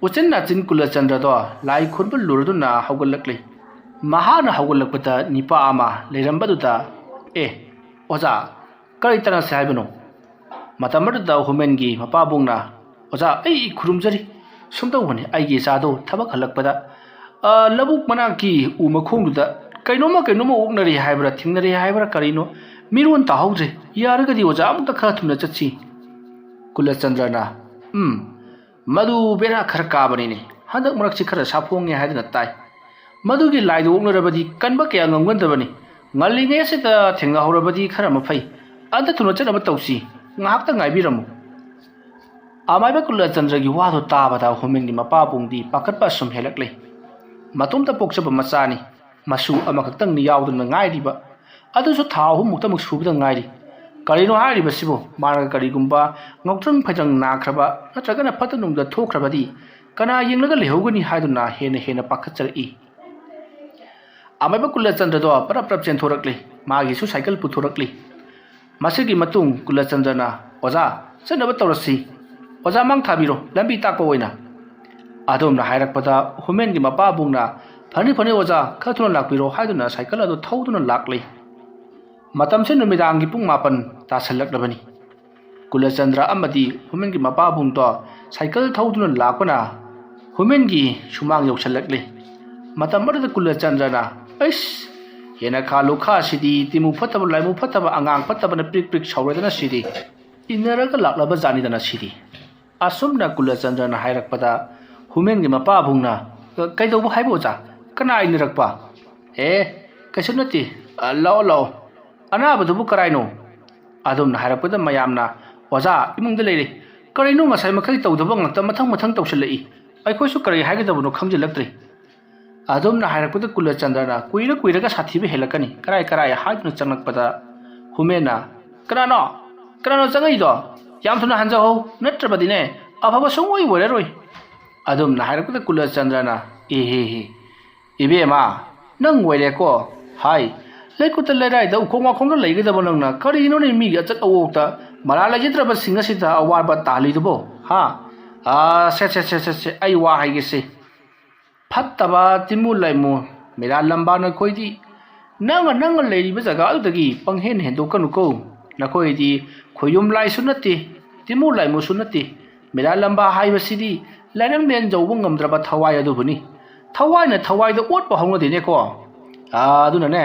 ꯎꯆꯤꯟ ꯅꯥꯆꯤꯟ ꯀꯨꯂꯆꯟꯗ꯭ꯔꯗꯣ ꯂꯥꯏ ꯈꯨꯔꯨꯝꯕ ꯂꯣꯏꯔꯗꯨꯅ ꯍꯧꯒꯠꯂꯛꯂꯤ꯫ ꯃꯍꯥꯛꯅ ꯍꯧꯒꯠꯂꯛꯄꯗ ꯅꯤꯄꯥ ꯑꯃ ꯂꯩꯔꯝꯕꯗꯨꯗ, "ꯑꯦ, ꯑꯣꯖꯥ, ꯀꯔꯤ ꯇꯥꯟꯅꯁꯦ ꯍꯥꯏꯕꯅꯣ?" ꯃꯇꯝ ꯑꯗꯨꯗ ꯍꯨꯃꯦꯟꯒꯤ ꯃꯄꯥꯕꯨꯡꯅ, "ꯑꯣꯖꯥ, ꯑꯩ ꯈꯨꯔꯨꯝꯖꯔꯤ꯫ ꯁꯨꯝ ꯇꯧꯕꯅꯤ, ꯑꯩꯒꯤ ꯏꯆꯥꯗꯣ ꯊꯕꯛ ꯍꯜꯂꯛꯄꯗ, ꯑ, ꯂꯧꯕꯨꯛ ꯃꯅꯥꯛꯀꯤ ꯎ ꯃꯈꯣꯡꯗꯨꯗ ꯀꯩꯅꯣꯝꯃ ꯀꯩꯅꯣꯝꯃ ꯑꯣꯛꯅꯔꯤ ꯍꯥꯏꯕ꯭ꯔꯥ, ꯊꯦꯡꯅꯔꯤ ꯍꯥꯏꯕ꯭ꯔꯥ ꯀꯔꯤꯅꯣ, ꯃꯤꯔꯣꯟ ꯇꯥꯍꯧꯗ꯭ꯔꯦ꯫ ꯌꯥꯔꯒꯗꯤ ꯑꯣꯖꯥ ꯑꯃꯨꯛꯇ ꯈꯔ ꯊꯨꯅ ꯆꯠꯁꯤ꯫" ꯀꯨꯂꯆꯟꯗ꯭ꯔꯅ, "ꯎꯝ, ꯃꯗꯨ ꯕꯦꯔꯥ ꯈꯔ ꯀꯥꯕꯅꯤꯅꯦ꯫ ꯍꯟꯗꯛ ꯃꯔꯛꯁꯤ ꯈꯔ ꯁꯥꯐꯣꯡꯉꯦ ꯍꯥꯏꯗꯨꯅ ꯇꯥꯏ꯫ ꯃꯗꯨꯒꯤ ꯂꯥꯏꯗꯨ ꯑꯣꯛꯅꯔꯕꯗꯤ ꯀꯟꯕ ꯀꯌꯥ ꯉꯝꯒꯟꯗꯕꯅꯤ꯫ ꯉꯜꯂꯤꯉꯩ ꯑꯁꯤꯗ ꯊꯦꯡꯅꯍꯧꯔꯕꯗꯤ ꯈꯔ ꯃꯐꯩ꯫ ꯑꯗ ꯊꯨꯅ ꯆꯠꯅꯕ ꯇꯧꯁꯤ꯫ ꯉꯥꯏꯍꯥꯛꯇ ꯉꯥꯏꯕꯤꯔꯝꯃꯨ꯫" ꯑꯃꯥꯏꯕ ꯀꯨꯂꯆꯟꯗ꯭ꯔꯒꯤ ꯋꯥꯗꯨ ꯇꯥꯕꯗ ꯍꯨꯃꯦꯟꯒꯤ ꯃꯄꯥꯕꯨꯡꯗꯤ ꯄꯥꯈꯠꯄ ꯑꯁꯨꯝ ꯍꯦꯜꯂꯛꯂꯦ꯫ ꯃꯇꯣꯝꯇ ꯄꯣꯛꯆꯕ ꯃꯆꯥꯅꯤ꯫ ꯃꯁꯨ ꯑꯃꯈꯛꯇꯪꯅꯤ ꯌꯥꯎꯗꯨꯅ ꯉꯥꯏꯔꯤꯕ꯫ ꯑꯗꯨꯁꯨ ꯊꯥ ꯑꯍꯨꯝꯃꯨꯛꯇꯃꯛ ꯁꯨꯕꯗ ꯉꯥꯏꯔꯤ꯫ ꯀꯔꯤꯅꯣ ꯍꯥꯏꯔꯤꯕꯁꯤꯕꯨ? ꯃꯥꯅ ꯀꯔꯤꯒꯨꯝꯕ ꯉꯥꯎꯇ꯭ꯔꯪ ꯐꯩꯇ꯭ꯔꯪ ꯅꯥꯈ꯭ꯔꯕ ꯅꯠꯇ꯭ꯔꯒꯅ ꯐꯠꯇ ꯅꯨꯡꯗ ꯊꯣꯛꯈ꯭ꯔꯕꯗꯤ ꯀꯅꯥ ꯌꯦꯡꯂꯒ ꯂꯩꯍꯧꯒꯅꯤ ꯍꯥꯏꯗꯨꯅ ꯍꯦꯟꯅ ꯍꯦꯟꯅ ꯄꯥꯈꯠꯆꯔꯛꯏ꯫ ꯑꯃꯥꯏꯕ ꯀꯨꯂꯆꯟꯗ꯭ꯔꯗꯣ ꯄꯔꯞ ꯄꯔꯞ ꯆꯦꯟꯊꯣꯔꯛꯂꯤ꯫ ꯃꯥꯒꯤꯁꯨ ꯁꯥꯏꯀꯜ ꯄꯨꯊꯣꯔꯛꯂꯤ꯫ ꯃꯁꯤꯒꯤ ꯃꯇꯨꯡ ꯀꯨꯂꯆꯟꯗ꯭ꯔꯅ, "ꯑꯣꯖꯥ, ꯆꯠꯅꯕ ꯇꯧꯔꯁꯤ꯫ ꯑꯣꯖꯥ ꯃꯥꯡ ꯊꯥꯕꯤꯔꯣ, ꯂꯝꯕꯤ ꯇꯥꯛꯄ ꯑꯣꯏꯅ꯫" ꯑꯗꯣꯝꯅ ꯍꯥꯏꯔꯛꯄꯗ ꯍꯨꯃꯦꯟꯒꯤ ꯃꯄꯥꯕꯨꯡꯅ, "ꯐꯅꯤ, ꯐꯅꯤ ꯑꯣꯖꯥ, ꯈꯔ ꯊꯨꯅ ꯂꯥꯛꯄꯤꯔꯣ" ꯍꯥꯏꯗꯨꯅ ꯁꯥꯏꯀꯜ ꯑꯗꯨ ꯊꯧꯗꯨꯅ ꯂꯥꯛꯂꯤ꯫ ꯃꯇꯝꯁꯦ ꯅꯨꯃꯤꯗꯥꯡꯒꯤ ꯄꯨꯡ ꯃꯥꯄꯟ ꯇꯥꯁꯜꯂꯛꯂꯕꯅꯤ꯫ ꯀꯨꯂꯆꯟꯗ꯭ꯔ ꯑꯃꯗꯤ ꯍꯨꯃꯦꯟꯒꯤ ꯃꯄꯥꯕꯨꯡꯗꯣ ꯁꯥꯏꯀꯜ ꯊꯧꯗꯨꯅ ꯂꯥꯛꯄꯅ ꯍꯨꯃꯦꯟꯒꯤ ꯁꯨꯃꯥꯡ ꯌꯧꯁꯜꯂꯛꯂꯤ꯫ ꯃꯇꯝ ꯑꯗꯨꯗ ꯀꯨꯂꯆꯟꯗ꯭ꯔꯅ, "ꯑꯩꯁ, ꯍꯦꯟꯅ ꯈꯥ ꯂꯨꯈꯥꯁꯤꯗꯤ ꯇꯤꯃꯨ ꯐꯠꯇꯕ, ꯂꯥꯏꯃꯨ ꯐꯠꯇꯕ, ꯑꯉꯥꯡ ꯐꯠꯇꯕꯅ ꯄ꯭ꯔꯤꯛ ꯄ꯭ꯔꯤꯛ ꯁꯧꯔꯗꯅ ꯁꯤꯔꯤ꯫ ꯏꯟꯅꯔꯒ ꯂꯥꯛꯂꯕ ꯖꯥꯠꯅꯤꯗꯅ ꯁꯤꯔꯤ꯫ ꯑꯁꯨꯝꯅ ꯀꯨꯂꯆꯟꯗ꯭ꯔꯅ ꯍꯥꯏꯔꯛꯄꯗ ꯍꯨꯃꯦꯟꯒꯤ ꯃꯄꯥꯕꯨꯡꯅ, "ꯀ-, ꯀꯩꯗꯧꯕ ꯍꯥꯏꯕ ꯑꯣꯖꯥ? ꯀꯅꯥ ꯏꯟꯅꯔꯛꯄ?" "ꯑꯦ, ꯀꯩꯁꯨ ꯅꯠꯇꯦ꯫ ꯑ, ꯂꯥꯛꯑꯣ, ꯂꯥꯛꯑꯣ꯫ ꯑꯅꯥꯕꯗꯨꯕꯨ ꯀꯔꯥꯏꯅꯣ?" ꯑꯗꯨꯝꯅ ꯍꯥꯏꯔꯛꯄꯗ ꯃꯌꯥꯝꯅ, "ꯑꯣꯖꯥ, ꯏꯃꯨꯡꯗ ꯂꯩꯔꯦ꯫ ꯀꯔꯤꯅꯣ ꯉꯁꯥꯏ ꯃꯈꯩ ꯇꯧꯗꯕ ꯉꯥꯛꯇ ꯃꯊꯪ ꯃꯊꯪ ꯇꯧꯁꯤꯜꯂꯛꯏ? ꯑꯩꯈꯣꯏꯁꯨ ꯀꯔꯤ ꯍꯥꯏꯒꯗꯕꯅꯣ ꯈꯪꯖꯤꯜꯂꯛꯇ꯭ꯔꯦ"꯫ ꯑꯗꯨꯝꯅ ꯍꯥꯏꯔꯛꯄꯗ ꯀꯨꯂꯆꯟꯗ꯭ꯔꯅ ꯀꯨꯏꯔ ꯀꯨꯏꯔꯒ ꯁꯥꯊꯤꯕ ꯍꯦꯜꯂꯛꯀꯅꯤ, ꯀꯔꯥꯏ ꯀꯔꯥꯏ ꯍꯥꯏꯗꯨꯅ ꯆꯪꯂꯛꯄꯗ ꯍꯨꯃꯦꯟꯅ, "ꯀꯅꯥꯅꯣ? ꯀꯅꯥꯅꯣ ꯆꯪꯉꯛꯏꯗꯣ? ꯌꯥꯝ ꯊꯨꯅ ꯍꯟꯖꯍꯧ, ꯅꯠꯇ꯭ꯔꯕꯗꯤꯅꯦ ꯑꯐꯕ ꯁꯨꯡꯑꯣꯏ ꯑꯣꯏꯔꯔꯣꯏ"꯫ ꯑꯗꯨꯝꯅ ꯍꯥꯏꯔꯛꯄꯗ ꯀꯨꯂꯆꯟꯗ꯭ꯔꯅ, "ꯏꯍꯦ ꯍꯦ, ꯏꯕꯦꯝꯃ, ꯅꯪ ꯑꯣꯏꯔꯦꯀꯣ꯫ ꯍꯥꯏ, ꯂꯩꯀꯨꯠꯇ ꯂꯩꯔꯥꯏꯗ ꯎꯈꯣꯡ ꯋꯥꯈꯣꯡꯗ ꯂꯩꯒꯗꯕ ꯅꯪꯅ ꯀꯔꯤꯅꯣꯅꯦ ꯃꯤꯒꯤ ꯑꯆꯠ ꯑꯋꯣꯛꯇ ꯃꯔꯥ ꯂꯩꯖꯗ꯭ꯔꯕꯁꯤꯡ ꯑꯁꯤꯗ ꯑꯋꯥꯕ ꯇꯥꯍꯜꯂꯤꯗꯨꯕꯣ? ꯍꯥ? ꯑꯥ, ꯁꯦ, ꯁꯦ, ꯁꯦ, ꯁꯦ, ꯁꯦ, ꯑꯩ ꯋꯥ ꯍꯥꯏꯒꯦꯁꯦ꯫ ꯐꯠꯇꯕ ꯇꯤꯃꯨ ꯂꯩꯃꯨ, ꯃꯤꯔꯥ ꯂꯝꯕꯥ ꯅꯈꯣꯏꯗꯤ, ꯅꯪꯅ, ꯅꯪꯅ ꯂꯩꯔꯤꯕ ꯖꯒꯥꯗꯨꯗꯒꯤ ꯄꯪꯍꯦꯟ ꯍꯦꯟꯗꯣꯛꯀꯅꯨꯀꯣ꯫ ꯅꯈꯣꯏꯗꯤ ꯈꯣꯌꯨꯝ ꯂꯥꯏꯁꯨ ꯅꯠꯇꯦ, ꯇꯤꯃꯨ ꯂꯥꯏꯃꯨꯁꯨ ꯅꯠꯇꯦ꯫ ꯃꯤꯔꯥ ꯂꯝꯕꯥ ꯍꯥꯏꯕꯁꯤꯗꯤ ꯂꯥꯏꯔꯦꯝꯕꯦꯟ ꯌꯧꯕ ꯉꯝꯗ꯭ꯔꯕ ꯊꯋꯥꯏ ꯑꯗꯨꯕꯨꯅꯤ꯫ ꯊꯋꯥꯏꯅ ꯊꯋꯥꯏꯗ ꯑꯣꯠꯄ ꯍꯧꯅꯗꯦꯅꯦꯀꯣ꯫ ꯑꯥ, ꯑꯗꯨꯅꯅꯦ,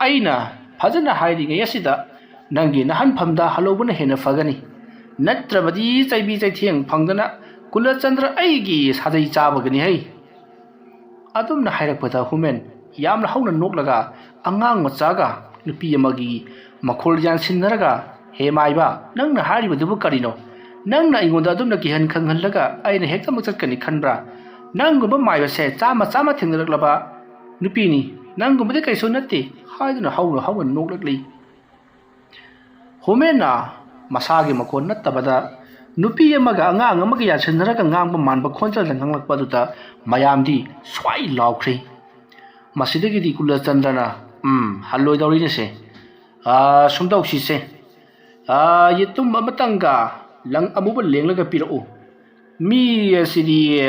ꯑꯩꯅ ꯐꯖꯅ ꯍꯥꯏꯔꯤꯉꯩ ꯑꯁꯤꯗ ꯅꯪꯒꯤ ꯅꯍꯟꯐꯝꯗ ꯍꯜꯍꯧꯕꯅ ꯍꯦꯟꯅ ꯐꯒꯅꯤ꯫ ꯅꯠꯇ꯭ꯔꯕꯗꯤ ꯆꯩꯕꯤ ꯆꯩꯊꯦꯡ ꯐꯪꯗꯅ ꯀꯨꯂꯆꯟꯗ꯭ꯔ ꯑꯩꯒꯤ ꯁꯥꯖꯩ ꯆꯥꯕꯒꯅꯤ ꯍꯩ꯫ ꯑꯗꯨꯝꯅ ꯍꯥꯏꯔꯛꯄꯗ ꯍꯨꯃꯦꯟ ꯌꯥꯝꯅ ꯍꯧꯅ ꯅꯣꯛꯂꯒ ꯑꯉꯥꯡ ꯃꯆꯥꯒ ꯅꯨꯄꯤ ꯑꯃꯒꯤ ꯃꯈꯣꯜ ꯌꯥꯟꯁꯤꯟꯅꯔꯒ, "ꯍꯦ ꯃꯥꯏꯕ, ꯅꯪꯅ ꯍꯥꯏꯔꯤꯕꯗꯨꯕꯨ ꯀꯔꯤꯅꯣ? ꯅꯪꯅ ꯑꯩꯉꯣꯟꯗ ꯑꯗꯨꯝꯅ ꯀꯤꯍꯟ ꯈꯪꯍꯜꯂꯒ ꯑꯩꯅ ꯍꯦꯛꯇꯃꯛ ꯆꯠꯀꯅꯤ ꯈꯟꯕ꯭ꯔꯥ? ꯅꯪꯒꯨꯝꯕ ꯃꯥꯏꯕꯁꯦ ꯆꯥꯝꯃ ꯆꯥꯝꯃ ꯊꯦꯡꯅꯔꯛꯂꯕ ꯅꯨꯄꯤꯅꯤ꯫ ꯅꯪꯒꯨꯝꯕꯗꯤ ꯀꯩꯁꯨ ꯅꯠꯇꯦ", ꯍꯥꯏꯗꯨꯅ ꯍꯧꯅ ꯍꯧꯅ ꯅꯣꯛꯂꯛꯂꯤ꯫ ꯍꯨꯃꯦꯟꯅ ꯃꯁꯥꯒꯤ ꯃꯈꯣꯟ ꯅꯠꯇꯕꯗ ꯅꯨꯄꯤ ꯑꯃꯒ ꯑꯉꯥꯡ ꯑꯃꯒ ꯌꯥꯟꯁꯤꯟꯅꯔꯒ ꯉꯥꯡꯕ ꯃꯥꯟꯕ ꯈꯣꯟꯖꯦꯜꯗ ꯉꯥꯡꯂꯛꯄ ꯑꯗꯨꯗ ꯃꯌꯥꯝꯗꯤ ꯁ꯭ꯋꯥꯏ ꯂꯥꯎꯈ꯭ꯔꯦ꯫ ꯃꯁꯤꯗꯒꯤꯗꯤ ꯀꯨꯂꯆꯟꯗ꯭ꯔꯅ, "ꯎꯝ, ꯍꯜꯂꯣꯏꯗꯧꯔꯤꯅꯦꯁꯦ꯫ ꯑꯥ, ꯁꯨꯝ ꯇꯧꯁꯤꯁꯦ꯫ ꯑꯥ, ꯌꯦꯇꯨꯝ ꯑꯃꯇꯪꯒ ꯂꯪ ꯑꯃꯨꯕ ꯂꯦꯡꯂꯒ ꯄꯤꯔꯛꯎ꯫ ꯃꯤ ꯑꯁꯤꯗꯤ,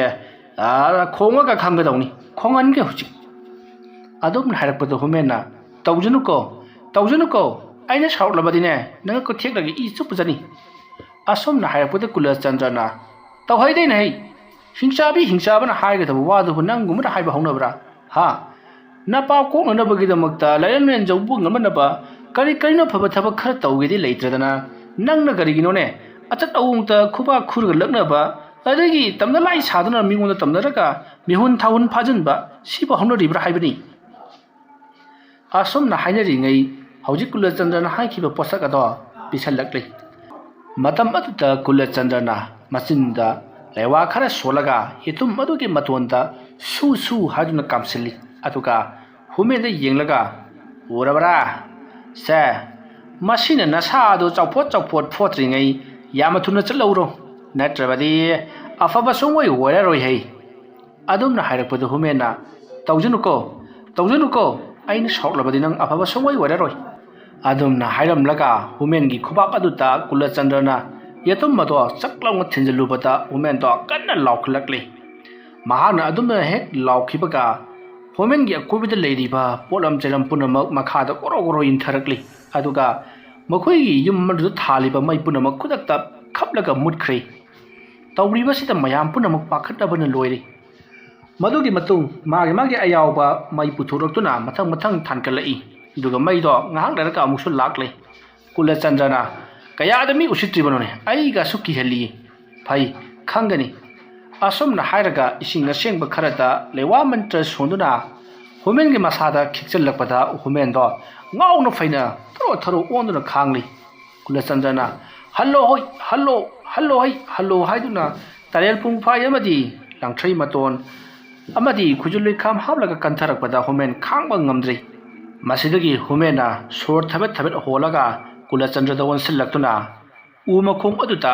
ꯑꯥ, ꯈꯣꯡꯉꯒ ꯈꯪꯒꯗꯧꯅꯤ꯫ ꯈꯣꯡꯍꯟꯒꯦ ꯍꯧꯖꯤꯛ"꯫ ꯑꯗꯨꯝꯅ ꯍꯥꯏꯔꯛꯄꯗ ꯍꯨꯃꯦꯟꯅ, "ꯇꯧꯖꯅꯨꯀꯣ, ꯇꯧꯖꯅꯨꯀꯣ꯫ ꯑꯩꯅ ꯁꯥꯎꯔꯛꯂꯕꯗꯤꯅꯦ, ꯅꯪ ꯈꯨꯠ ꯊꯦꯛꯂꯒ ꯏ ꯆꯨꯞꯄꯖꯅꯤ"꯫ ꯑꯁꯨꯝꯅ ꯍꯥꯏꯔꯛꯄꯗ ꯀꯨꯂꯆꯟꯗ꯭ꯔꯅ, "ꯇꯧꯍꯩꯗꯦꯅꯦ ꯍꯩ꯫ ꯍꯤꯡꯆꯥꯕꯤ ꯍꯤꯡꯆꯥꯕꯅ ꯍꯥꯏꯒꯗꯕ ꯋꯥꯗꯨꯕꯨ ꯅꯪꯒꯨꯝꯕꯅ ꯍꯥꯏꯕ ꯍꯧꯅꯕ꯭ꯔꯥ? ꯍꯥ? ꯅꯄꯥ ꯀꯣꯛꯅꯅꯕꯒꯤꯗꯃꯛꯇ ꯂꯥꯏꯔꯦꯝꯅ ꯌꯦꯟꯖꯧꯕꯨ ꯉꯝꯅꯅꯕ ꯀꯔꯤ ꯀꯔꯤꯅꯣ ꯐꯕ ꯊꯕꯛ ꯈꯔ ꯇꯧꯒꯦꯗꯤ ꯂꯩꯇ꯭ꯔꯗꯅ, ꯅꯪꯅ ꯀꯔꯤꯒꯤꯅꯣꯅꯦ ꯑꯆꯠ ꯑꯋꯣꯡꯇ ꯈꯨꯕꯥꯛ ꯈꯨꯔꯒ ꯂꯛꯅꯕ, ꯑꯗꯒꯤ ꯇꯝꯅ ꯂꯥꯏ ꯁꯥꯗꯨꯅ ꯃꯤꯉꯣꯟꯗ ꯇꯝꯅꯔꯒ ꯃꯤꯍꯨꯟ ꯊꯥꯍꯨꯟ ꯐꯥꯖꯤꯟꯕ ꯁꯤꯕꯨ ꯍꯧꯅꯔꯤꯕ꯭ꯔꯥ ꯍꯥꯏꯕꯅꯤ꯫ ꯑꯁꯨꯝꯅ ꯍꯥꯏꯅꯔꯤꯉꯩ ꯍꯧꯖꯤꯛ ꯀꯨꯂꯆꯟꯗ꯭ꯔꯅ ꯍꯥꯏꯈꯤꯕ ꯄꯣꯠꯁꯛ ꯑꯗꯣ ꯄꯤꯁꯜꯂꯛꯂꯤ꯫ ꯃꯇꯝ ꯑꯗꯨꯗ ꯀꯨꯂꯆꯟꯗ꯭ꯔꯅ ꯃꯆꯤꯟꯗ ꯂꯩꯋꯥ ꯈꯔ ꯁꯣꯜꯂꯒ ꯌꯦꯇꯨꯝ ꯑꯗꯨꯒꯤ ꯃꯇꯣꯟꯗ ꯁꯨ ꯁꯨ ꯍꯥꯏꯗꯨꯅ ꯀꯥꯝꯁꯤꯜꯂꯤ꯫ ꯑꯗꯨꯒ ꯍꯨꯃꯦꯟꯗ ꯌꯦꯡꯂꯒ, "ꯎꯔꯕꯔꯥ? ꯁꯦ, ꯃꯁꯤꯅ ꯅꯁꯥ ꯑꯗꯨ ꯆꯥꯎꯐꯣꯠ ꯆꯥꯎꯐꯣꯠ ꯐꯣꯠꯇ꯭ꯔꯤꯉꯩ ꯌꯥꯝꯅ ꯊꯨꯅ ꯆꯠꯍꯧꯔꯣ, ꯅꯠꯇ꯭ꯔꯕꯗꯤ ꯑꯐꯕ ꯁꯨꯡꯑꯣꯏ ꯑꯣꯏꯔꯔꯣꯏ ꯍꯩ"꯫ ꯑꯗꯨꯝꯅ ꯍꯥꯏꯔꯛꯄꯗꯨ ꯍꯨꯃꯦꯟꯅ, "ꯇꯧꯖꯅꯨꯀꯣ, ꯇꯧꯖꯅꯨꯀꯣ, ꯑꯩꯅ ꯁꯥꯎꯔꯛꯂꯕꯗꯤ ꯅꯪ ꯑꯐꯕ ꯁꯨꯡꯑꯣꯏ ꯑꯣꯏꯔꯔꯣꯏ"꯫ ꯑꯗꯨꯝꯅ ꯍꯥꯏꯔꯝꯂꯒ ꯍꯨꯃꯦꯟꯒꯤ ꯈꯨꯕꯥꯛ ꯑꯗꯨꯗ ꯀꯨꯂꯆꯟꯗ꯭ꯔꯅ ꯌꯦꯇꯨꯝ ꯑꯗꯣ ꯆꯛ ꯂꯥꯎꯅ ꯊꯤꯟꯖꯤꯜꯂꯨꯕꯗ ꯍꯨꯃꯦꯟꯗꯣ ꯀꯟꯅ ꯂꯥꯎꯈꯠꯂꯛꯂꯤ꯫ ꯃꯍꯥꯛꯅ ꯑꯗꯨꯝꯅ ꯍꯦꯛ ꯂꯥꯎꯈꯤꯕꯒ ꯍꯨꯃꯦꯟꯒꯤ ꯑꯀꯣꯏꯕꯗ ꯂꯩꯔꯤꯕ ꯄꯣꯠꯂꯝ ꯆꯩꯂꯝ ꯄꯨꯝꯅꯃꯛ ꯃꯈꯥꯗ ꯒꯣꯔꯣ ꯒꯣꯔꯣ ꯏꯟꯊꯔꯛꯂꯤ꯫ ꯑꯗꯨꯒ ꯃꯈꯣꯏꯒꯤ ꯌꯨꯝ ꯑꯗꯨꯗ ꯊꯥꯜꯂꯤꯕ ꯃꯩ ꯄꯨꯝꯅꯃꯛ ꯈꯨꯗꯛꯇ ꯈꯞꯂꯒ ꯃꯨꯠꯈ꯭ꯔꯦ꯫ ꯇꯧꯔꯤꯕꯁꯤꯗ ꯃꯌꯥꯝ ꯄꯨꯝꯅꯃꯛ ꯄꯥꯈꯠꯅꯕꯅ ꯂꯣꯏꯔꯦ꯫ ꯃꯗꯨꯒꯤ ꯃꯇꯨꯡ ꯃꯥꯒꯤ ꯃꯥꯒꯤ ꯑꯌꯥꯎꯕ ꯃꯩ ꯄꯨꯊꯣꯔꯛꯇꯨꯅ ꯃꯊꯪ ꯃꯊꯪ ꯊꯥꯟꯒꯠꯂꯛꯏ꯫ ꯑꯗꯨꯒ ꯃꯩꯗꯣ ꯉꯥꯏꯍꯥꯛ ꯂꯩꯔꯒ ꯑꯃꯨꯛꯁꯨ ꯂꯥꯛꯂꯦ꯫ ꯀꯨꯂꯆꯟꯗ꯭ꯔꯅ, "ꯀꯌꯥꯗ ꯃꯤ ꯎꯁꯤꯠꯇ꯭ꯔꯤꯕꯅꯣꯅꯦ? ꯑꯩꯒꯁꯨ ꯀꯤꯍꯜꯂꯤ꯫ ꯐꯩ, ꯈꯪꯒꯅꯤ"꯫ ꯑꯁꯨꯝꯅ ꯍꯥꯏꯔꯒ ꯏꯁꯤꯡ ꯑꯁꯦꯡꯕ ꯈꯔꯗ ꯂꯩꯋꯥ ꯃꯟꯇ꯭ꯔ ꯁꯣꯟꯗꯨꯅ ꯍꯨꯃꯦꯟꯒꯤ ꯃꯁꯥꯗ ꯈꯤꯛꯆꯜꯂꯛꯄꯗ ꯍꯨꯃꯦꯟꯗꯣ ꯉꯥꯎꯅ ꯐꯩꯅ ꯊꯔꯣ ꯊꯔꯣ ꯑꯣꯟꯗꯨꯅ ꯈꯥꯡꯂꯤ꯫ ꯀꯨꯂꯆꯟꯗ꯭ꯔꯅ, "ꯍꯜꯂꯣ ꯍꯣꯏ, ꯍꯜꯂꯣ, ꯍꯜꯂꯣ ꯍꯩ, ꯍꯜꯂꯣ" ꯍꯥꯏꯗꯨꯅ ꯇꯔꯦꯜ ꯄꯨꯡꯐꯥꯏ ꯑꯃꯗꯤ ꯂꯪꯊ꯭ꯔꯩ ꯃꯇꯣꯟ ꯑꯃꯗꯤ ꯈꯨꯖꯨ ꯂꯨꯈꯥꯝ ꯍꯥꯞꯂꯒ ꯀꯟꯊꯔꯛꯄꯗ ꯍꯨꯃꯦꯟ ꯈꯥꯡꯕ ꯉꯝꯗ꯭ꯔꯦ꯫ ꯃꯁꯤꯗꯒꯤ ꯍꯨꯃꯦꯟꯅ ꯁꯣꯔ ꯊꯕꯦꯠ ꯊꯕꯦꯠ ꯍꯣꯜꯂꯒ ꯀꯨꯂꯆꯟꯗ꯭ꯔꯗ ꯑꯣꯟꯁꯤꯜꯂꯛꯇꯨꯅ ꯎ ꯃꯈꯣꯡ ꯑꯗꯨꯗ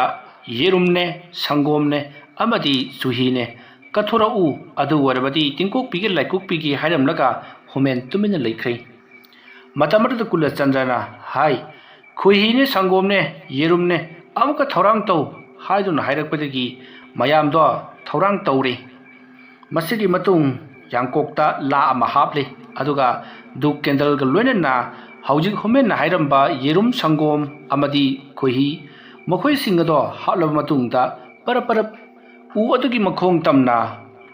ꯌꯦꯔꯨꯝꯅꯦ, ꯁꯪꯒꯣꯝꯅꯦ ꯑꯃꯗꯤ ꯆꯨꯍꯤꯅꯦ ꯀꯠꯊꯣꯔꯛꯎ, ꯑꯗꯨ ꯑꯣꯏꯔꯕꯗꯤ ꯇꯤꯡꯀꯣꯛꯄꯤꯒꯦ ꯂꯥꯏꯀꯣꯛꯄꯤꯒꯦ ꯍꯥꯏꯔꯝꯂꯒ ꯍꯨꯃꯦꯟ ꯇꯨꯃꯤꯟꯅ ꯂꯩꯈ꯭ꯔꯦ꯫ ꯃꯇꯝ ꯑꯗꯨꯗ ꯀꯨꯂꯆꯟꯗ꯭ꯔꯅ ꯍꯥꯏ, "ꯈꯣꯏꯍꯤꯅꯦ, ꯁꯪꯒꯣꯝꯅꯦ, ꯌꯦꯔꯨꯝꯅꯦ, ꯑꯃꯨꯛꯀ ꯊꯧꯔꯥꯡ ꯇꯧ" ꯍꯥꯏꯗꯨꯅ ꯍꯥꯏꯔꯛꯄꯗꯒꯤ ꯃꯌꯥꯝꯗꯣ ꯊꯧꯔꯥꯡ ꯇꯧꯔꯦ꯫ ꯃꯁꯤꯒꯤ ꯃꯇꯨꯡ ꯌꯥꯡꯀꯣꯛꯇ ꯂꯥ ꯑꯃ ꯍꯥꯞꯂꯤ, ꯑꯗꯨꯒ ꯙꯨꯞ ꯀꯦꯟꯗꯜꯒ ꯂꯣꯏꯅꯅ ꯍꯧꯖꯤꯛ ꯍꯨꯃꯦꯟꯅ ꯍꯥꯏꯔꯝꯕ ꯌꯦꯔꯨꯝ, ꯁꯪꯒꯣꯝ ꯑꯃꯗꯤ ꯈꯣꯏꯍꯤ ꯃꯈꯣꯏꯁꯤꯡ ꯑꯗꯣ ꯍꯥꯞꯂꯕ ꯃꯇꯨꯡꯗ ꯄꯔꯞ ꯄꯔꯞ ꯎ ꯑꯗꯨꯒꯤ ꯃꯈꯣꯡ ꯇꯝꯅ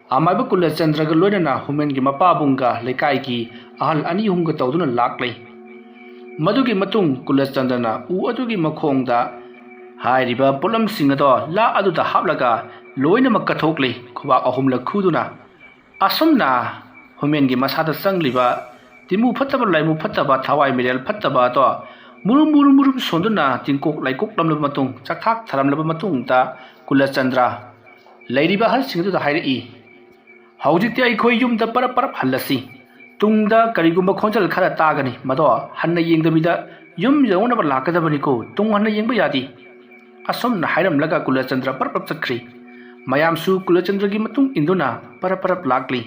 ꯑꯃꯥꯏꯕ ꯀꯨꯂꯆꯟꯗ꯭ꯔꯒ ꯂꯣꯏꯅꯅ ꯍꯨꯃꯦꯟꯒꯤ ꯃꯄꯥꯕꯨꯡꯒ ꯂꯩꯀꯥꯏꯒꯤ ꯑꯍꯜ ꯑꯅꯤ ꯑꯍꯨꯝꯒ ꯇꯧꯗꯨꯅ ꯂꯥꯛꯂꯦ꯫ ꯃꯗꯨꯒꯤ ꯃꯇꯨꯡ ꯀꯨꯂꯆꯟꯗ꯭ꯔꯅ ꯎ ꯑꯗꯨꯒꯤ ꯃꯈꯣꯡꯗ ꯍꯥꯏꯔꯤꯕ ꯄꯣꯠꯂꯝꯁꯤꯡ ꯑꯗꯣ ꯂꯥ ꯑꯗꯨꯗ ꯍꯥꯞꯂꯒ ꯂꯣꯏꯅꯃꯛ ꯀꯠꯊꯣꯛꯂꯤ, ꯈꯨꯕꯥꯛ ꯑꯍꯨꯝꯂꯛ ꯈꯨꯗꯨꯅ꯫ ꯑꯁꯨꯝꯅ ꯍꯨꯃꯦꯟꯒꯤ ꯃꯁꯥꯗ ꯆꯪꯂꯤꯕ ꯇꯤꯃꯨ ꯐꯠꯇꯕ, ꯂꯥꯏꯃꯨ ꯐꯠꯇꯕ, ꯊꯋꯥꯏ ꯃꯤꯔꯦꯜ ꯐꯠꯇꯕ ꯑꯗꯣ ꯃꯨꯔꯨꯝ ꯃꯨꯔꯨꯝ ꯃꯨꯔꯨꯝ ꯁꯣꯟꯗꯨꯅ ꯇꯤꯡꯀꯣꯛ ꯂꯥꯏꯀꯣꯛꯂꯝꯂꯕ ꯃꯇꯨꯡ, ꯆꯥꯛꯊꯥꯛ ꯊꯥꯔꯝꯂꯕ ꯃꯇꯨꯡꯗ ꯀꯨꯂꯆꯟꯗ꯭ꯔ ꯂꯩꯔꯤꯕ ꯑꯍꯜꯁꯤꯡ ꯑꯗꯨꯗ ꯍꯥꯏꯔꯛꯏ, "ꯍꯧꯖꯤꯛꯇꯤ ꯑꯩꯈꯣꯏ ꯌꯨꯝꯗ ꯄꯔꯞ ꯄꯔꯞ ꯍꯜꯂꯁꯤ꯫ ꯇꯨꯡꯗ ꯀꯔꯤꯒꯨꯝꯕ ꯈꯣꯟꯖꯦꯜ ꯈꯔ ꯇꯥꯒꯅꯤ, ꯃꯗꯣ ꯍꯟꯅ ꯌꯦꯡꯗꯕꯤꯗ ꯌꯨꯝ ꯌꯧꯅꯕ ꯂꯥꯛꯀꯗꯕꯅꯤꯀꯣ, ꯇꯨꯡ ꯍꯟꯅ ꯌꯦꯡꯕ ꯌꯥꯗꯦ꯫" ꯑꯁꯨꯝꯅ ꯍꯥꯏꯔꯝꯂꯒ ꯀꯨꯂꯆꯟꯗ꯭ꯔ ꯄꯔꯞ ꯄꯔꯞ ꯆꯠꯈ꯭ꯔꯤ꯫ ꯃꯌꯥꯝꯁꯨ ꯀꯨꯂꯆꯟꯗ꯭ꯔꯒꯤ ꯃꯇꯨꯡ ꯏꯟꯗꯨꯅ ꯄꯔꯞ ꯄꯔꯞ ꯂꯥꯛꯂꯤ꯫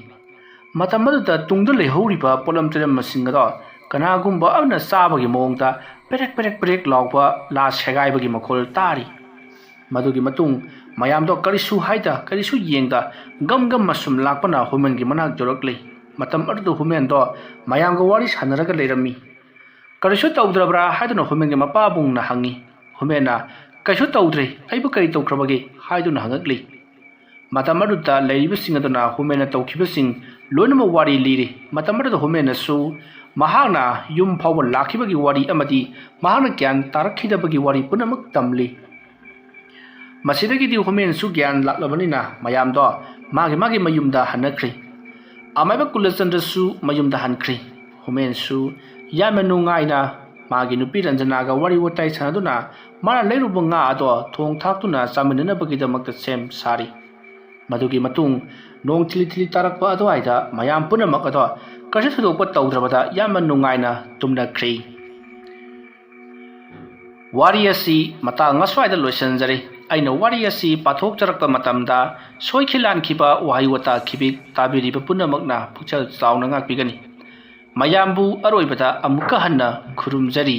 ꯃꯇꯝ ꯑꯗꯨꯗ ꯇꯨꯡꯗ ꯂꯩꯍꯧꯔꯤꯕ ꯄꯣꯠꯂꯝ ꯆꯩꯂꯝꯁꯤꯡ ꯑꯗꯣ ꯀꯅꯥꯒꯨꯝꯕ ꯑꯃꯅ ꯆꯥꯕꯒꯤ ꯃꯑꯣꯡꯗ ꯄꯦꯔꯦꯛ ꯄꯦꯔꯦꯛ ꯄꯦꯔꯦꯛ ꯂꯥꯎꯕ ꯂꯥ ꯁꯦꯒꯥꯏꯕꯒꯤ ꯃꯈꯣꯜ ꯇꯥꯔꯤ꯫ ꯃꯗꯨꯒꯤ ꯃꯇꯨꯡ ꯃꯌꯥꯝꯗꯣ ꯀꯔꯤꯁꯨ ꯍꯥꯏꯗ, ꯀꯔꯤꯁꯨ ꯌꯦꯡꯗ, ꯒꯝ ꯒꯝ ꯑꯁꯨꯝ ꯂꯥꯛꯄꯅ ꯍꯨꯃꯦꯟꯒꯤ ꯃꯅꯥꯛ ꯌꯧꯔꯛꯂꯤ꯫ ꯃꯇꯝ ꯑꯗꯨꯗ ꯍꯨꯃꯦꯟꯗꯣ ꯃꯌꯥꯝꯒ ꯋꯥꯔꯤ ꯁꯥꯟꯅꯔꯒ ꯂꯩꯔꯝꯃꯤ꯫ "ꯀꯔꯤꯁꯨ ꯇꯧꯗ꯭ꯔꯕ꯭ꯔꯥ?" ꯍꯥꯏꯗꯨꯅ ꯍꯨꯃꯦꯟꯒꯤ ꯃꯄꯥꯕꯨꯡꯅ ꯍꯪꯉꯤ꯫ ꯍꯨꯃꯦꯟꯅ, "ꯀꯩꯁꯨ ꯇꯧꯗ꯭ꯔꯦ, ꯑꯩꯕꯨ ꯀꯔꯤ ꯇꯧꯈ꯭ꯔꯕꯒꯦ?" ꯍꯥꯏꯗꯨꯅ ꯍꯪꯉꯛꯂꯤ꯫ ꯃꯇꯝ ꯑꯗꯨꯗ ꯂꯩꯔꯤꯕꯁꯤꯡ ꯑꯗꯨꯅ ꯍꯨꯃꯦꯟꯅ ꯇꯧꯈꯤꯕꯁꯤꯡ ꯂꯣꯏꯅꯃꯛ ꯋꯥꯔꯤ ꯂꯤꯔꯤ꯫ ꯃꯇꯝ ꯑꯗꯨꯗ ꯍꯨꯃꯦꯟꯅꯁꯨ ꯃꯍꯥꯛꯅ ꯌꯨꯝ ꯐꯥꯎꯕ ꯂꯥꯛꯈꯤꯕꯒꯤ ꯋꯥꯔꯤ ꯑꯃꯗꯤ ꯃꯍꯥꯛꯅ ꯒ꯭ꯌꯥꯟ ꯇꯥꯔꯛꯈꯤꯗꯕꯒꯤ ꯋꯥꯔꯤ ꯄꯨꯝꯅꯃꯛ ꯇꯝꯂꯤ꯫ ꯃꯁꯤꯗꯒꯤꯗꯤ ꯍꯨꯃꯦꯟꯁꯨ ꯒ꯭ꯌꯥꯟ ꯂꯥꯛꯂꯕꯅꯤꯅ ꯃꯌꯥꯝꯗꯣ ꯃꯥꯒꯤ ꯃꯥꯒꯤ ꯃꯌꯨꯝꯗ ꯍꯟꯅꯈ꯭ꯔꯤ꯫ ꯑꯃꯥꯏꯕ ꯀꯨꯂꯆꯟꯗ꯭ꯔꯁꯨ ꯃꯌꯨꯝꯗ ꯍꯟꯈ꯭ꯔꯤ꯫ ꯍꯨꯃꯦꯟꯁꯨ ꯌꯥꯝꯅ ꯅꯨꯡꯉꯥꯏꯅ ꯃꯥꯒꯤ ꯅꯨꯄꯤ ꯔꯟꯖꯅꯥꯒ ꯋꯥꯔꯤ ꯋꯥꯇꯥꯏ ꯁꯥꯟꯅꯗꯨꯅ ꯃꯥꯅ ꯂꯩꯔꯨꯕ ꯉꯥ ꯑꯗꯣ ꯊꯣꯡ ꯊꯥꯛꯇꯨꯅ ꯆꯥꯃꯤꯟꯅꯅꯕꯒꯤꯗꯃꯛꯇ ꯁꯦꯝ ꯁꯥꯔꯤ꯫ ꯃꯗꯨꯒꯤ ꯃꯇꯨꯡ ꯅꯣꯡ ꯊꯤꯂꯤ ꯊꯤꯂꯤ ꯇꯥꯔꯛꯄ ꯑꯗꯨꯋꯥꯏꯗ ꯃꯌꯥꯝ ꯄꯨꯝꯅꯃꯛ ꯑꯗꯣ ꯀꯩꯁꯨ ꯊꯣꯏꯗꯣꯛꯄ ꯇꯧꯗ꯭ꯔꯕꯗ ꯌꯥꯝꯅ ꯅꯨꯡꯉꯥꯏꯅ ꯇꯨꯝꯅꯈ꯭ꯔꯤ꯫ ꯋꯥꯔꯤ ꯑꯁꯤ ꯃꯇꯥꯡ ꯑꯁ꯭ꯋꯥꯏꯗ ꯂꯣꯏꯁꯤꯟꯖꯔꯤ꯫ ꯑꯩꯅ ꯋꯥꯔꯤ ꯑꯁꯤ ꯄꯥꯊꯣꯛꯆꯔꯛꯄ ꯃꯇꯝꯗ ꯁꯣꯏꯈꯤ ꯂꯥꯟꯈꯤꯕ ꯋꯥꯍꯩ ꯋꯥꯇꯥ ꯈꯤꯕꯤꯛ ꯇꯥꯕꯤꯔꯤꯕ ꯄꯨꯝꯅꯃꯛꯅ ꯄꯨꯛꯆꯦꯜ ꯆꯥꯎꯅ ꯉꯥꯛꯄꯤꯒꯅꯤ꯫ ꯃꯌꯥꯝꯕꯨ ꯑꯔꯣꯏꯕꯗ ꯑꯃꯨꯛꯀ ꯍꯟꯅ ꯈꯨꯔꯨꯝꯖꯔꯤ꯫